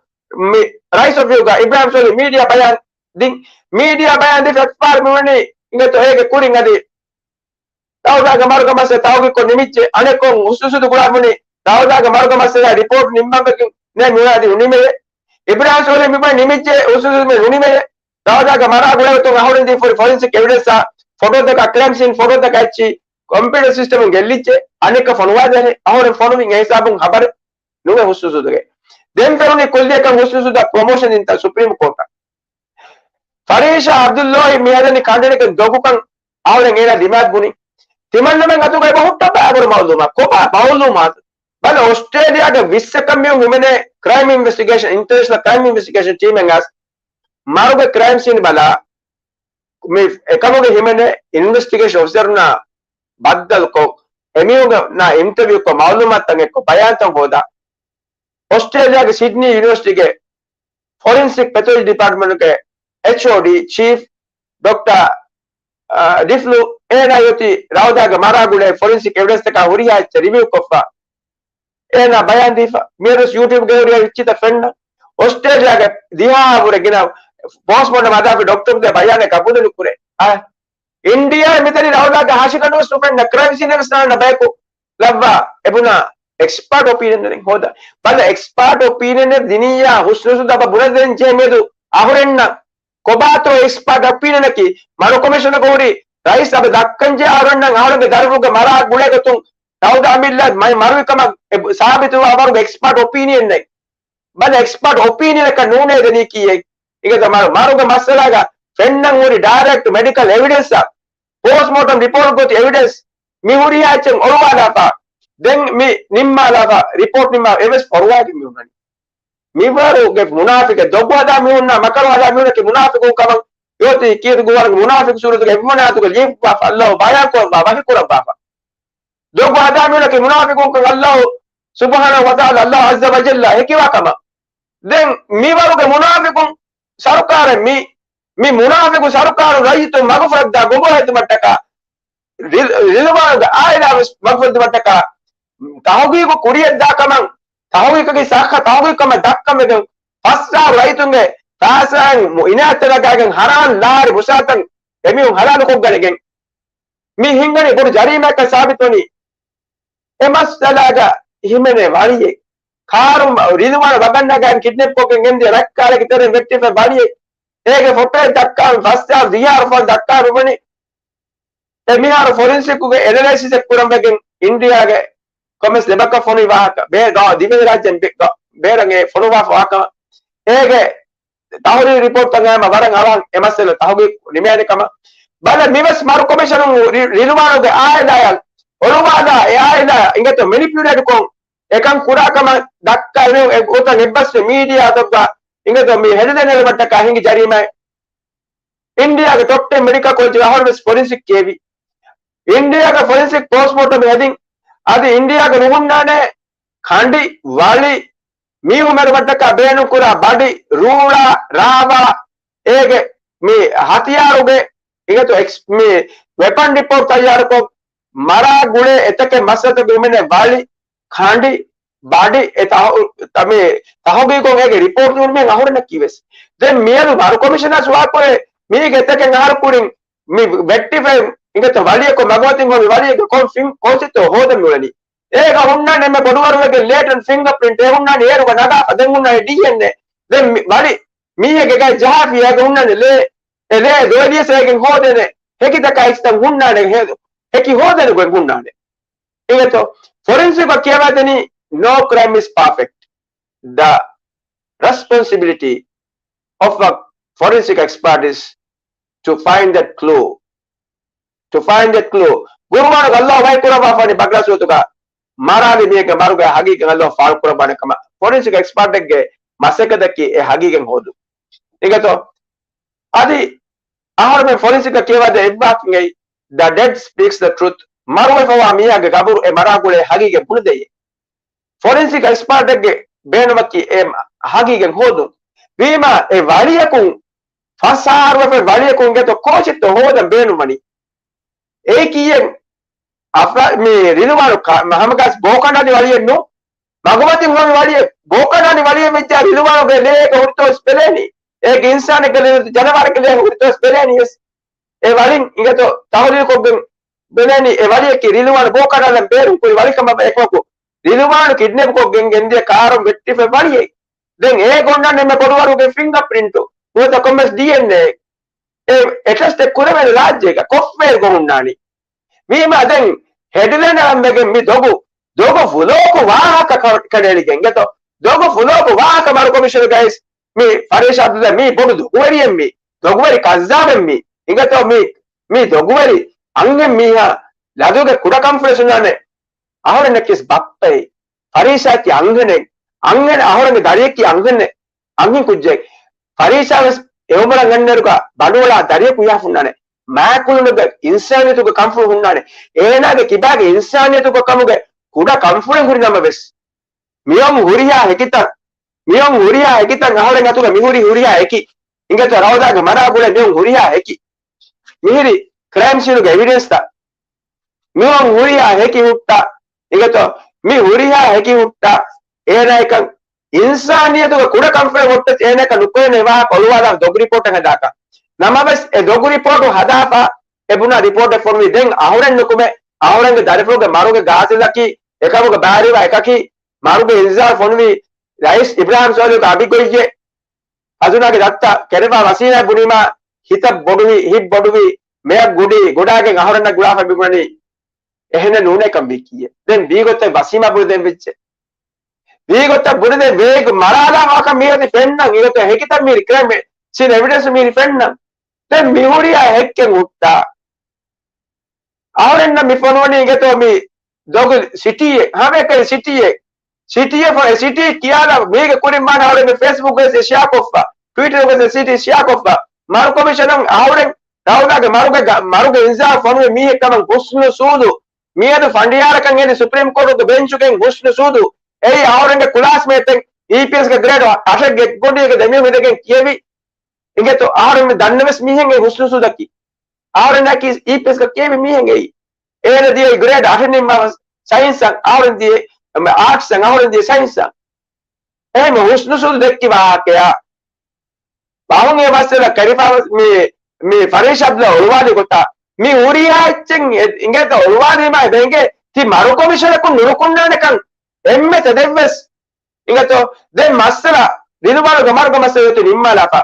މި ރައީސް އޮފީހުގަ އިބްރާހިމް ސޯލިހު މީޑިއާ ބަޔާން ދިން، މީޑިއާ ބަޔާން ދީފަ އެއްފަހަރު މިވަނީ އިނގޭތޯ އޭގެ ކުރިން އަދި ރައުދާގެ މަރުގެ މައްސަލަ ތަހުގީގު ކޮށް ނިމިއްޖެ. އަނެއްކޮން ހުސްހުސުދު ގުޅާ ބުނި ރައުދާގެ މަރުގެ މައްސަލަ ރިޕޯޓް ނިންމަންވެގެން ނޭ މިވަނީ އަދި ނުނިމެޔޭ. އިބްރާހިމް ސޯލިހު މިވަނީ ނިމިއްޖެ ހުސްހުސުދު ނުނިމެޔޭ. ރައުދާގެ މަރާ ގުޅޭގޮތުން އަހުރެން ދީފަ ހުރި ފޮރެންސިކް އެވިޑެންސާ ފޮޓޯތަކާ ކްރައިމް ސީން ފޮޓޯތަކާ އެއްޗި ކޮމްޕިއުޓަރ ސިސްޓަމުން ގެއްލިއްޖެ. އަނެއްކާ ފޮނުވާދޭނެ. އަހުރެން ފޮނުވިން އެހިސާބުން ހަބަރެއް ނުވެ ހުސްހުސުދުގެ. ދެން ފެނުނީ ކުއްލިއަކަށް ހުސްހުސުދަށް ޕްރޮމޯޝަން ދިންތަން ސުޕްރީމް ކޯޓަށް. ފަރީޝާ އަބްދުﷲ މިހަދަނީ ކަނޑައެޅިގެން ދޮގުކަން އަހުރެން އޭނާ ދިމާލު ބުނި. ތިމަންނަމެން އަތުގައި އެބަ ހުއްޓަ ބައިވަރު މައުލޫމާ، ކޮބާ މައުލޫމާތު؟ ބަލަ، އޮސްޓްރޭލިޔާގެ ވިއްސަކަށް މީހުން ހިމެނޭ ކްރައިމް އިންވެސްޓިގޭޝަން، އިންޓަރނޭޝަނަލް ކްރައިމް އިންވެސްޓިގޭޝަން ޓީމެއް އައިސް މަރުގެ ކްރައިމް ސީން ބަލާ، މި އެކަމުގެ ހިމެނޭ އިންވެސްޓިގޭޝަން އޮފިސަރުންނާ ބައްދަލުކޮށް، އެމީހުންނާ އިންޓަވިއުކޮށް، މައުލޫމާތުތައް އެއްކޮށް، ބަޔާންތައް ހޯދާ، އޮސްޓްރޭލިޔާގެ ސިޑްނީ ޔުނިވަރސިޓީގެ ފޮރެންސިކް ޕެތޮލޮޖީ ޑިޕާޓްމަންޓުގެ އެޗްއޯޑީ ޗީފް ޑޮކްޓަ، އާ، ޑިފްލޫ އޭނާ އޮތީ ރައުދާގެ މަރާ ގުޅޭ ފޮރެންސިކް އެވިޑެންސްތަކާ ހުރިހާ އެއްޗެއް ރިވިއު ކޮށްފަ. އޭނާ ބަޔާން ދީފަ. މިއަދު ޔޫޓިއުބްގައި ހުރިހާ އެއްޗިތައް ފެންނަ. އޮސްޓްރޭލިޔާގެ ދިހާ ވުރެ ގިނަ ޕޯސްޓްމޯޓަމް އަދާފި ޑޮކްޓަރުގެ ބަޔާނެއް ގަބޫލު ނުކުރޭ. އާ، އިންޑިޔާ މިތަނި ރައުދާގެ ހަށިގަނޑު ވެސް ނުފެންނަ، ކްރައިމް ސީނެއް ވެސް ނާންނަ ބަޔަކު ލައްވާ އެބުނާ އެކްސްޕާޓް އޮޕީނިއަން ދެން ހޯދާ. ބަލަ، އެކްސްޕާޓް އޮޕީނިއަނެއް ދިނިއްޔާ ހުސްނުސުދަ ބުނެދޭން ޖެހޭ މިއަދު އަހުރެންނަށް ކޮބާތޯ އެކްސްޕާޓް އޮޕީނިއަނަކީ؟ މަރު ކޮމިޝަނަކަށް ހުރި ރައީސް އަބަ ދައްކަންޖެހޭ އަހުރެންނަށް އަހުރެންގެ ދަރިފުޅުގެ މަރާ ގުޅޭ ގޮތުން ރައުދާ އަމިއްލަ މައި މަރުވި ކަމަށް ސާބިތުވާ މަރުގެ އެކްސްޕާޓް އޮޕީނިއަނެއް. ބަލަ، އެކްސްޕާޓް އޮޕީނިއަނަކަށް ނޫނޭ ދެނީކީއެއް. އިނގޭތޯ މަރު، މަރުގެ މައްސަލާގަ ފެންނަން ހުރި ޑައިރެކްޓް މެޑިކަލް އެވިޑެންސްއަށް، ޕޯސްޓްމޯޓަމް ރިޕޯޓް ގޮތި އެވިޑެންސް، މި ހުރިހާ އެއްޗެއް އޮޅުވާލާފަ، ދެން މި ނިންމާލާފަ، ރިޕޯޓް ނިންމާ އެވެސް ފޮރުވާގެން މި އުންނަނީ. މިވަރުގެ މުނާފިގެ ދޮގު ހަދާ މީހުންނާ މަކަރު ހަދާ މީހުންނަކީ މުނާފިޤުން ކަމަށް އޮތީ ކީރިތި ގުވާރުގެ މުނާފިޤު ސޫރަތުގެ އެއްވަނަ އާޔަތުގަ ލިޔެފަ އައްލާހު ބަޔާންކުރައްވާ ވަޙީ ކުރައްވާފަ. ދޮގު ހަދާ މީހުންނަކީ މުނާފިޤުން ކަމަށް އައްލާހު ސުބްޙާނަހޫ ވަތަޢާލާ އައްލާހު ޢައްޒަ ވަޖައްލަ ހެކިވާ ކަމަށް. ދެން މިވަރުގެ މުނާފިޤުން ސަރުކާރެއް މި، މި މުނާފިޤު ސަރުކާރު ރައްޔިތުން މަގުފުރައްދާ ގޮބޯ ހެދުމަށްޓަކާ، ރިލް-، ރިލްވާނުގެ އާއިލާ ވެސް މަގުފުރެއްދުމަށްޓަކާ ތަހުގީގު ކުރިޔަށްދާ ކަމަށް، ތަހުގީގަކީ ސައްހަ ތަހުގީގު ކަމަށް ދައްކަމެގެން ފަސް އަހަރު ރައްޔިތުންގެ ފައިސާއިން މު-، އިނާތްތައް ނަގާގެން ހަރާން ލާރި މުސާތަން އެމީހުން ހަލާލުކޮށްގަނެގެން މި ހިންގަނީ ބޮޑު ޖަރީމާއަކަށް ސާބިތުވަނީ. އެ މައްސަލާގަ ހިމެނޭ ވަޅިއެއް، ކާރު ރިލްވާނު ވަގަށް ނަގާގެން ކިޑްނެޕްކޮށްގެން ގެންދިޔަ ރައްކާލެއްގެ ތެރެއިން ވެއްޓިފައި ވަޅިއެއް، އޭގެ ފޮޓޯއެއް ދައްކާ ފަސް ހާސް ދިހަ އަހަރު ފަހުން ދައްކާ ނުވަނީ. އެ މިހާރު ފޮރެންސިކުގެ އެނަލައިސިސް އެއް ކުރަން ވެގެން އިންޑިއާގެ ކޮމެސް ލެބަކަށް ފޮނުވި ވާހަކަ، ބޭ-، ގާ-، ދިވެހިރާއްޖެ ބޭ-، ގާ-، ބޭރަށް އެ ފޮނުވާފަ ވާކަމަށް އޭގެ ތަހުރީރު ރިޕޯޓްތައް ހަމަ ވަރަށް އަވަހަށް އެ މައްސަލަ ތަހުގީގު ނިމޭނެ ކަމަށް. ބަލަ މިވެސް މަރު ކޮމިޝަނުން ރި-، ރިލްވާނުގެ އާއިލާއަށް އޮޅުވާލާ އެ އާއިލާ އިނގޭތޯ މެނިޕިއުލޭޓް ކޮށް އެކަން ކުރާ ކަމަށް ދައްކާ އެ ގޮތަށް އެއްބަސްވެ މީޑިއާތަކުގަ އިނގޭތޯ މި ހެޑިލައިން އެޅުމަށްޓަކާ ހިނގި ޖަރީމާއެއް. އިންޑިއާގެ ޓޮޕް ޓެން މެޑިކަލް ކޮލެޖުގަ އަހަރު ވެސް ފޮރެންސިކް ކިޔެވި. އިންޑިއާގެ ފޮރެންސިކް ޕޯސްޓްމޯޓަމް ހެދިން އަދި އިންޑިއާގަ ނުހުންނާނެ ކަނޑި، ވަޅި، މީހުން މެރުމަށްޓަކާ ބޭނުންކުރާ ބަޑި، ރޫޅާ، ރާވާ، އޭގެ މި ހަތިޔާރުގެ އިނގޭތޯ އެކްސް-، މި ވެޕަން ރިޕޯޓް ތައްޔާރުކޮށް، މަރާ ގުޅޭ އެތަކެއް މައްސަލަތަކުގެ ހިމެނޭ ވަޅި، ކަނޑި، ބަޑި، އެ ތަހު-، ތަ-، މި ތަހުގީގުކޮށް އޭގެ ރިޕޯޓް ނޫން މިހެން އަހުރެންނަކީ ވެސް. ދެން މިއަދު މަރު ކޮމިޝަނާ ސުވާލުކުރޭ، މީގެ އެތަކެއް އަހަރު ކުރިން މި ވެއްޓިފައި އިނގޭތޯ ވަޅިއެއްކޮށް މަގުމަތިން ހޮވި ވަޅިއެއްގެ ކޮން ފިން-، ކޮން ސިއްތައް ހޯދަން ނުވެނީ. އޭގަ ހުންނާނެ އެންމެ ބޮޑުވަރުގެ ލޭޓަން ފިންގަރޕްރިންޓް އެ ހުންނާނެ އޭރުގަ ނަގާފަ ދެން ހުންނާނެ ޑީއެންއޭ. ދެން މި ވަޅި މީހެއްގެ ގައި ޖަހާފި އޭގަ ހުންނާނެ ލޭ. އެ ލޭ ދޮވެލިޔަސް އޭގެން ހޯދޭނެ ހެކިތަކާ އެއްޗިތައް ހުންނާނެ ހެ-، ހެކި ހޯދޭނެ ގޮތް ހުންނާނެ. އިނގޭތޯ ފޮރެންސިކް ކިޔަވާދެނީ no crime is perfect. The responsibility of a forensic expert is to find that clue. To find that clue. ގުރުއާނުގަ އައްލާހު ވަޙީ ކުރައްވާފަނީ ބަގްރާ ސޫރަތުގަ މަރާލި މީހެއްގެ މަރުގެ ހަގީގަތް އައްލާހު ފާޅު ކުރައްވާނެ ކަމަށް. ފޮރެންސިކް އެކްސްޕާޓެއްގެ މަސައްކަތަކީ އެ ހަގީގަތް ހޯދުން. އިނގޭތޯ އަދި އަހަރުމެން ފޮރެންސިކަށް ކިޔަވާދޭ އެއްވާހަކައެއް، The dead speaks the truth. މަރުވެފަވާ މީހާގެ ގަބުރު އެ މަރާ ގުޅޭ ހަގީގަތް ބުނެދޭ. ފޮރެންސިކް އެކްސްޕާޓެއްގެ ބޭނުމަކީ އެ ހަގީގަތް ހޯދުން. ވީމާ އެ ވަޅިއަކުން ފަސް އަހަރު ވެފަ ވަޅިއަކުން އިނގޭތޯ ކޯޗެއްތޯ ހޯދަން ބޭނުންވަނީ. އެއީ ކީއެއް އަފްރާ-، މި ރިލުވާނު ކަ-، ހަމަގާސް ބޯކަނޑާނި ވަޅިއެއްނު. މަގުމަތިން ހޮވި ވަޅިއެއް، ބޯކަނޑާނި ވަޅިއެއް ވެއްޖާ ރިލުވާނުގެ ލޭގަ ހުރިތޯސް ބެލޭނީ. އޭގެ އިންސާނެއްގެ ލޭ، ޖަނަވާރެއްގެ ލޭ ހުރިތޯސް ބެލޭނީ ވެސް. އެ ވަޅިން އިނގޭތޯ ތަހުލީލުކޮށްގެން ބެލޭނީ އެ ވަޅިއަކީ ރިލުވާނު ބޯކަނޑާލަން ބޭރުން ކުރި ވަޅިކަމަށް އެކަމަކު، ރިލުވާނު ކިޑްނެޕްކޮށްގެން ގެންދިޔަ ކާރުން ވެއްޓިފަ ވަޅިއެއް. ދެން އޭގަ އޮންނާނެ އެންމެ ބޮޑުވަރުގެ ފިންގަޕްރިންޓު ނުވަތަ ކޮންމެސް ޑީއެންއޭ. އެ އެޓެސްޓެއް ކުރެވޭނެ ރާއްޖޭގަ ކޮށްފައިރު ގޮހުންނާނީ. ވީމާ ދެން ހެޑްލައިން އަޅަން ވެގެން މި ދޮގު، ދޮގު ފުލޯކު ވާހަކަ ކަ-، ކަނޑައެޅިގެން އިނގޭތޯ. ދޮގު ފުލޯކު ވާހަކަ މަރު ކޮމިޝަނަރ ގައިސް މި ފަރީޝާ އަބްދުﷲ މީ ބޮޑު ދޮގުވެރިއެއް މީ. ދޮގުވެރި ކައްޒާބެއް މީ. އިނގޭތޯ މީ، މީ ދޮގުވެރި އަންހެން މީހާ ލަދުގެ ކުޑަ ކަންފުޅެއް ސުންނާނެ. އަހަރެންނަކީސް ބައްޕައެއް. ފަރީޝާއަކީ އަންހެނެއް. އަންހެން އަހަރެންގެ ދަރިއަކީ އަންހެނެއް. އަންހެން ކުއްޖެއް. ފަރީޝާ ވެސް އެ އުމުރަށް އަންނައިރުގަ ބަނޑުއަޅާ ދަރިއަކު ހިޔާ ހުންނާނެ. މާތްކުލުންގެ އިންސާނިއްޔަތުގެ ކަންފުޅު ހުންނާނެ. އޭނާގެ ކިބާގެ އިންސާނިއްޔަތުގެ ކަމުގެ ކުޑަ ކަންފުޅެއް ހުރި ނަމަވެސް، މިއޮން ހުރިހާ ހެކިތައް، މިއޮން ހުރިހާ ހެކިތައް އަހަރެން އަތުގަ މިހުރި ހުރިހާ ހެކި. އިނގޭތޯ ރައުދާގެ މަރާ ގުޅޭ މިއޮން ހުރިހާ ހެކި. މިހިރި ކްރައިމް ސީނުގެ އެވިޑެންސްތައް. މިއޮން ހުރިހާ ހެކި ހުއްޓާ. އިނގޭތޯ މި ހުރިހާ ހެކި ހުއްޓާ އޭނާއަކަށް އިންސާނިއްޔަތުގެ ކުޑަ ކަންފުޅެއް ހުއްޓަސް އޭނާއަކަށް ނުކުރެވޭނެ ވާހަކަ އޮޅުވާލާފަ ދޮގު ރިޕޯޓެއް ހަދާކަށް. ނަމަވެސް އެ ދޮގު ރިޕޯޓު ހަދާފަ އެ ބުނާ ރިޕޯޓެއް ފޮނުވީ ދެން އަހުރެން ނުކުމެ، އަހުރެންގެ ދަރިފުޅުގެ މަރުގެ ގާތިލަކީ އެކަމުގެ ބާރީވާ އެކަކީ، މަރުގެ އިންޒާރު ފޮނުވީ ރައީސް އިބްރާހިމް ސޯލިހުގެ އަބި ގޮއްޔެއް. ހަޒުނާގެ ދައްތަ ކެނެވާ ވަސީނާ ބުނީމާ ހިތަށް ބޮޑުވި، ހިތް ބޮޑުވި، މެޔަށް ގުޑި، ގުޑާގެން އަހުރެންނަށް ގުޅާފަ ބިބުނަނީ. އެހެނެއް ނޫނޭ ކަން ވީ ކީއެއް. ދެން ވީގޮތަށް ވަސީމާ ބުނެދޭން ވެއްޖެ. ވީގޮތަށް ބުނެދޭން ވޭގޮ މަރާލާ ވާކަން މީ އަދި ފެންނަން. އިނގޭތޯ ހެކިތައް މީ ކްރައިމް ސީން އެވިޑެންސް މީ ފެންނަން. ދެން މިހުރިހާ ހެއްކެއް ހުއްޓާ. އަހަރެންނަށް މި ފޮނުވަނީ އިނގޭތޯ މި ދޮގު ސިޓީއެއް، ހަމައެކަނި ސިޓީއެއް. ސިޓީއެއް ފޮ-، ސިޓީ ކިޔާލާ މީގެ ކުރިން މާނަ އަހަރެން މި ފޭސްބުކް ވެސް ޝެއާކޮށްފަ، ޓްވިޓަރު ވެސް ސިޓީ ޝެއާކޮށްފަ. މަރު ކޮމިޝަނުން އަހަރެން ރައުލާގެ މަރުގެ ގަ-، މަރުގެ އިންސާފް ފޮނުވި މީހެއް ކަމަށް ހުސްނު ސޫދު. މިއަދު ފަނޑިޔާރަކަށް އެދި ސުޕްރީމް ކޯޓުގެ ބެންޗުގެ ހުސްނު ސޫދު. އެއީ އަހަރެންގެ ކްލާސްމޭޓެއް އީޕީއެސްގެ ގްރޭޑް އަށެއްގެ ގޮނޑިއެއްގެ ދެމީހުން ހިދަގެން ކިޔެވި. އިނގޭތޯ އަހަރެން ދަންނަވެސް މީހެއް އެ ހުސްނު ސޫދަކީ. އަހަރެންނަކީ އީޕީއެސްގަ ކިޔެވި މީހެއް އެއީ. އޭނަ ދިޔައީ ގްރޭޑް އަށެއް ނިންމާ ސައިންސަށް، އަހަރެން ދިޔައީ އާޓްސްއަށް، އަހަރެން ދިޔައީ ސައިންސަށް. އެހެން ހުސްނު ސޫދު ދެއްކި ވާހަކަޔާ. ބަހުން އެ މައްސަލަ ކަރިފާ މި، މި ފަރީޝާބްލަ އޮޅުވާލި ގޮތާ. މި ހުރިހާ އެއްޗެއް އެ-، އިނގޭތޯ އޮޅުވާލީމާ އެބަ އިނގޭ ތި މަރު ކޮމިޝަނަކުން ނުރުކުންނާނެކަން އެންމެ ތެދެއްވެސް. އިނގޭތޯ ދެން މައްސަލަ ރިލުވާނުގެ މަރުގެ މައްސަލަ އޮތީ ނިންމާލާފަ.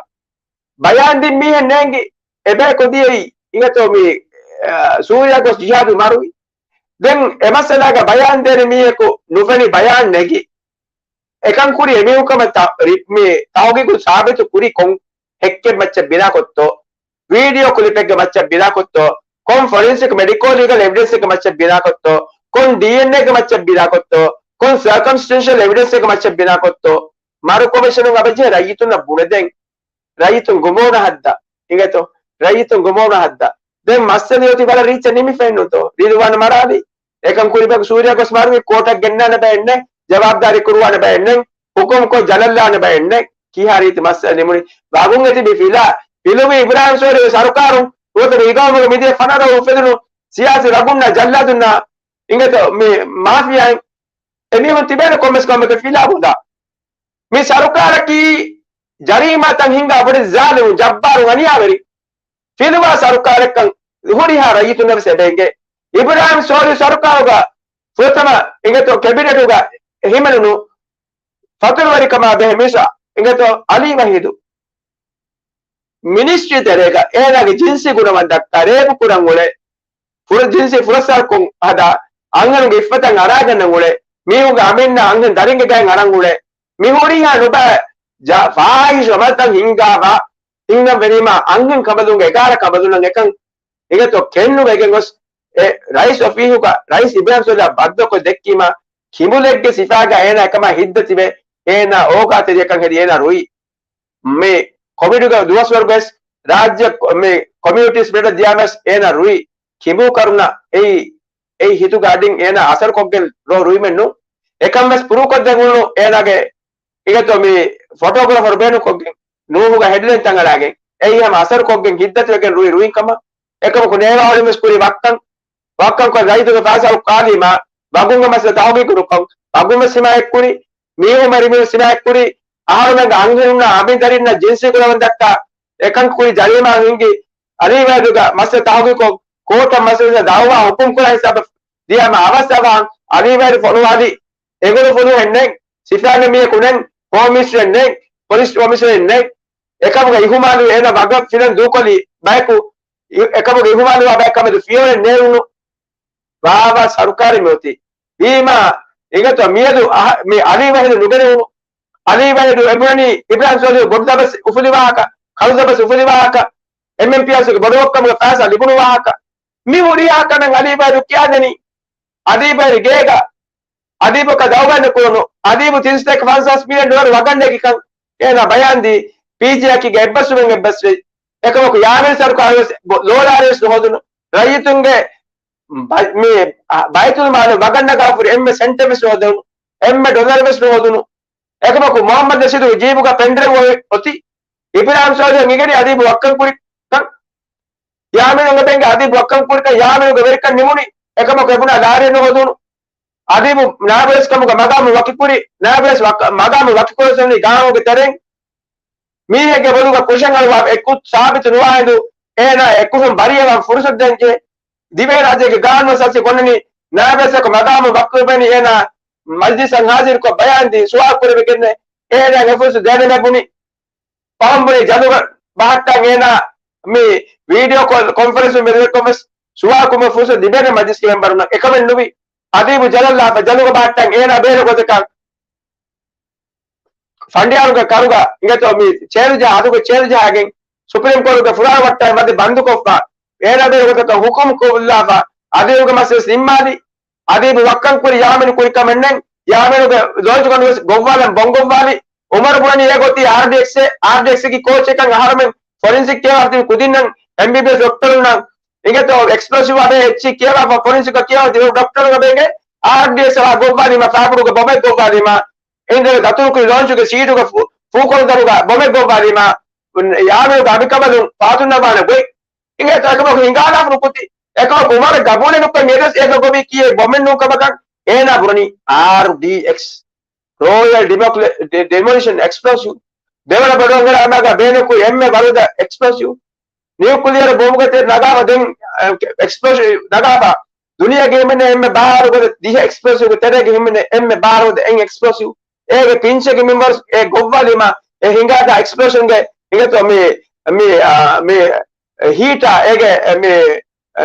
ބަޔާން ދިން މީހެއް ނޭނގި އެބަޔަކު ދިޔައީ އިނގޭތޯ މި، އަ، ސޫރިޔާ ގޮސް ޖިހާދު މަރުވި. ދެން އެ މައްސަލާގަ ބަޔާން ދޭނެ މީހަކު ނުފެނި ބަޔާން ނެގި. އެކަން ކުރި އެމީހުން ކަމަށް ތަ-، ރި-، މި ތަހުގީގު ސާބިތު ކުރި ކޮން ހެއްކެއް މައްޗަށް ބިނާކޮށްތޯ، ވީޑިއޯ ކްލިޕެއްގެ މައްޗަށް ބިނާކޮށްތޯ، ކޮން ފޮރެންސިކް މެޑިކޯ ލީގަލް އެވިޑެންސެއްގެ މައްޗަށް ބިނާކޮށްތޯ، ކޮން ޑީއެންއޭގެ މައްޗަށް ބިނާކޮށްތޯ، ކޮން ސަރކަމްސްޓެންޝަލް އެވިޑެންސެއްގެ މައްޗަށް ބިނާކޮށްތޯ، މަރު ކޮމިޝަނުން އަބަޖެހޭ ރައްޔިތުންނަށް ބުނެދޭން. ރައްޔިތުން ގޮމޯނަ ހައްދަ. އިނގޭތޯ؟ ރައްޔިތުން ގޮމޯނަ ހައްދަ. ދެން މައްސަލަ އޮތީ ވަރަށް ރީއްޗަށް ނިމިފައެއްނުތޯ؟ ރިލުވާން މަރާލި. އެކަން ކުރި ބަޔަކު ސޫރިޔާ ގޮސް މަރުވި ކޯޓަށް ގެންނާނެ ބައެއް ނެތް، ޖަވާބުދާރީ ކުރުވާނެ ބައެއް ނެތް، ހުކުމްކޮށް ޖަލަށްލާނެ ބައެއް ނެތް. ކިހާ ރީތި މައްސަލަ ނިމުނީ؟ ވަގުން އެތިބި ފިލާ، ފިލުވި އިބްރާހިމް ސޯލިހު ސަރުކާރުން، ނުވަތަ މި ހިގާމުގެ މިދިޔަ ފަނަރަ އުފެދުނު ސިޔާސީ ވަގުންނާ ޖައްލާދުންނާ އިނގޭތޯ މި މާފިޔާއިން އެމީހުން ތިބޭނެ ކޮންމެސް ކަމެއްގެ ފިލާ ބުނދާ. މި ސަރުކާރަކީ ޖަރީމާތައް ހިންގާ ބޮޑެތި ޒާލިމު، ޖައްބާރު، އަނިޔާވެރި. ފިލުވާ ސަރުކާރެއްކަން ހުރިހާ ރައްޔިތުންނަށް ވެސް އެބަ އެނގޭ. އިބްރާހިމް ސޯލިހު ސަރުކާރުގަ ފުރަތަމަ އިނގޭތޯ ކެބިނެޓުގަ ހިމެނުނު ފަތުރުވެރިކަމާ ބެހޭ މީސް އިނގޭތޯ އަލީ ވަހީދު. މިނިސްޓްރީ ތެރޭގަ އޭނާގެ ޖިންސީ ގުނަވަން ދައްކާ ރޭޕު ކުރަން އުޅޭ. ފުރަ ޖިންސީ ފުރައްސާރަކުން ހަދާ، އަންހެނުންގެ އިއްފަތަށް އަރާގަންނަން އުޅޭ، މީހުންގެ އަމިއްލަ އަންހެން ދަރިންގެ ގައިން އަރަން އުޅޭ، މި ހުރިހާ ނުބައި ޖާ-، ފާހިޝް އަމަލުތައް ހިންގާފަ، ހިންގަން ވެރީމާ އަންހެން ކަނބަލުންގެ އެގާރަ ކަނބަލުންނަށް އެކަން އިނގޭތޯ ކެންނުވެގެން ގޮސް، އެ ރައީސް އޮފީހުގަ ރައީސް އިބްރާހިމް ސޯލިހަށް ބައްދަލުކޮށް ދެއްކީމާ، ކިބުލެއްގެ ސިފާގަ އޭނާ އެކަމާ ހިތްދަތިވެ، އޭނާ އޯގާތެރިއަކަށް ހެދި އޭނާ ރުއި. މި ކޮވިޑުގެ ދުވަސްވަރުގަވެސް ރާއްޖެ ކޮ-، މި ކޮމިއުނިޓީ ސްޕްރެޑަށް ދިޔާމަސް އޭނާ ރުއި. ކިބޫ ކަރުނަ އެއީ، އެއީ ހިތުގަ އަޑިން އޭނާ އަސަރުކޮށްގެން ރޯ ރުއިމެއްނު. އެކަން ވެސް ޕްރޫވްކޮށްދެން އުޅުނު އޭނާގެ އިނގޭތޯ މި ފޮޓޯގްރާފަރު ބޭނުންކޮށްގެން، ނޫހުގަ ހެޑްލައިންތައް އަޅާގެން، އެއީ ހަމަ އަސަރުކޮށްގެން ހިތްދަތިވެގެން ރުއި ރުއިން ކަމަށް. އެކަމަކު ނޭވާ ހޮޅިން ވެސް ކުރި ވައްކަން، ވައްކަންކޮށް ރައްޔިތުންގެ ފައިސާ އުއްކާލީމާ، ވަގުންގެ މައްސަލަ ތަހުގީގު ކުރުކޮށް، ވަގުން ވެސް ހިމާޔަތްކުރި، މީހުން މަރި މީހުން ހިމާޔަތްކުރި، އަހަރުމެންގެ އަންހެނުންނާ އަމިއްލަ ދަރިންނަށް ޖިންސީ ގުނަވަން ދައްކާ، އެކަން ކުރި ޖަރީމާ ހިންގި، އަލީ ވަހީދުގެ މައްސަލަ ތަހުގީގުކޮށް، ކޯޓަށް މައްސަލަ ދައުވާ ހުކުމް ކުރާ ހިސާބަށް ދިޔާމަ އަވަސް އަވަހަށް އަލީ ވަހީދު ފޮނުވާލި، އެނގުނުފުލުހެއް ނެތް، ސިފާގެ މީހަކު ނެތް، ހޯމް މިނިސްޓަރެއް ނެތް، ޕޮލިސް ކޮމިޝަނަރެއް ނެތް، އެކަމުގަ އިހުމާލު އޭނަ ވަގަށް ފިލަން ދޫކޮށްލި ބަޔަކު، އެކަމުގަ އިހުމާލުވާ ބަޔަކާމެދު ފިޔަވަޅެއް ނޭޅުނު. ވާވާ ސަރުކާރެއް މިއޮތީ. ވީމާ، އިނގޭތޯ މިއަދު އަހަ-، މި އަލީ ވަހީދު ނުގެނެވުނު. އަލީ ވަހީދު އެބުނަނީ އިބްރާހިމް ސޯލިހު ބޮޑު ދަބަސް އުފުލި ވާހަކަ، ކަޅު ދަބަސް އުފުލި ވާހަކަ، އެމްއެމްޕީއާރްސީގެ ބޮޑުވައްކަމުގެ ފައިސާ ލިބުނު ވާހަކަ. މި ހުރިހާ ކަމެއް އަލީ ވަހީދު ކިޔާދެނީ. އަދީބު ވަރި ގޭގަ، އަދީބަކަށް ދައުވާ ނުކުރުނު، އަދީބު ތިރީސް ލައްކަ ފަންސާސް މިލިއަން ޑޮލަރު ވަގަށް ނެގިކަން އޭނާ ބަޔާންދީ، ޕީޖީއަކީގެ އެއްބަސްވުމެއް އެއްބަސްވެ. އެކަމަކު ޔާމީން ސަރުކާރު ވެސް ބޮ-، ލޯ ލާރި ވެސް ނުހޯދުނު. ރައްޔިތުންގެ ބަ-، މި، އަ، ބައިތުލްމާލު ވަގަށް ނަގާފުރި އެންމެ ސެންޓެއް ވެސް ނުހޯދުނު. އެންމެ ޑޮލަރެއް ވެސް ނުހޯދުނު. އެކަމަކު މުހައްމަދު ނަޝީދުގެ ޖީބުގަ ޕެންޑްރައިވް އޮތީ. އިބްރާހިމް ސޯލިހަށް އިނގެނީ އަދީބު ވައްކަން ކުރިކަން. ޔާމީނުގެ ބެންގެ އަދީބު ވައްކަން ކުރިކަން ޔާމީނުގެ ވެރިކަން ނިމުނީ. އެކަމަކު އެބުނާ ލާރިއެއް ނުހޯދުނު. އަދީބު ނާބަލަސްކަމުގަ މަގާމު ވަކިކުރި، ނާބަލަސް ވަކ-، މަގާމު ވަކިކުރައްސަނީ ގާނޫނުގެ ތެރެއިން. މީހެއްގެ ބޮލުގަ ކުށެއް އަޅުވާ އެއްކު ސާބިތު ނުވާ ހިނދު އޭނާ އެކުށުން ބަރީއަވާން ފުރުސަތު ދޭންޖެހޭ. ދިވެހިރާއްޖޭގެ ގާނޫނު ސަސި ގޮންނަނީ ނާބަލަސްއަކު މަގާމު ވަކިކުރެވޭނީ އޭނާ މަޖިލިސަށް ހާޒިރުކޮށް ބަޔާންދީ ސުވާލު ކުރެވިގެންނޭ. އޭނާ އެ ފުރުސަތު ދޭނެ ލެބުނީ. ފަހުން ބުނީ ޖަލުގަ ބަހައްޓަން އޭނާ މި ވީޑިއޯ ކޯލް ކޮންފަރެންސު މެދުވެރިކޮށް ވެސް ސުވާލު ކުރުމަށް ފުރުސަތު ދިބޭނެ މަޖިލިސްގެ މެމްބަރުންނަށް އެކަމެއް ނުވި. އަދީބު ޖަލަށްލާފަ ޖަލުގަ ބަހައްޓަން އޭނާ ބޭނުން ގޮތަކަށް ފަނޑިޔާރުގެ ކަރުގަ އިނގޭތޯ މި ޗެއަރު ޖަހާ، އަދުގެ ޗެއަރު ޖަހާގެން ސުޕްރީމް ކޯޓުގެ ފުރާނަ ވައްޓާ މަތި ބަންދުކޮށްފަ، އޭނާ ބޭނުން ގޮތަކަށް ހުކުމް ކޮށްލާފަ، އަދީބުގެ މައްސަލަ ނިންމާލި. އަދީބު ވައްކަން ކުރި ޔާމިނު ކުރި ކަމެއް ނެތް. ޔާމިނުގެ ލޯންޗުގަނޑު ވެސް ގޮއްވާލަން ބޮން ގޮއްވާލި. އުމަރު ބުނަނީ އެ ގޮތީ އާރްޑީއެކްސް، އާރްޑީއެކްސްގެ ކޯޗެއް ކަން އަހަރުމެން ފޮރެންސިކް ކިޔަވާ ތިބި ކުދިންނަށް އެމްބީބީއެސް ޑޮކްޓަރުންނަށް އިނގޭތޯ އެކްސްޕްލޯސިވް އަދެ އެއްޗި ކިޔަވާފަ ފޮރެންސިކް ކިޔަވާ ތިބި ޑޮކްޓަރުން ބޭނގެ އާރްޑީއެކްސް އަޅާ ގޮއްވާލީމަ ފާބުރުގަ ބޮމެއް ގޮއްވާލީމަ އެންގެ ދަތުރުކުރި ލޯންޗުގެ ސީޓުގަ ފޫ-، ފޫކޮޅު ދަރުގަ ބޮމެއް ގޮއްވާލީމަ ޔާމިނުގެ އަނބިކަނބަލުން ފާތުންނަވާނެ ގޮތް. އިނގޭތޯ އެކަމަކު ހިނގާލާފަ ނުކުތި. އެކަމަކު އުމަރަށް ގަބޫލެއް ނުކޮށް މިއަދުވެސް އޭގަ ގޮވީ ކީއް ބޮމެއް ނޫން ކަމަކަށް އޭނާ ބުނަނީ އާރްޑީއެކްސް. ރޯޔަލް ޑިމޮކްލެ-، ޑި-، ޑިމޮލިޝަން އެކްސްޕްލޯސިވް. ދެވަނަ ބޮޑު އަނގަރާމާގަ ބޭނުންކުރި އެންމެ ވަރުދަ އެކްސްޕްލޯސިވް. ނިއުކްލިއަރ ބޮމުގެ ތެރެ ނަގާފަ ދެން، އެ، އެކްސްޕްލޯސިވް ނަގާފަ. ދުނިޔޭގެ ހިމެނޭ އެންމެ ބާރުގަދަ ދިހަ އެކްސްޕްލޯސިވްގެ ތެރޭގަ ހިމެނޭ އެންމެ ބާރުގަދަ އެއް އެކްސްޕްލޯސިވް. އޭގެ ޕިންޗެއްގެ މިންވަރު އެ ގޮއްވާލީމަ އެ ހިނގާދާ އެކްސްޕްލޯޝަންގެ އިނގޭތޯ މި، މި، އާ، މި، އެ، ހީޓާ އޭގެ މި، އެ،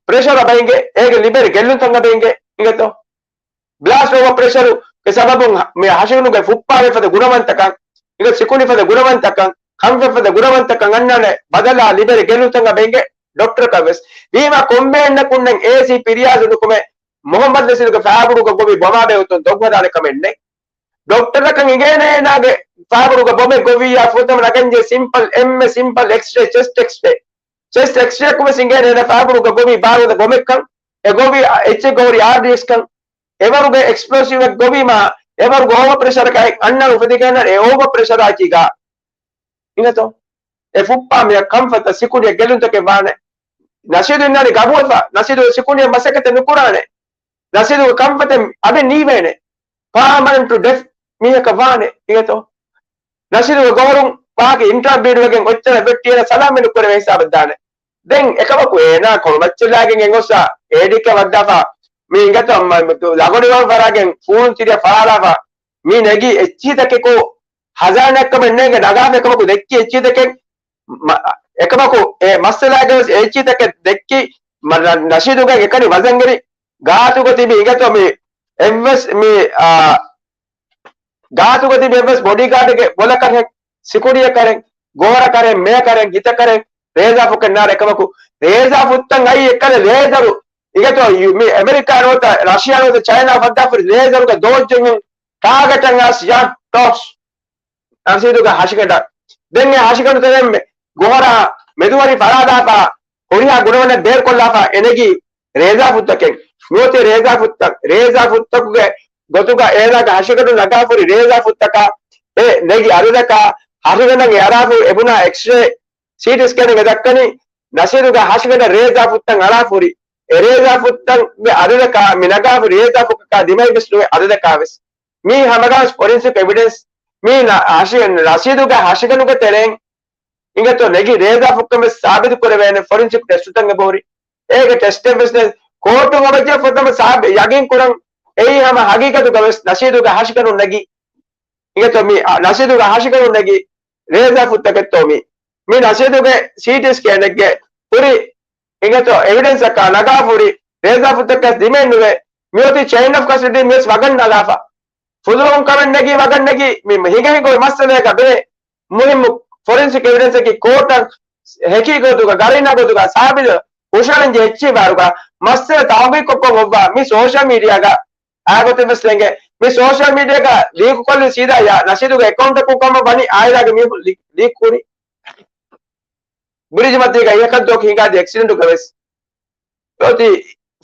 ޕްރެޝަރ ބައިނގެ އޭގެ ލިބެރި ގެއްލުންތައް ބައިނގެ އިނގޭތޯ. ބްލާސްޓް އޯވަރ ޕްރެޝަރުގެ ސަބަބުން މި ހަށިގަނޑުގެ ފުއްޕާވެފަދަ ގުނަވަންތަކަން، އިނގޭ ސިކުނޑިފަދަ ގުނަވަންތަކަން، ކަންފަތްފަދަ ގުނަވަންތަކަން އަންނާނެ ބަދަލާ ލިބެރި ގެއްލުންތަކަށް ބެނގެ ޑޮކްޓަރަކަށް ވެސް. ވީމާ ކޮންމެ އެއްނަކުންނެން އޭސީ ފިރިޔާޒު ނުކުމެ މުހައްމަދު ނަސީދުގެ ފާބުރުގަ ގޮވި ބޮމާ ބެހުތުން ދޮގު ހަދާނެ ކަމެއް ނެތް. ޑޮކްޓަރަކަށް އިނގޭނެ އޭނާގެ ފާބުރުގަ ބޮމެއް ގޮވިއްޔާ ފުރަތަމަ ނަގަންޖެ ސިމްޕަލް އެންމެ ސިމްޕަލް އެކްސްރޭ، ޗެސްޓް އެކްސްރޭ. ޗެސްޓް އެކްސްރޭއަކު ވެސް އިނގޭނެ އޭނާ ފާބުރުގަ ގޮވި ބާރުގަދަ ބޮމެއްކަން، އެ ގޮވި އެއްޗެއް ގޮވަރި އާރްޑީއެކްސް ކަން. އެވަރުގެ އެކްސްޕްލޯސިވްއެއް ގޮވީމާ، އެވަރުގެ އޯވަރ ޕްރެޝަރަކާއި އަންނަން އުފެދިގެންނަ އެ އޯވަރ ޕްރެޝަރާއެކީގަ އިނގޭތޯ؟ އެ ފުއްޕާ މިއަށް ކަންފަތަށް ސިކުނޑިއަށް ގެއްލުންތަކެއް ވާނެ. ނަޝީދު އިންނާނީ ގަބޫލުފަ، ނަޝީދު ސިކުނޑިއަށް މަސައްކަތެއް ނުކުރާނެ. ނަޝީދުގެ ކަންފަތެއް އަދެއް ނީވޭނެ. ޕާމަނެންޓް ޑެފް މީހަކަށް ވާނެ އިނގޭތޯ. ނަޝީދުގެ ގޮވަރުން ވާހަކަ އިންޓަރވިއުގެން އޮތްތަނަށް ވެއްޓިއެރަ ސަލާމް ނުކުރެވޭ ހިސާބަށް ދާނެ. ދެން އެކަމަކު އޭނާ ކޮޅުމައްޗަށް ލާގެން ގޮސް އޭޑީއެކަށް ވައްދާފަ މި އިނގޭތޯ ލަގޮޑިވަން ފަރާގެން ފޫނު ތިރިއަށް ފަޅާލާފަ މި ނެގި އެއްޗިހިތަކެކު ހަޒާނާއެއްކަމެއް ނޭނގެ ނަގާފަ އެކަމަކު ދެއްކި އެއްޗިހިތަކެއް މަ-، އެކަމަކު އެ މައްސަލާގެ ވެސް އެއްޗިހިތަކެއް ދެއްކި މަ-، ނަ-، ނަޝީދުގެ އެކަނި ވަޒަންގެރި ގާތުގަ ތިބި އިނގޭތޯ މި އެއްވެސް މި، އާ، ގާތުގަ ތިބި އެއްވެސް ބޮޑީގާޑެއްގެ ބޮލަކަށެއް، ސިކުޑިއަކަށެއް، ގޯރަކަށެއް، މޭކަށެއް، ހިތަކަށެއް، ރޭޒާފުކެއް ނާރެ އެކަމަކު، ރޭޒާފުއްތަން އައީ އެއްކަލަ ރޭޒަރު، އިނގޭތޯ މި އެމެރިކާ ނުވަތަ ރަޝިޔާ ނުވަތަ ޗައިނާ ފައްދާފަ ރޭޒަރުގެ ދޯއްޖެއް ޓާގެޓަށް އައިސް ޔާ ޓޮސް. ނަޝީދުގެ ހަށިގަނޑަށް. ދެން އެ ހަށިގަނޑު ތެރެއިން ގޮހޮރާ މެދުވަރި ފަޅާލާފަ، ހުރިހާ ގުނަވަނެއް ބޭރުކޮށްލާފަ އެ ނެގީ ރޭޒާފުއްތަކެއް. ނުވަތަ ރޭޒާފުއްތައް، ރޭޒާފުއްތަކުގެ ގޮތުގަ އޭނާގެ ހަށިގަނޑު ނަގާފަ ހުރި ރޭޒާފުއްތަކާ އެ ނެގި އަދަދަކާ ހަށިގަނޑަށް އެ އަރާފަ އެބުނާ އެކްސްރޭ ސީޓީ ސްކޭނެއްގަ ދައްކަނީ ނަޝީދުގެ ހަށިގަނޑަށް ރޭޒާފުއްތައް އަރާފަ ހުރި އެ ރޭޒާފުއްތަކުގެ އަދަދަކާ މި ނަގާފަ ހުރި ރޭޒާފުއްތަކާ ދިމައި ވެސް ނުވެ އަދަދަކާ ވެސް. މީ ހަމަގާސް ފޮރެންސިކް އެވިޑެންސް މީ ނަ-، ހަށި-، ނަޝީދުގެ ހަށިގަނޑުގެ ތެރެއިން އިނގޭތޯ ނެގި ރޭޒާފުއްކަން ވެސް ސާބިތު ކުރެވޭނެ ފޮރެންސިކް ޓެސްޓުތައް އެބަހުރި. އޭގެ ޓެސްޓެއް ވެސް ނެތް. ކޯޓު އޮވައްޖެ ފުރަތަމަ ސާބި-، ޔަގީން ކުރަން އެއީ ހަމަ ހަގީގަތުގަ ވެސް ނަޝީދުގެ ހަށިގަނޑުން ނެގި އިނގޭތޯ މީ، އަ، ނަޝީދުގެ ހަށިގަނޑުން ނެގި ރޭޒާފުއްތަކެއްތޯ މީ. މި ނަޝީދުގެ ސީޓީ ސްކޭނެއްގެ ހުރި އިނގޭތޯ އެވިޑެންސަކާ ނަގާފަ ހުރި ރޭޒާފުއްތަކެއް ދިމައެއް ނުވޭ. މިއޮތީ ޗެއިން އޮފް ކަސްޓަޑީ މިވެސް ވަގަށް ނަގާފަ. ފުލުހުން ކަމެއް ނެގި ވަގަށް ނެގި މި ހިނގަ ހިނގަ އޮތް މައްސަލައަކަށް ބެހޭ މުހިއްމު ފޮރެންސިކް އެވިޑެންސަކީ ކޯޓަށް ހެކި ގޮތުގަ ގަރީނާ ގޮތުގަ ސާބިތު ހުށަހަޅަންޖެހޭ އެއްޗެއް ވާރުގަ މައްސަލަ ތަހުގީގުކޮށް އޮއްވާ މި ސޯޝަލް މީޑިއާގަ އާގޮތެއް ވެސް ނެނގޭ. މި ސޯޝަލް މީޑިއާގަ ލީކުކޮށްލި ސީދާ ޔާ ނަޝީދުގެ އެކައުންޓަކުން ކަމަށް ވަނީ އާއިލާގެ މީހުން ލީ-، ލީކް ކުރި. ބުރިޖު މަތީގަ އިހަކަށްދުވަކު ހިނގާދިޔަ އެކްސިޑެންޓުގަ ވެސް އޮތީ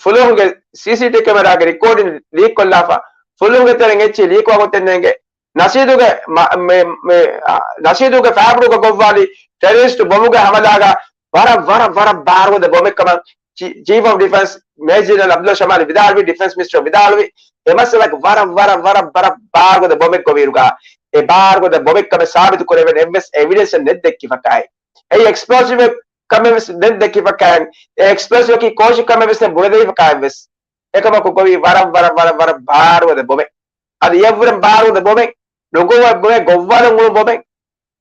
ފުލުހުންގެ ސީސީޓީ ކެމެރާގެ ރިކޯޑިން ލީކް ކޮށްލާފަ، ފުލުހުންގެ ތެރެއިން އެއްޗެއް ލީކުވާ ގޮތެއް ނޭނގެ. ނަޝީދުގެ މަ-، މެ-، މެ-، އާ، ނަޝީދުގެ ފާބުރުގަ ގޮއްވާލި ޓެރަރިސްޓު ބޮމުގެ ހަމަލާގަ ވަރަށް، ވަރަށް، ވަރަށް ބާރުގަދަ ބޮމެއް ކަމަށް ޗީ-، ޗީފް އޮފް ޑިފެންސް މޭޖަރ ޖެނެރަލް އަބްދުﷲ ޝަމާލީ ވިދާޅުވި، ޑިފެންސް މިނިސްޓަރ ވިދާޅުވި، އެ މައްސަލައަކީ ވަރަށް، ވަރަށް، ވަރަށް، ވަރަށް ބާރުގަދަ ބޮމެއް ކޮވިއިރުގަ، އެ ބާރުގަދަ ބޮމެއް ކަމަށް ސާބިތު ކުރެވޭނެ އެއްވެސް އެވިޑެންސެއް ނެތް ދެއްކިފަކާއި. އެއީ އެކްސްޕްލޯސިވް ކަމެއް ވެސް ނެތް ދެއްކިފަކާއި. އެ އެކްސްޕްލޯސިވް ކީ ކޯށި ކަމެއް ވެސް ނެތް ބުނެދެވިފަކާއި ވެސް. އެކަމަކު ގޮވީ ވަރަށް، ވަރަށް، ވަރަށް، ވަރަށް ބާރުގަދަ ބޮމެއް. އަދި އެއަށްވުރެން ބާރުގަދަ ބޮމެއް، ނުގޮވާ ބޮމެއް، ގޮއްވާލަން އުޅުނު ބޮމެއް.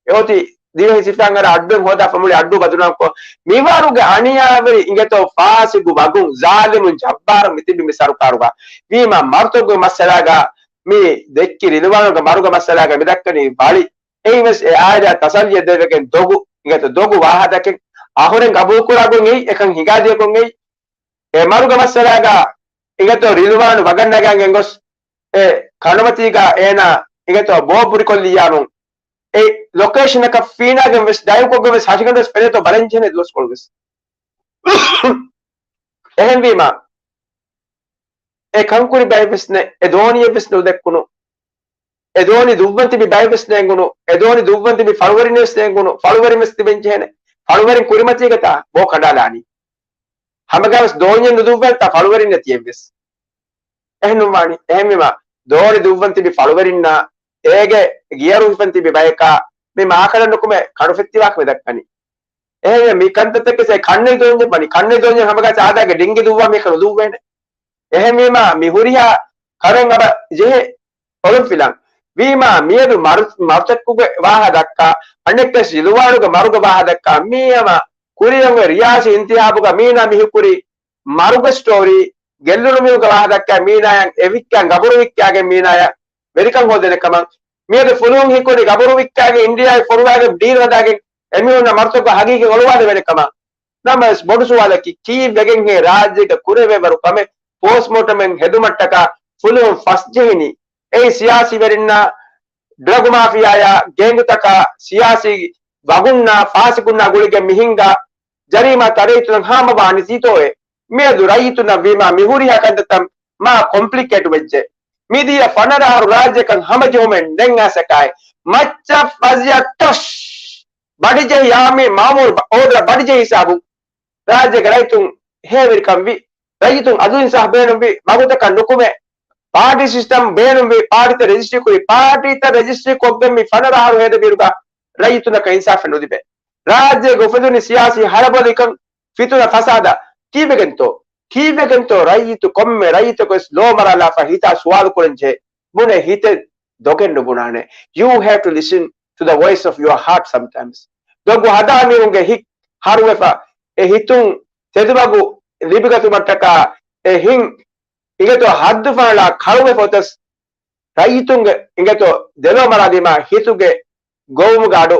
އެ އޮތީ ދިވެހި ސިފައިން އަޑު އަޑުއެއް ހޯދާ ފެމިލީ އައްޑޫ ބަދުނާކޮށް، މިވަރުގެ އަނިޔާވެރި އިނގޭތޯ ފާސިގު ވަގުން ޒާލިމުން ޖައްބާރުން މިތިބި މި ސަރުކާރުގަ ވީމާ މަރުތޮގު މައްސަލާގަ މި ދެއްކި ރިލުވާނުގެ މަރުގެ މައްސަލާގަ މި ދައްކަނީ ވަޅި. އެއީ ވެސް އެ އާއިލާ ތަސައްލިއަށް ދެވިގެން ދޮގު، އިނގޭތޯ ދޮގު ވާހަކައެއް އަހުރެން ގަބޫލުކުރާ ގޮތް އެއީ، އެކަން ހިނގާދިޔަ ގޮތް އެއީ. އެ މަރުގެ މައްސަލާގަ އިނގޭތޯ ރިލްވާނު ވަގަށް ނަގަން ގެންގޮސް، އެ ކަނޑުމަތީގަ އޭނާ އިނގޭތޯ ބޯ ބުރިކޮށްލިއްޔާމުން، އެ ލޮކޭޝަނަކަށް ފީނާގެން ވެސް ޑައިވްކޮށްގެން ވެސް ހަށިގަނޑު ވެސް ފެނޭތޯ ބަލަން ޖެހޭނެ ދުވަސްކޮޅު ވެސް. އެހެންވީމާ، އެ ކަންކުރި ބައެއް ވެސް ނެ، އެ ދޯނިއެއް ވެސް ނުދެއްކުނު، އެ ދޯނި ދުއްވަން ތިބި ބައެއް ވެސް ނޭނގުނު، އެ ދޯނި ދުއްވަން ތިބި ފަޅުވެރިން ވެސް ނޭނގުނު، ފަޅުވެރިން ވެސް ތިބެން ޖެހޭނެ، ފަޅުވެރިން ކުރިމަތީގަތާ ބޯ ކަނޑާލާނީ. ހަމަގާވެސް ދޯންޏެއް ނުދުއްވަންތާ ފަޅުވެރިން ނެތިއެއްވެސް. އެހެންނުވާނީ. އެހެންވީމާ، ދޯނި ދުއްވަން ތިބި ފަޅުވެރިންނާ އޭގެ ގިޔަރު ހިފަން ތިބި ބަޔަކާ މި މާކަނޑަށް ނުކުމެ ކަނޑު ފެއްތިވާކަމެއް ދައްކަނީ. އެހެންވެ މި ކަންތައްތަކެސް ކަންނެތް ދޯންޏެއް ވަނީ. ކަންނެތް ދޯންޏެއް ހަމަގާ ސާދާގެ ޑިންގި ދުއްވާ މީހަކަށް ނުދުއްވޭނެ. އެހެންވީމާ، މި ހުރިހާ ކަމެއް އަބަ ޖެހޭ އޮޅުންފިލަން. ވީމާ، މިއަދު މަރު، މަރުތަކުގެ ވާހަ ދައްކާ، އަނެއްކަސް ރިލްވާނުގެ މަރުގެ ވާހަ ދައްކާ، މީ ހަމަ ކުރިއަށް ރިޔާސީ އިންތިހާބުގަ މީނާ މިހުކުރި މަރުގެ ސްޓޯރީ، ގެއްލުނު މީހުންގެ ވާހަ ދައްކާ މީނާޔަށް އެ ވިއްކާ ގަބުރު ވިއްކާގެން މީނާޔަށް ވެރިކަން ހޯދޭނެ ކަމަށް. މިއަދު ފުލުހުން ހީކުރީ ގަބުރު ވިއްކާގެން އިންޑިއާއިން ފޮރުވާގެން ޑީލް ހަދާގެން އެމީހުންނަށް މަރުތަކުގެ ހަގީގަތް އޮޅުވާލެވޭނެ ކަމަށް. ނަމަވެސް ބޮޑު ސުވާލަކީ ކީއްވެގެންހޭ ރާއްޖޭގަ ކުރެވޭވަރު ކަމެއް ޕޯސްޓްމޯޓަމެއް ހެދުމަށްޓަކާ ފުލުހުން ފަސް ޖެހިނީ؟ އެއީ ސިޔާސީވެރިންނާ ޑްރަގު މާފިޔާޔާ ގޭންގުތަކާ ސިޔާސީ ވަގުންނާ ފާސިގުންނާ ގުޅިގެން މި ހިންގާ ޖަރީމާތައް ރައްޔިތުންނަށް ހާމަވާނީތީތޯއޭ؟ މިއަދު ރައްޔިތުންނަށް ވީމާ މި ހުރިހާ ކަންތައްތައް މާ ކޮމްޕްލިކޭޓް ވެއްޖެ. މިދިޔަ ފަނަރަ އަހަރު ރާއްޖެކަން ހަމަޖެހުމެއް ނެތް އާސަކާއެއް. މައްޗަށް ފަޒިޔަ ޓޮޝް! ބަޑިޖެހި ޔާމީ މާމޫނު ބަ، އޯޑަރ ބަޑިޖެހި ހިސާބުން ރާއްޖޭގެ ރައްޔިތުން ހޭވެރިކަން ވި. ރައްޔިތުން އަދުލު އިންސާފް ބޭނުންވި، މަގުތަކަށް ނުކުމެ، ޕާޓީ ސިސްޓަމް ބޭނުންވި، ޕާޓީތައް ރަޖިސްޓްރީ ކުރި، ޕާޓީތައް ރަޖިސްޓްރީ ކޮށްގެން މި ފަނަރަ އަހަރު ހޭދަ ބިރުގަ ރައްޔިތުންނަކަށް އިންސާފެއް ނުލިބޭ. ރާއްޖޭގަ އުފެދުނީ ސިޔާސީ ހަރަބޮލިކަން، ފިތުނަ ފަސާދަ. ކީއްވެގެންތޯ؟ ކީއްވެގެންތޯ ރައްޔިތު ކޮންމެ ރައްޔިތަކުވެސް ލޯ މަރާލާފަ ހިތާ ސުވާލު ކުރަން ޖެހޭ؟ ބުނެ ހިތެއް ދޮގެއް ނުބުނާނެ. You have to listen to the voice of your heart sometimes. ދޮގު ހަދާ މީހުންގެ ހިތް ހަރުވެފަ، އެ ހިތުން ތެދުމަގު ލިބިގަތުމަށްޓަކާ އެ ހިތް އިނގޭތޯ ހައްދުފަހަޅާ ކަޅުވެފަ އޮތަސް، ރައްޔިތުންގެ އިނގޭތޯ ދެލޯ މަރާލީމާ ހިތުގެ ގޮވުމުގެ އަޑު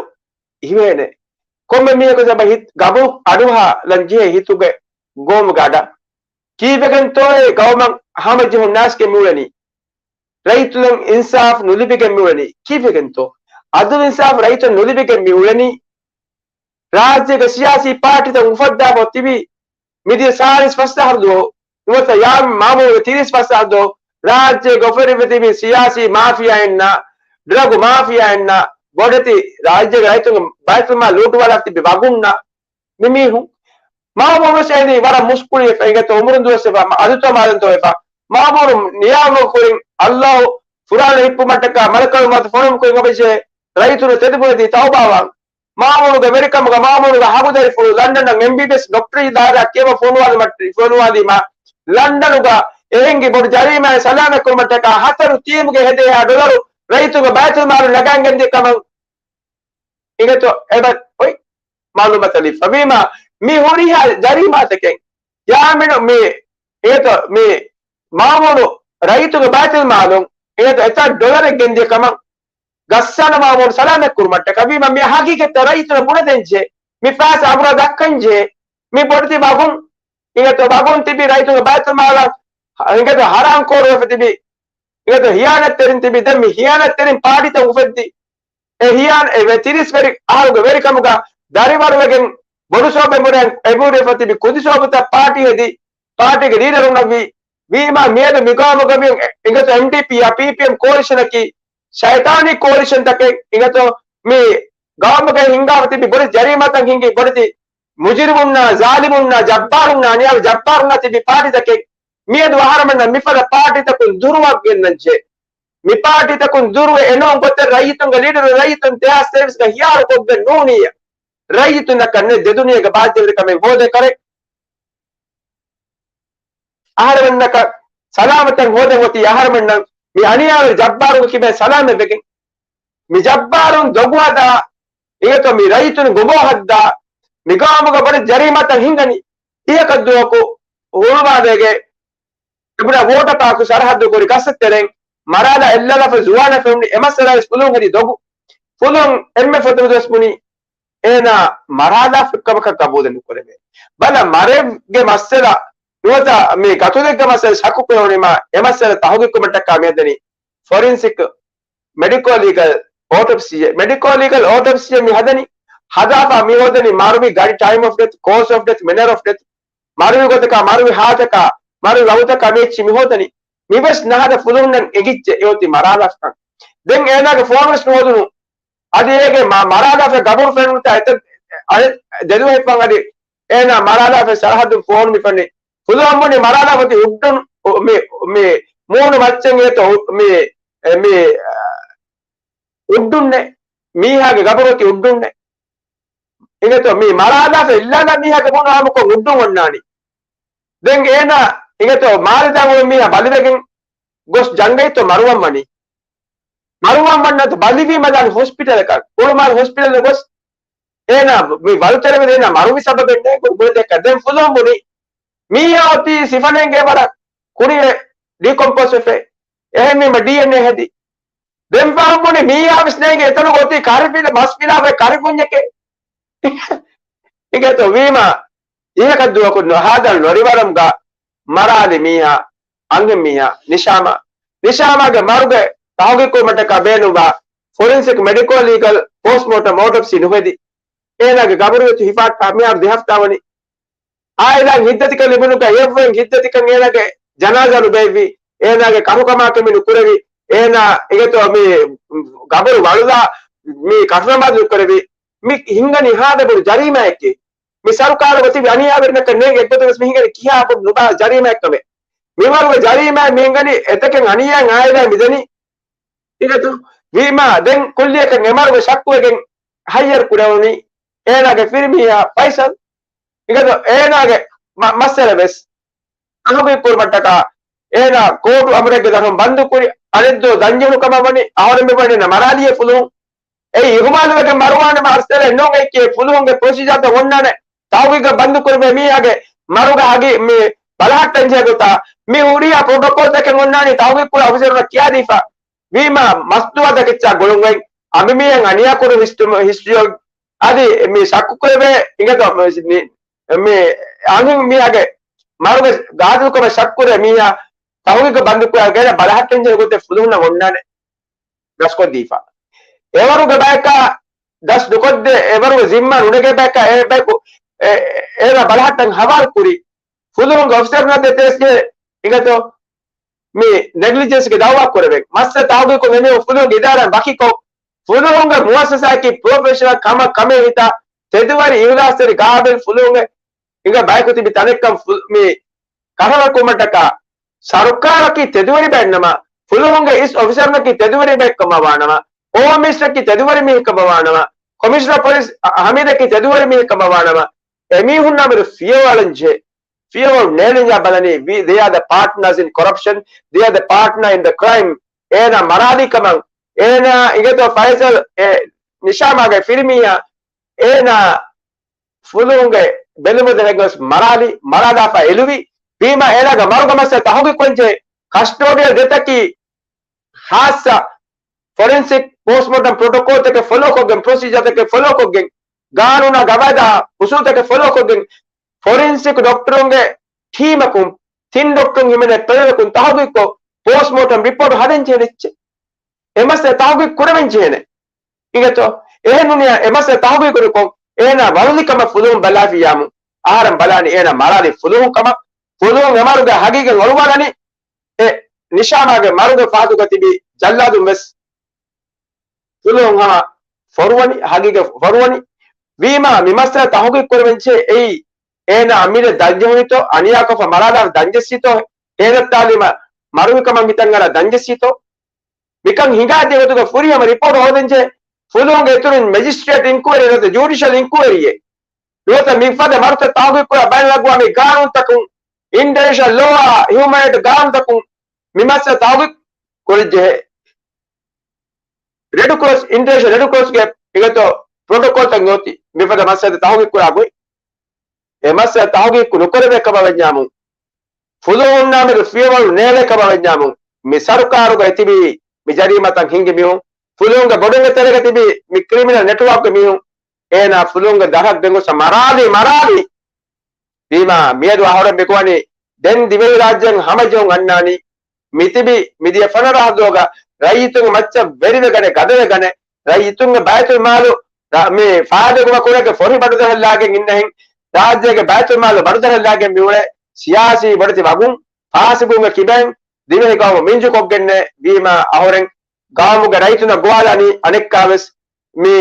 ހިމޭނެ. ކޮންމެ މީހަކު ސަބަ ހިތް ގަބު އަޑުއަހާލަން ޖެހޭ ހިތުގެ ގޮވުމުގެ އަޑަށް. ކީއްވެގެންތޯއޭ ގައުމަށް ހަމަޖެހުން ނާސްގެ މިއުޅެނީ؟ ރައްޔިތުން އިންސާފް ނުލިބިގެން މިއުޅެނީ ކީއްވެގެންތޯ؟ އަދުލު އިންސާފް ރައްޔިތުން ނުލިބިގެން މިއުޅެނީ. ރާއްޖޭގެ ސިޔާސީ ޕާޓީތައް އުފައްދާފަ ތިބީ މިދިޔަ ސާޅީސް ފަސް އަހަރު ދުވަހު، ނުވަތަ ޔާމީ މާމޫނުގެ ތިރީސް ފަސް އަހަރު ދުވަހު، ރާއްޖޭގަ އުފެދިފަ ތިބީ ސިޔާސީ މާފިޔާއިންނާ، ޑްރަގު މާފިޔާއިންނާ، ބޮޑެތި ރާއްޖޭގެ ރައްޔިތުންގެ ބައިތުލްމާލް ލޫޓުވާލާފަ ތިބި ވަގުންނާ، މި މީހުން މާމޫނު ވެސް އެހެނީ ވަރަށް މުސްކުޅިވެފަ އިނގޭތޯ އުމުރުން ދުވަސްވެފަ، އަދުތައް މާލެންތޯ ވެފަ. މާމޫނު ނިޔާވަ ކުރިން އައްލާހު ފުރާނަ ހިއްޕުމަށްޓަކާ މަލަކަލް މައުތު ފޮނުވުމުގެ ކުރިން އަބަށޭ ރައްޔިތުން ތެދުބުނެދީ ތައުބާވާން. މާމޫނުގެ ވެރިކަމުގަ މާމޫނުގެ ހަގުދަރިފުޅު ލަންޑަނަށް އެމްބީބީއެސް ޑޮކްޓަރީ ދާއިރާ ކިޔަވަން ފޮނުވާލުމަށްޓަކާ ފޮނުވާލީމާ، ލަންޑަނުގަ އެހެންގެ ބޮޑު ޖަރީމާއެއް ސަލާމަތްކުރުމަށްޓަކާ ހަތަރު ޓީމުގެ ހެދޭހާ ޑޮލަރު ރައްޔިތުންގެ ބައިތުލްމާލުން ނަގައިގެންދިޔަ ކަމަށް އިނގޭތޯ އެބަ އޮތް މައުލޫމާތު ލިބިފަ ވީމާ، މި ހުރިހާ ޖަރީމާތަކެއް ޔާމީނު މި އިނގޭތޯ މި މާމޫނު ރައްޔިތުންގެ ބައިތުލްމާލުން އިނގޭތޯ އެތައް ޑޮލަރެއް ގެންދިޔަ ކަމަށް ޣައްސާނު މާމޫނު ސަލާމަތް ކުރުމަށްޓަކާ ވީމާ، މި ހަގީގަތްތައް ރައްޔިތުންނަށް ބުނެދޭންޖެހޭ. މި ފައިސާ އަނބުރާ ދައްކަންޖެހޭ. މި ބޮޑެތި ވަގުން އިނގޭތޯ ވަގުން ތިބި ރައްޔިތުންގެ ބައިތުލްމާލަށް އިނގޭތޯ ހަރާން ކޯރުވެފަ ތިބި، އިނގޭތޯ ހިޔާނަތްތެރިން ތިބި. ދެން މި ހިޔާނަތްތެރިން ޕާޓީތައް އުފެއްދި. އެ ހިޔާން އެ ވެ ތިރީސް ވެރި އަހަރުގެ ވެރިކަމުގަ ދަރިވަރުވެގެން ބޮޑު ސޯބެ މުރެން އެބުރިފަ ތިބި ކުދި ސޯބުތައް ޕާޓީ ހެދި، ޕާޓީގެ ލީޑަރުންނަށްވީ. ވީމާ މިއަދު މިގައުމުގަ މި އިނގޭތޯ އެމްޑީޕީއާ ޕީޕީއެމް ކޯލިޝަނަކީ ޝައިޠާނީ ކޯލިޝަންތަކެއް. އިނގޭތޯ މި ގައުމުގައި ހިނގާފަ ތިބި ބޮޑެތި ޖަރީމާތައް ހިނގި ބޮޑެތި މުޖުރިމުންނާ، ޒާލިމުންނާ، ޖައްބާރުންނާ، ނިޔާވި ޖައްބާރުންނާ ތިބި ޕާޓީތަކެއް. މިއަދު އަހަރަމެންނަށް މިފަދަ ޕާޓީތަކުން ދުރުވަގެންނަންޖެ. މި ޕާޓީތަކުން ދުރުވެ އެނޫން ގޮތެއް ރައްޔިތުންގެ ލީޑަރު ރައްޔިތުން ދެހާސް ސެވިސްގަ ހިޔާރު ކޮށްގެން ނޫނިއްޔާ. ރައްޔިތުންނަކަށް ނެތް ދެދުނިޔޭގެ ބާއްޖަވެރިކަމެއް ހޯދޭ ކަރެއް. އަހަރެމެންނަކަށް ސަލާމަތަށް ހޯދެ ހޯތީ އަހަރެމެންނަށް މި އަނިޔާވެރި ޖައްބާރުން ކިބެ ސަލާމަތް ވެގެން. މި ޖައްބާރުން ދޮގު ހަދާ އިނގޭތޯ މި ރައްޔިތުން ގޮބޯ ހައްދާ މި ގައުމުގަ ބޮޑެތި ޖަރީމާތައް ހިނގަނީ. އިހަކަށް ދުވަހަކު ހުޅުވާލޭގެ އެބުނާ ވޯޓަކާކު ސަރަހައްދު ކުރި ގަސްތެރެން މަރާލާ އެއްލަލަފަ ޒުވާނަށް ފެނުނީ އެ މައްސަލަ ވެސް ފުލުހުން ހެދި ދޮގު. ފުލުހުން އެންމެ ފުރަތަމަ ދުވަސް ބުނީ އޭނާ މަރާލާފަ ކަމަކަށް ގަބޫލެއް ނުކުރެވޭ. ބަލަ މަރެއްގެ މައްސަލަ ނުވަތަ މި ގަތުލެއްގެ މައްސަލަ ޝައްކު ކުރެވުނީމާ އެ މައްސަލަ ތަހުގީގު ކުރުމަށްޓަކާ މި ހަދަނީ ފޮރިންސިކް މެޑިކޯ ލީގަލް އޯޓޮޕްސީއެއް. މެޑިކޯ ލީގަލް އޯޓޮޕްސީއެއް މި ހަދަނީ ހަދާފަ މި ހޯދަނީ މަރުވި ގަޑި ޓައިމް އޮފް ޑެތް، ކޯސް އޮފް ޑެތް، މެނަރ އޮފް ޑެތް، މަރުވި ގޮތަކާ، މަރުވި ހާލަތަކާ، މަރުވި ވަގުތަކާ މި އެއްޗި މި ހޯދަނީ. މިވެސް ނަހަދަ ފުލުހުންނަށް އެނގިއްޖެ އެއޮތީ މަރާލާފަކަން. ދެން އޭނާގެ ފޯނުވެސް ނުހޯދުނު. އަދި އޭގެ މަ-، މަރާލާފަ ގަބުރު ފެނުނުތާ އެތައް އަދި ދެލުވަހިފަން އަދި އޭނާ މަރާލާފަ ސަރަހައްދުން ފޯނު މި ފެނި. ފުލުހުން ބުނި މަރާލާފަ އޮތީ އުއްޑުން، އު-، މި، މި މޫނު މައްޗަށް އިނގޭތޯ މި، މި، އެ، މި، އަ، އުއްޑުންނޭ. މީހާގެ ގަބުރު އޮތީ އުއްޑުންނޭ. އިނގޭތޯ މި މަރާލާފަ އިއްލާލާ މީހާގެ ބުނު ހާމަކޮށް އުއްޑުން އޮންނާނީ. ދެން އޭނާ އިނގޭތޯ މާލެ ދާން އޮތް މީހާ ބަލިވެގެން ގޮސް ޖަންގައިތޯ މަރުވަން ވަނީ. މަރުވަން ވަންނަތު ބަލިވީމަ ދާން ހޮސްޕިޓަލަކަށް. ހުޅުމާލު ހޮސްޕިޓަލަށް ގޮސް އޭނާ މި ވަލުތެރެވެ އޭނާ މަރުވި ސަބަބެއް ނޭ ގުޅިދެއްކަ. ދެން ފުލުހުން ބުނި މީހާ އޮތީ ސިފަނެންގެ ވަރަށް ކުރިއެ ޑީކޮމްޕޯސް ވެފަ. އެހެންވީމަ ޑީއެންއޭ ހެދި. ދެން ފަހުން ބުނި މީހާ ވެސް ނޭނގެ އެތަނުގަ އޮތީ ކަރިފިލަ މަސް ފިލާފައި ކަރިފުންޏެކޭ. އިނގޭތޯ ވީމަ އިހަކަށް ދުވަކު ނުހާދަން ނޮރިވަރަމްގަ މަރާލި މީހާ، އަންހެން މީހާ، ނިޝާމާ. ނިޝާމާގެ މަރުގެ ތަހުގީގު ކުރުމަށްޓަކާ ބޭނުންވާ ފޮރިންސިކް މެޑިކޯ ލީގަލް ޕޯސްޓްމޯޓަމް އޯޓޮޕްސީ ނުހެދި. އޭނާގެ ގަބުރު އޮތީ ހިފާއްޓާ މިހާރު ދެ ހަފްތާ ވަނީ. އާއިލާއިން ހިތްދަތިކަން ލިބުނުގަ އެއްވެއިން ހިތްދަތިކަން އޭނާގެ ޖަނާޒާ ނުބޭއްވި. އޭނާގެ ކަށުކަމާކެ މި ނުކުރެވި. އޭނާ އިނގޭތޯ މި ގަބުރު ވަޅުލާ މި ކަށުނަމާދު ނުކުރެވި. މި ހިނގަނީ ހާދަ ބޮޑު ޖަރީމާއެކޭ. މި ސަރުކާރުގަ ތިބި އަނިޔާވެރިންނަކަށް ނޭނގެ އެއްގޮތަކަށް ވެސް މި ހިނގަނީ ކިހާ ބޮޑު ނުބާ ޖަރީމާއެއްކަމެއް. މިވަރުގެ ޖަރީމާއެއް މި ހިނގަނީ އެތަކެއް އަނިޔާއިން އާއިލާއިން މިދަނީ. އިނގޭތޯ ވީމާ ދެން ކުއްލިއަކަށް އެ މަރުގެ ޝައްކުވެގެން ހައްޔަރު ކުރެވުނީ އޭނާގެ ފިރިމީހާ ފައިސަލް. އިނގޭތޯ އޭނާގެ މަ-، މައްސަލަ ވެސް ތަހުގީގު ކުރުމަށްޓަކާ އޭނާ ކޯޓު އަމުރެއްގެ ދަށުން ބަންދު ކުރި. އަނެއްދުވަހު ދަންޖެހުނު ކަމަށް ވަނީ އަހަރެން މި ވަނީ މަރާލިއޭ ފުލުހުން. އެއީ އިހުމާލުވެގެން މަރުވާނެ މައްސަލަ ނޫން. އެއީ ފުލުހުންގެ ޕްރޮސީޖާތައް އޮންނާނެ. ތަހުގީގަށް ބަންދު ކުރެވޭ މީހާގެ މަރުގެ ހަގީ މި ބަލަހައްޓަން ޖެހޭ ގޮތާ މި ހުރިހާ ޕްރޮޓޮކޯލްތަކެއް އޮންނާނީ ތަހުގީގު ކުރާ އޮފިސަރުންނަށް ކިޔާދީފަ. ވީމާ މަސްދުވާ ތަކެއްޗާ ގުޅުން އޮތް އަނބިމީހެން އަނިޔާ ކުރު ހިސްޓްރީ އަދި މި ޝައްކު ކުރެވޭ އިނގޭތޯ މި، މި އަންހެން މީހާގެ މަރުގެ ގާތުލުކަމަށް ޝައްކު ކުރޭ މީހާ ތަހުގީގު ބަންދު ކުރާ ގޭނަ ބަލަހައްޓަން ޖެހޭ ގޮތެއް ފުލުހުންނަށް އޮންނާނެ. ދަސްކޮށްދީފަ. އެވަރުގެ ބަޔަކާ ދަސް ނުކޮށްދޭ، އެވަރުގެ ޒިންމާ ނުނެގޭ ބަޔަކާ އެ ބަޔަކު އެ، އޭނާ ބަލަހައްޓަން ހަވާލު ކުރި. ފުލުހުންގެ އޮފިސަރުންނަށް ދޭތެރެސްގެ އިނގޭތޯ މި ނެގްލިޖެންސްގެ ދައުވާ ކުރެވެން. މައްސަލަ ތަހުގީގު ކޮށް ނެމެ ފުލުހުންގެ އިދާރާ ވަކިކޮށް، ފުލުހުންގެ މުއައްސަސާއަކީ ޕްރޮފެޝަނަލް ކަމަށް ކަމޭ ހިތާ، ތެދުވެރި އިހުލާސްތެރި ގާބިލް ފުލުހުންގެ އިނގޭ ބަޔަކު ތިބި ތަނެއްކަން ފު-، މި ކަށަވަރު ކުރުމަށްޓަކާ ސަރުކާރަކީ ތެދުވެރި ބައެއްނަމަ، ފުލުހުންގެ އިސް އޮފިސަރުންނަކީ ތެދުވެރި ބައެއްކަމަށް ވާނަމަ، ހޯމް މިނިސްޓަރަކީ ތެދުވެރި މީހެއްކަމަށް ވާނަމަ، ކޮމިޝަނަރ ޕޮލިސް އަ-، ހަމީދަކީ ތެދުވެރި މީހެއްކަމަށް ވާނަމަ، އެމީހުންނާ މެދު ފިޔަވަޅަން ޖެހޭ. ފިޔަވަޅު ނޭނިއްޔާ ބަލަނީ، we, they are the partners in corruption, they are the partner in the crime. އޭނާ މަރާލީ ކަމަށް، އޭނާ އިނގޭތޯ ފައިސަލް އެ ނިޝާމާގެ ފިރިމީހާ، އޭނާ ފުލުހުންގެ ބެލުމުދަލެއް ގޮސް މަރާލި، މަރާލާފަ އެލުވި. ވީމާ އޭނާގެ މަރުގެ މައްސަލަ ތަހުގީގު ކޮށްޖެ ކަސްޓޯޑިއަލް ޑެތަކީ ޚާއްޞަ ފޮރެންސިކް ޕޯސްޓްމޯޓަމް ޕްރޮޓޮކޯލްތަކެއް ފޮލޯކޮށްގެން، ޕްރޮސީޖާތަކެއް ފޮލޯކޮށްގެން، ގާނޫނާ ގަވާއިދާ އުސޫލުތަކެއް ފޮލޯކޮށްގެން، ފޮރެންސިކް ޑޮކްޓަރުންގެ ޓީމަކުން، ތިން ޑޮކްޓަރުން ހިމެނޭ ޕެނަލަކުން ތަހުގީގުކޮށް، ޕޯސްޓްމޯޓަމް ރިޕޯޓް ހަދަން ޖެހޭ އެއްޗެއް. އެ މައްސަލަ ތަހުގީގު ކުރެވެން ޖެހޭނެ. އިނގޭތޯ؟ އެހެން ނޫނިއްޔާ އެ މައްސަލަ ތަހުގީގު ނުކޮށް، އޭނާ ވަޅުލި ކަމަށް ފުލުހުން ބަލާފިއްޔާމު، އަހަރެން ބަލާނީ އޭނާ މަރާލި ފުލުހުން ކަމަށް. ފުލުހުން އެ މަރުގެ ހަގީގަތް އޮޅުވާލަނީ. އެ ނިޝާމާގެ މަރުގެ ފަހަތުގަ ތިބި ޖައްލާދުން ވެސް ފުލުހުން ހަމަ ފޮރުވަނީ، ހަގީގަތް ފޮރުވަނީ. ވީމާ މި މައްސަލަ ތަހުގީގު ކުރެވެން ޖެހޭ އެއީ، އޭނާ އަމިއްލަ ދަންޖެހުނީތޯ، އަނިޔާކޮށްފަ މަރާލާފަ ދަންޖެއްސީތޯ، ހޭލަތްތާލީމަށް މަރުވިކަމަށް މިތަން އަރާ ދަންޖެއްސީތޯ، މިކަން ހިނގާދޭ ގޮތުގަ ފުރިހަމަ ރިޕޯޓް ހޯދަންޖެހޭ. ފުލުހުންގެ އިތުރުން މެޖިސްޓްރޭޓް އިންކުއަރީ ނުވަތަ ޖުޑިޝަލް އިންކުއަރީއެއް ނުވަތަ މިފަދަ މަރުތައް ތަހުގީގުކުރާ ބައިނަލްއަގްވާމީ ގާނޫނުތަކުން، އިންޓަރނޭޝަނަލް ލޯއާ ހިއުމަން ރައިޓް ގާނޫނުތަކުން މި މައްސަލަ ތަހުގީގު ކުރެއްޖެހޭ. ރެޑް ކްރޮސް، އިންޓަރނޭޝަނަލް ރެޑް ކްރޮސްގެ އިނގޭތޯ ޕްރޮޓޮކޯލްތައް އޮތީ މިފަދަ މައްސަލަ ތަހުގީގު ކުރާ ގޮތް. އެ މައްސަލަ ތަހުގީގު ނުކުރެވޭ ކަމަށް ވަންޏާމު، ފުލުހުންނާ މެދު ފިޔަވަޅު ނޭޅޭ ކަމަށް ވަންޏާމު، މި ސަރުކާރުގައި ތިބި މި ޖަރީމާތައް ހިންގި މީހުން، ފުލުހުންގެ ބޮޑުންގެ ތެރޭގަ ތިބި މި ކްރިމިނަލް ނެޓްވާކްގެ މީހުން، އޭނާ ފުލުހުންގެ ދަށަށް ގެންގޮސް މަރާލި، މަރާލި. ވީމާ، މިއަދު އަހަރެން މި ގޮވަނީ ދެން ދިވެހިރާއްޖޭން ހަމަޖެހުން އަންނާނީ، މިތިބި މިދިޔަ ފަނަރަ ހަދުވަގަ ރައްޔިތުންގެ މައްޗަށް ވެރިވެގަނެ، ގަދަވެގަނެ، ރައްޔިތުންގެ ބައިތުލްމާލު ރަ-، މި ފާއިދަކުރުމަކުރެއްގެ ފޮށި ބަޑުދަށަށްލާގެން އިންނަހެން، ރާއްޖޭގެ ބައިތުލްމާލު ބަޑުދަށަށްލާގެން މިއުޅޭ ސިޔާސީ ބޮޑެތި ވަގުން ފާސިގުންގެ ކިބައިން ދިވެހި ގައުމު މިންޖުކޮށްގެންނޭ. ވީމާ އަހުރެން ގައުމުގެ ރައްޔިތުންނަށް ގޮވާލާނީ އަނެއްކާވެސް މި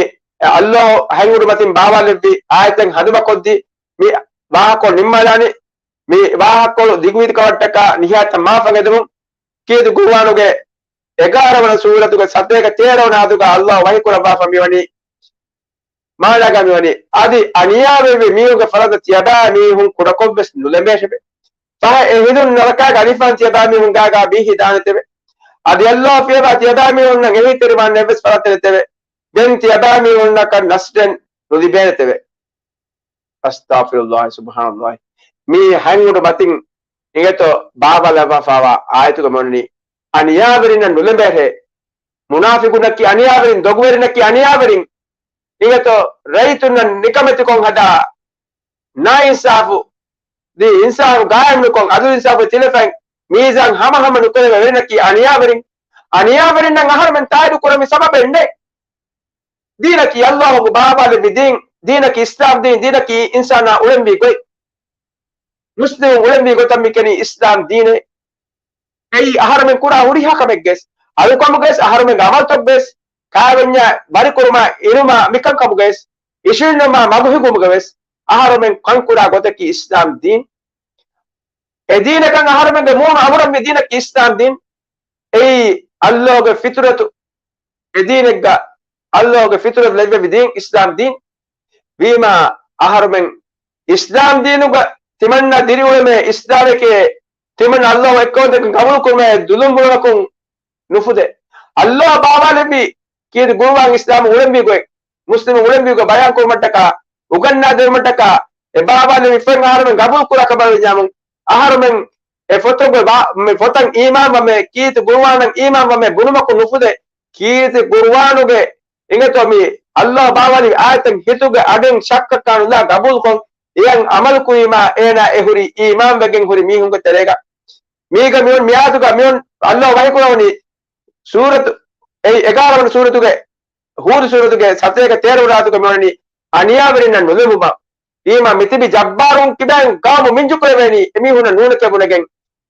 އައްލާހު ހަތް އުޑު މަތިން ބާވާލެއްވި އާޔަތެއް ހަނދުމަކޮށްދީ މި ވާހަކަ ނިންމާލާނީ. މި ވާހަކަކޮޅު ދިގުވީތި ކަމަށްޓަކާ ނިހާޔަތަށް މާފަށް އެދެމުން ކީރިތި ގުރުއާނުގެ އެގާރަ ވަނަ ސޫރަތުގެ ސަތޭކަ ތޭރަ ވަނަ އާޔަތުގަ އައްލާހު ވަޙީ ކުރައްވާފަ މިވަނީ، މާނައިގަ މިވަނީ، އަދި އަނިޔާވެރިވި މީހުންގެ ފަރަންތައް ތިޔަބައިމީހުން ކުޑަކޮށްވެސް ނުލެމޭށެވެ. ފަހެ އެ ހިނދުން ނަރަކާގެ އަލިފާން ތިޔަބައިމީހުން ގާގާ ބީހި ދާނެތެވެ. އަދި އައްލާހު ފިޔަވާ ތިޔަބައިމީހުންނަށް އެހީތެރިވާން އެއްވެސް ފަރާތެއް ނެތެވެ. ދެން ތިޔަބައިމީހުންނަކަށް ނަސްރެއް ނުލިބޭނެތެވެ. އަސްތަޣްފިރުﷲ، ސުބްޙާނަﷲ. މީ ހަތް އުޑު މަތިން އިނގޭތޯ ބާވާލައްވާފައިވާ އާޔަތުގަ މިވަނީ އަނިޔާވެރިންނަށް ނުލެމޭހޭ. މުނާފިޤުންނަކީ އަނިޔާވެރިން، ދޮގުވެރިންނަކީ އަނިޔާވެރިން. އިނގޭތޯ ރައްޔިތުންނަށް ނިކަމެތިކޮށް ހަދާ، ނާއިންސާފު ދީ، އިންސާފު ގާއިމްނުކޮށް، އަދުލު އިންސާފު ތިލަފައިން މީޒާން ހަމަހަމަ ނުކުރެވޭ ވެރިންނަކީ އަނިޔާވެރިން. އަނިޔާވެރިންނަށް އަހަރުމެން ތާއީދު ކުރަންވީ ސަބަބެއް ނެތް. ދީނަކީ އައްލާހު ބާވާލެއްވި ދީން، ދީނަކީ އިސްލާމް ދީން، ދީނަކީ އިންސާނާ އުޅެންވީ ގޮތް، މުސްލިމުން އުޅެންވީ ގޮތަށް މި ކެނީ އިސްލާމް ދީނެއް. އެއީ އަހަރުމެން ކުރާ ހުރިހާ ކަމެއްގައިސް، އަޅުކަމުގައިސް، އަހަރުމެންގެ އަމަލުތަކުގައިސް، ކާވެންޏާ ވަރިކުރުމާ އިނުމާ މިކަންކަމުގައިސް، އިށީނުމާ މަގު ހިންގުމުގަވެސް އަހަރުމެން ކަންކުރާ ގޮތަކީ އިސްލާމް ދީން. އެ ދީނަކަށް އަހަރުމެންގެ މޫނު އަނބުރަންވީ ދީނަކީ އިސްލާމް ދީން. އެއީ އައްލޯގެ ފިޠުރަތު، އެ ދީނެއްގަ އައްލޯގެ ފިޠުރަތު ލެއްވެވި ދީން އިސްލާމް ދީން. ވީމާ އަހަރުމެން އިސްލާމް ދީނުގަ ތިމަންނަ ދިރިއުޅެމޭ އިސްލާމެކޭ، ތިމަން އައްލޯ އެއްކައުދެކެ ގަބޫލު ކުރުމޭ ދުލުން ބުނުމަކުން ނުފުދޭ. އައްލޯ ބާވާލެއްވި ކީރިތި ގުރުއާން އިސްލާމް އުޅެންވީ ގޮތް، މުސްލިމު އުޅެންވީ ގޮތް ބަޔާން ކުރުމަށްޓަކާ، އުގަންނާ ދެވުމަށްޓަކާ، އެ ބާވާލެއްވި ފޮތް އަހަރުމެން ގަބޫލު ކުރާ ކަމަށް ވެއްޖާމުން، އަހަރުމެން އެ ފޮތުގެ ވާ-، މި ފޮތަށް އީމާން ވަމޭ، ކީރިތި ގުރުއާނަށް އީމާން ވަމޭ ބުނުމަކުން ނުފުދޭ. ކީރިތި ގުރުއާނުގެ އިނގޭތޯ މި އައްލާ ބާވާލި އާޔަތެއް ހިތުގެ އަޑެއް ޝައްކަކާ ނުލާ ގަބޫލުކޮށް، އެއަށް އަމަލު ކުރީމާ އޭނާ އެ ހުރީ އީމާން ވެގެން ހުރި މީހުންގެ ތެރޭގަ. މީގަ މިއޮން މިއާޔަތުގަ މިއޮން އައްލާ ވަޙީ ކުރަވަނީ ސޫރަތު، އެއީ އެގާރަ ވަނަ ސޫރަތުގެ، ހޫދު ސޫރަތުގެ ސަތޭކަ ތޭރަ ވަނަ އާޔަތުގަ މިވަނީ އަނިޔާވެރިންނަށް ނުލެމުމަށް. ވީމާ މިތިބި ޖައްބާރުން ކިބައިން ގައުމު މިންޖުކުރެވޭނީ އެމީހުންނަށް ނޫނެކޭ ބުނެގެން.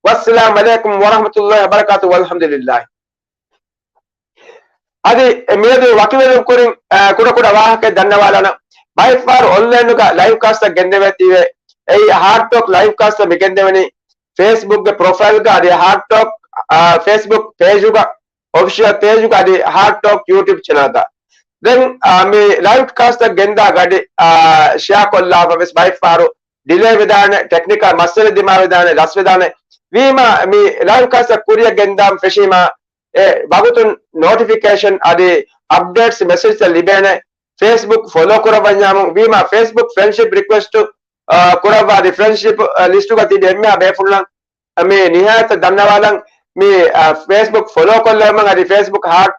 ވައްސަލާމް ޢަލައިކުމް ވަރަޙްމަތުﷲ ވަބަރަކާތު ވަލްޙަމްދުލިﷲ. އަދި މިއަދު ވަކިވެލުން ކުރިން، އަ، ކުޑަކުޑަ ވާހަކަ ދަންނަވާލަނަ. ބައެއްފަހަރު އޮންލައިނުގަ ލައިވް ކާސްޓް ގެންދެވޭތީވެ. އެއީ ހާޓް ޓޯކް ލައިވް ކާސްޓް މި ގެންދެވެނީ ފޭސްބުކްގެ ޕްރޮފައިލްގަ އަދި ހާޓް ޓޯކް، އަ، ފޭސްބުކް ޕޭޖުގަ، އޮފިޝަލް ޕޭޖުގަ އަދި ހާޓް ޓޯކް ޔޫޓިއުބް ޗެނަލްގަ. ދެން، އާ، މި ލައިވް ކާސްޓް ގެންދާ ގަޑި، އާ، ޝެއާ ކޮށްލާފަ ވެސް ބައެއްފަހަރު ޑިލޭ ވެދާނެ، ޓެކްނިކަލް މައްސަލަ ދިމާވެދާނެ، ލަސްވެދާނެ. ވީމާ މި ލައިވް ކާސްޓް ކުރިއަށް ގެންދާން ފެށީމާ، އެ ވަގުތުން ނޯޓިފިކޭޝަން އަދި އަޕްޑޭޓްސް މެސެޖްތައް ލިބޭނެ. ފޭސްބުކް ފޮލޯ ކުރައްވަންޏާމު ވީމާ ފޭސްބުކް ފްރެންޑްޝިޕް ރިކުއެސްޓު، އާ، ކުރައްވާ އަދި ފްރެންޑްޝިޕް، އާ، ލިސްޓުގަ ތިބި އެންމެހާ ބޭފުޅުން މި ނިހާޔަތަށް ދަންނަވާލަން. މި، އާ، ފޭސްބުކް ފޮލޯ ކޮށްލެވުމަށް އަދި ފޭސްބުކް ހާޓް،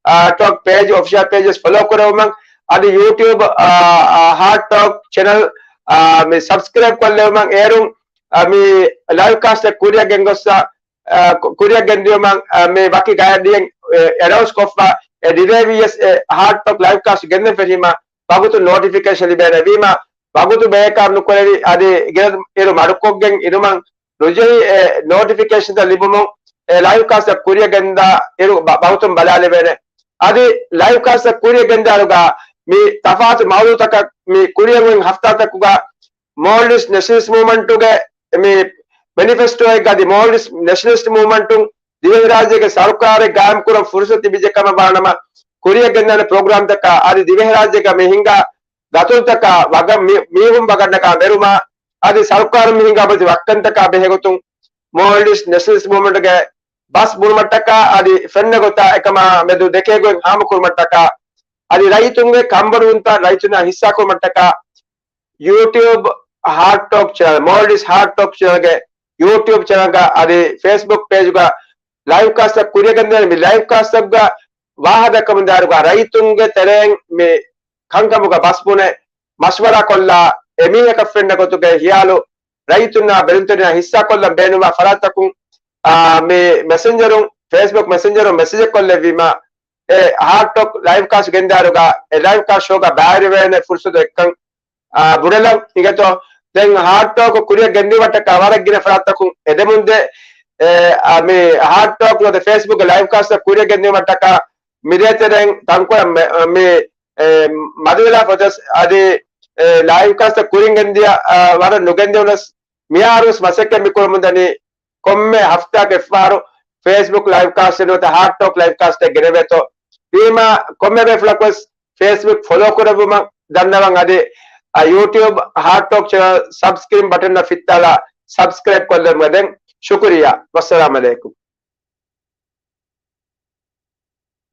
އާ، ޓޯކް ޕޭޖް އޮފިޝަލް ޕޭޖަސް ފޮލޯ ކުރެވުމަށް އަދި ޔޫޓިއުބް، އާ، އާ، ހާޓް ޓޯކް ޗެނަލް، އާ، މި ސަބްސްކްރައިބް ކޮށްލެވުމަށް އޭރުން، އާ، މި ލައިވް ކާސްޓް ކުރިއަށް ގެންގޮއްސާ، އާ، ކު-، ކުރިއަށް ގެންދިޔުމަށް، އާ، މި ވަކި ގައިޑްއިން، އެ، އެނައުންސް ކޮށްފަ އެ ޑިލޭ ވިޔަސް އެ ހާޓް ޓޯކް ލައިވް ކާސްޓް ގެންދެން ފެށީމަ ވަގުތު ނޯޓިފިކޭޝަން ލިބޭނެ ވީމަ ވަގުތު ބޭކާރު ނުކުރެވި އަދި ގެނަ އިރު މަޑުކޮށްގެން އިނުމަށް ނުޖެހި އެ ނޯޓިފިކޭޝަންތައް ލިބުމުން އެ ލައިވް ކާސްޓް ކުރިއަށް ގެންދާ އިރު ބަ-، ވަގުތުން ބަލާލެވޭނެ. އަދި ލައިވް ކާސްޓް ކުރިއަށް ގެންދާ އިރުގަ މި ތަފާތު މައުޟޫޢުތަކަށް މި ކުރިއަށް ހަފްތާތަކުގަ މޯލްޑިވްސް ނެޝަނަލިސްޓް މޫވްމަންޓުގެ މި މެނިފެސްޓޯއެއްގަ އަދި މޯލްޑިވްސް ނެޝަނަލިސްޓް މޫވްމަންޓުން ދިވެހިރާއްޖޭގެ ސަރުކާރެއް ގާއިމްކުރަން ފުރުސަތު ތިބިއްޖެ ކަމަށް ވާނަމަ، ކުރިއަށް ގެންދާނެ ޕްރޮގްރާމްތަކާ އަދި ދިވެހިރާއްޖޭގަ މި ހިނގާ ގަތުލުތަކާ ވަގަށް މި-، މީހުން ވަގަށް ނަގާ މެރުމާ އަދި ސަރުކާރުން މި ހިނގާ ބޮޑެތި ވައްކަންތަކާ ބެހޭގޮތުން މޯލްޑިވްސް ނެޝަނަލިސްޓް މޫވްމަންޓުގެ ބަސް ބުނުމަށްޓަކާ އަދި ފެންނަ ގޮތާ އެކަމާ މެދު ދެކޭ ގޮތް ހާމަކުރުމަށްޓަކާ އަދި ރައްޔިތުންގެ ކަންބޮޑުވުންތައް ރައްޔިތުންނާ ހިއްސާކުރުމަށްޓަކާ ޔޫޓިއުބް ހާޓް ޓޯކް ޗެނަލް، މޯލްޑިވްސް ހާޓް ޓޯކް ޗެނަލްގެ ޔޫޓިއުބް ޗެނަލްގަ އަދި ފޭސްބުކް ޕޭޖުގަ ލައިވް ކާސްޓް ކުރިއަށް ގެންދަވަނީ. މި ލައިވް ކާސްޓްގަ ވާހަކަ ދައްކަމުން ދާއިރުގަ ރައްޔިތުންގެ ތެރެއިން މި ކަންކަމުގަ ބަސް ބުނެ މަޝްވަރާ ކޮށްލާ އެމީހަކަށް ފެންނަ ގޮތުގެ ހިޔާލު ރައްޔިތުންނާ ބެލުންތެރިންނާ ހިއްސާކޮށްލަން ބޭނުންވާ ފަރާތްތަކުން، އާ، މި މެސެންޖަރުން، ފޭސްބުކް މެސެންޖަރުން މެސެޖެއް ކޮށްލެއްވީމާ، އެ ހާޓް ޓޯކް ލައިވް ކާސްޓް ގެންދާއިރުގަ އެ ލައިވް ކާސްޓް ޝޯގަ ބައިވެރިވޭނެ ފުރުސަތު އެއްކަން، އާ، ބުނެލަން އިނގޭތޯ. ދެން ހާޓް ޓޯކް ކުރިއަށް ގެންދިޔުމަށްޓަކާ ވަރަށް ގިނަ ފަރާތްތަކުން އެދެމުންދޭ، އެ، އާ، މި ހާޓް ޓޯކް ނުވަތަ ފޭސްބުކް ލައިވް ކާސްޓް ކުރިއަށް ގެންދިޔުމަށްޓަކާ މިދޭތެރެއިން ތަންކޮޅެއް މެ-، މި، އެ، މަދުވެލާފަ އޮތަސް އަދި، އެ، ލައިވް ކާސްޓް ކުރިން ގެންދިޔަ، އާ، ވަރަށް ނުގެންދިޔުނަސް މިހާރުވެސް މަސައްކަތް މިކުރަމުންދަނީ ކޮންމެ ހަފްތާއަކަށް އެއްފަހަރު ފޭސްބުކް ލައިވް ކާސްޓް ނުވަތަ ހާޓް ޓޯކް ލައިވް ކާސްޓް ގެނެވޭތޯ. ވީމާ ކޮންމެ ބޭފުޅަކުވެސް ފޭސްބުކް ފޮލޯ ކުރެއްވުމަށް ދަންނަވަން އަދި، އަ، ޔޫޓިއުބް ހާޓް ޓޯކް ޗެނަލް ސަބްސްކްރީން ބަޓަންއަށް ފިއްތާލާ ސަބްސްކްރައިބް ކޮށްލެވުމަށް ދެން ޝުކުރިއްޔާ. ވައްސަލާމް އަލައިކުމް.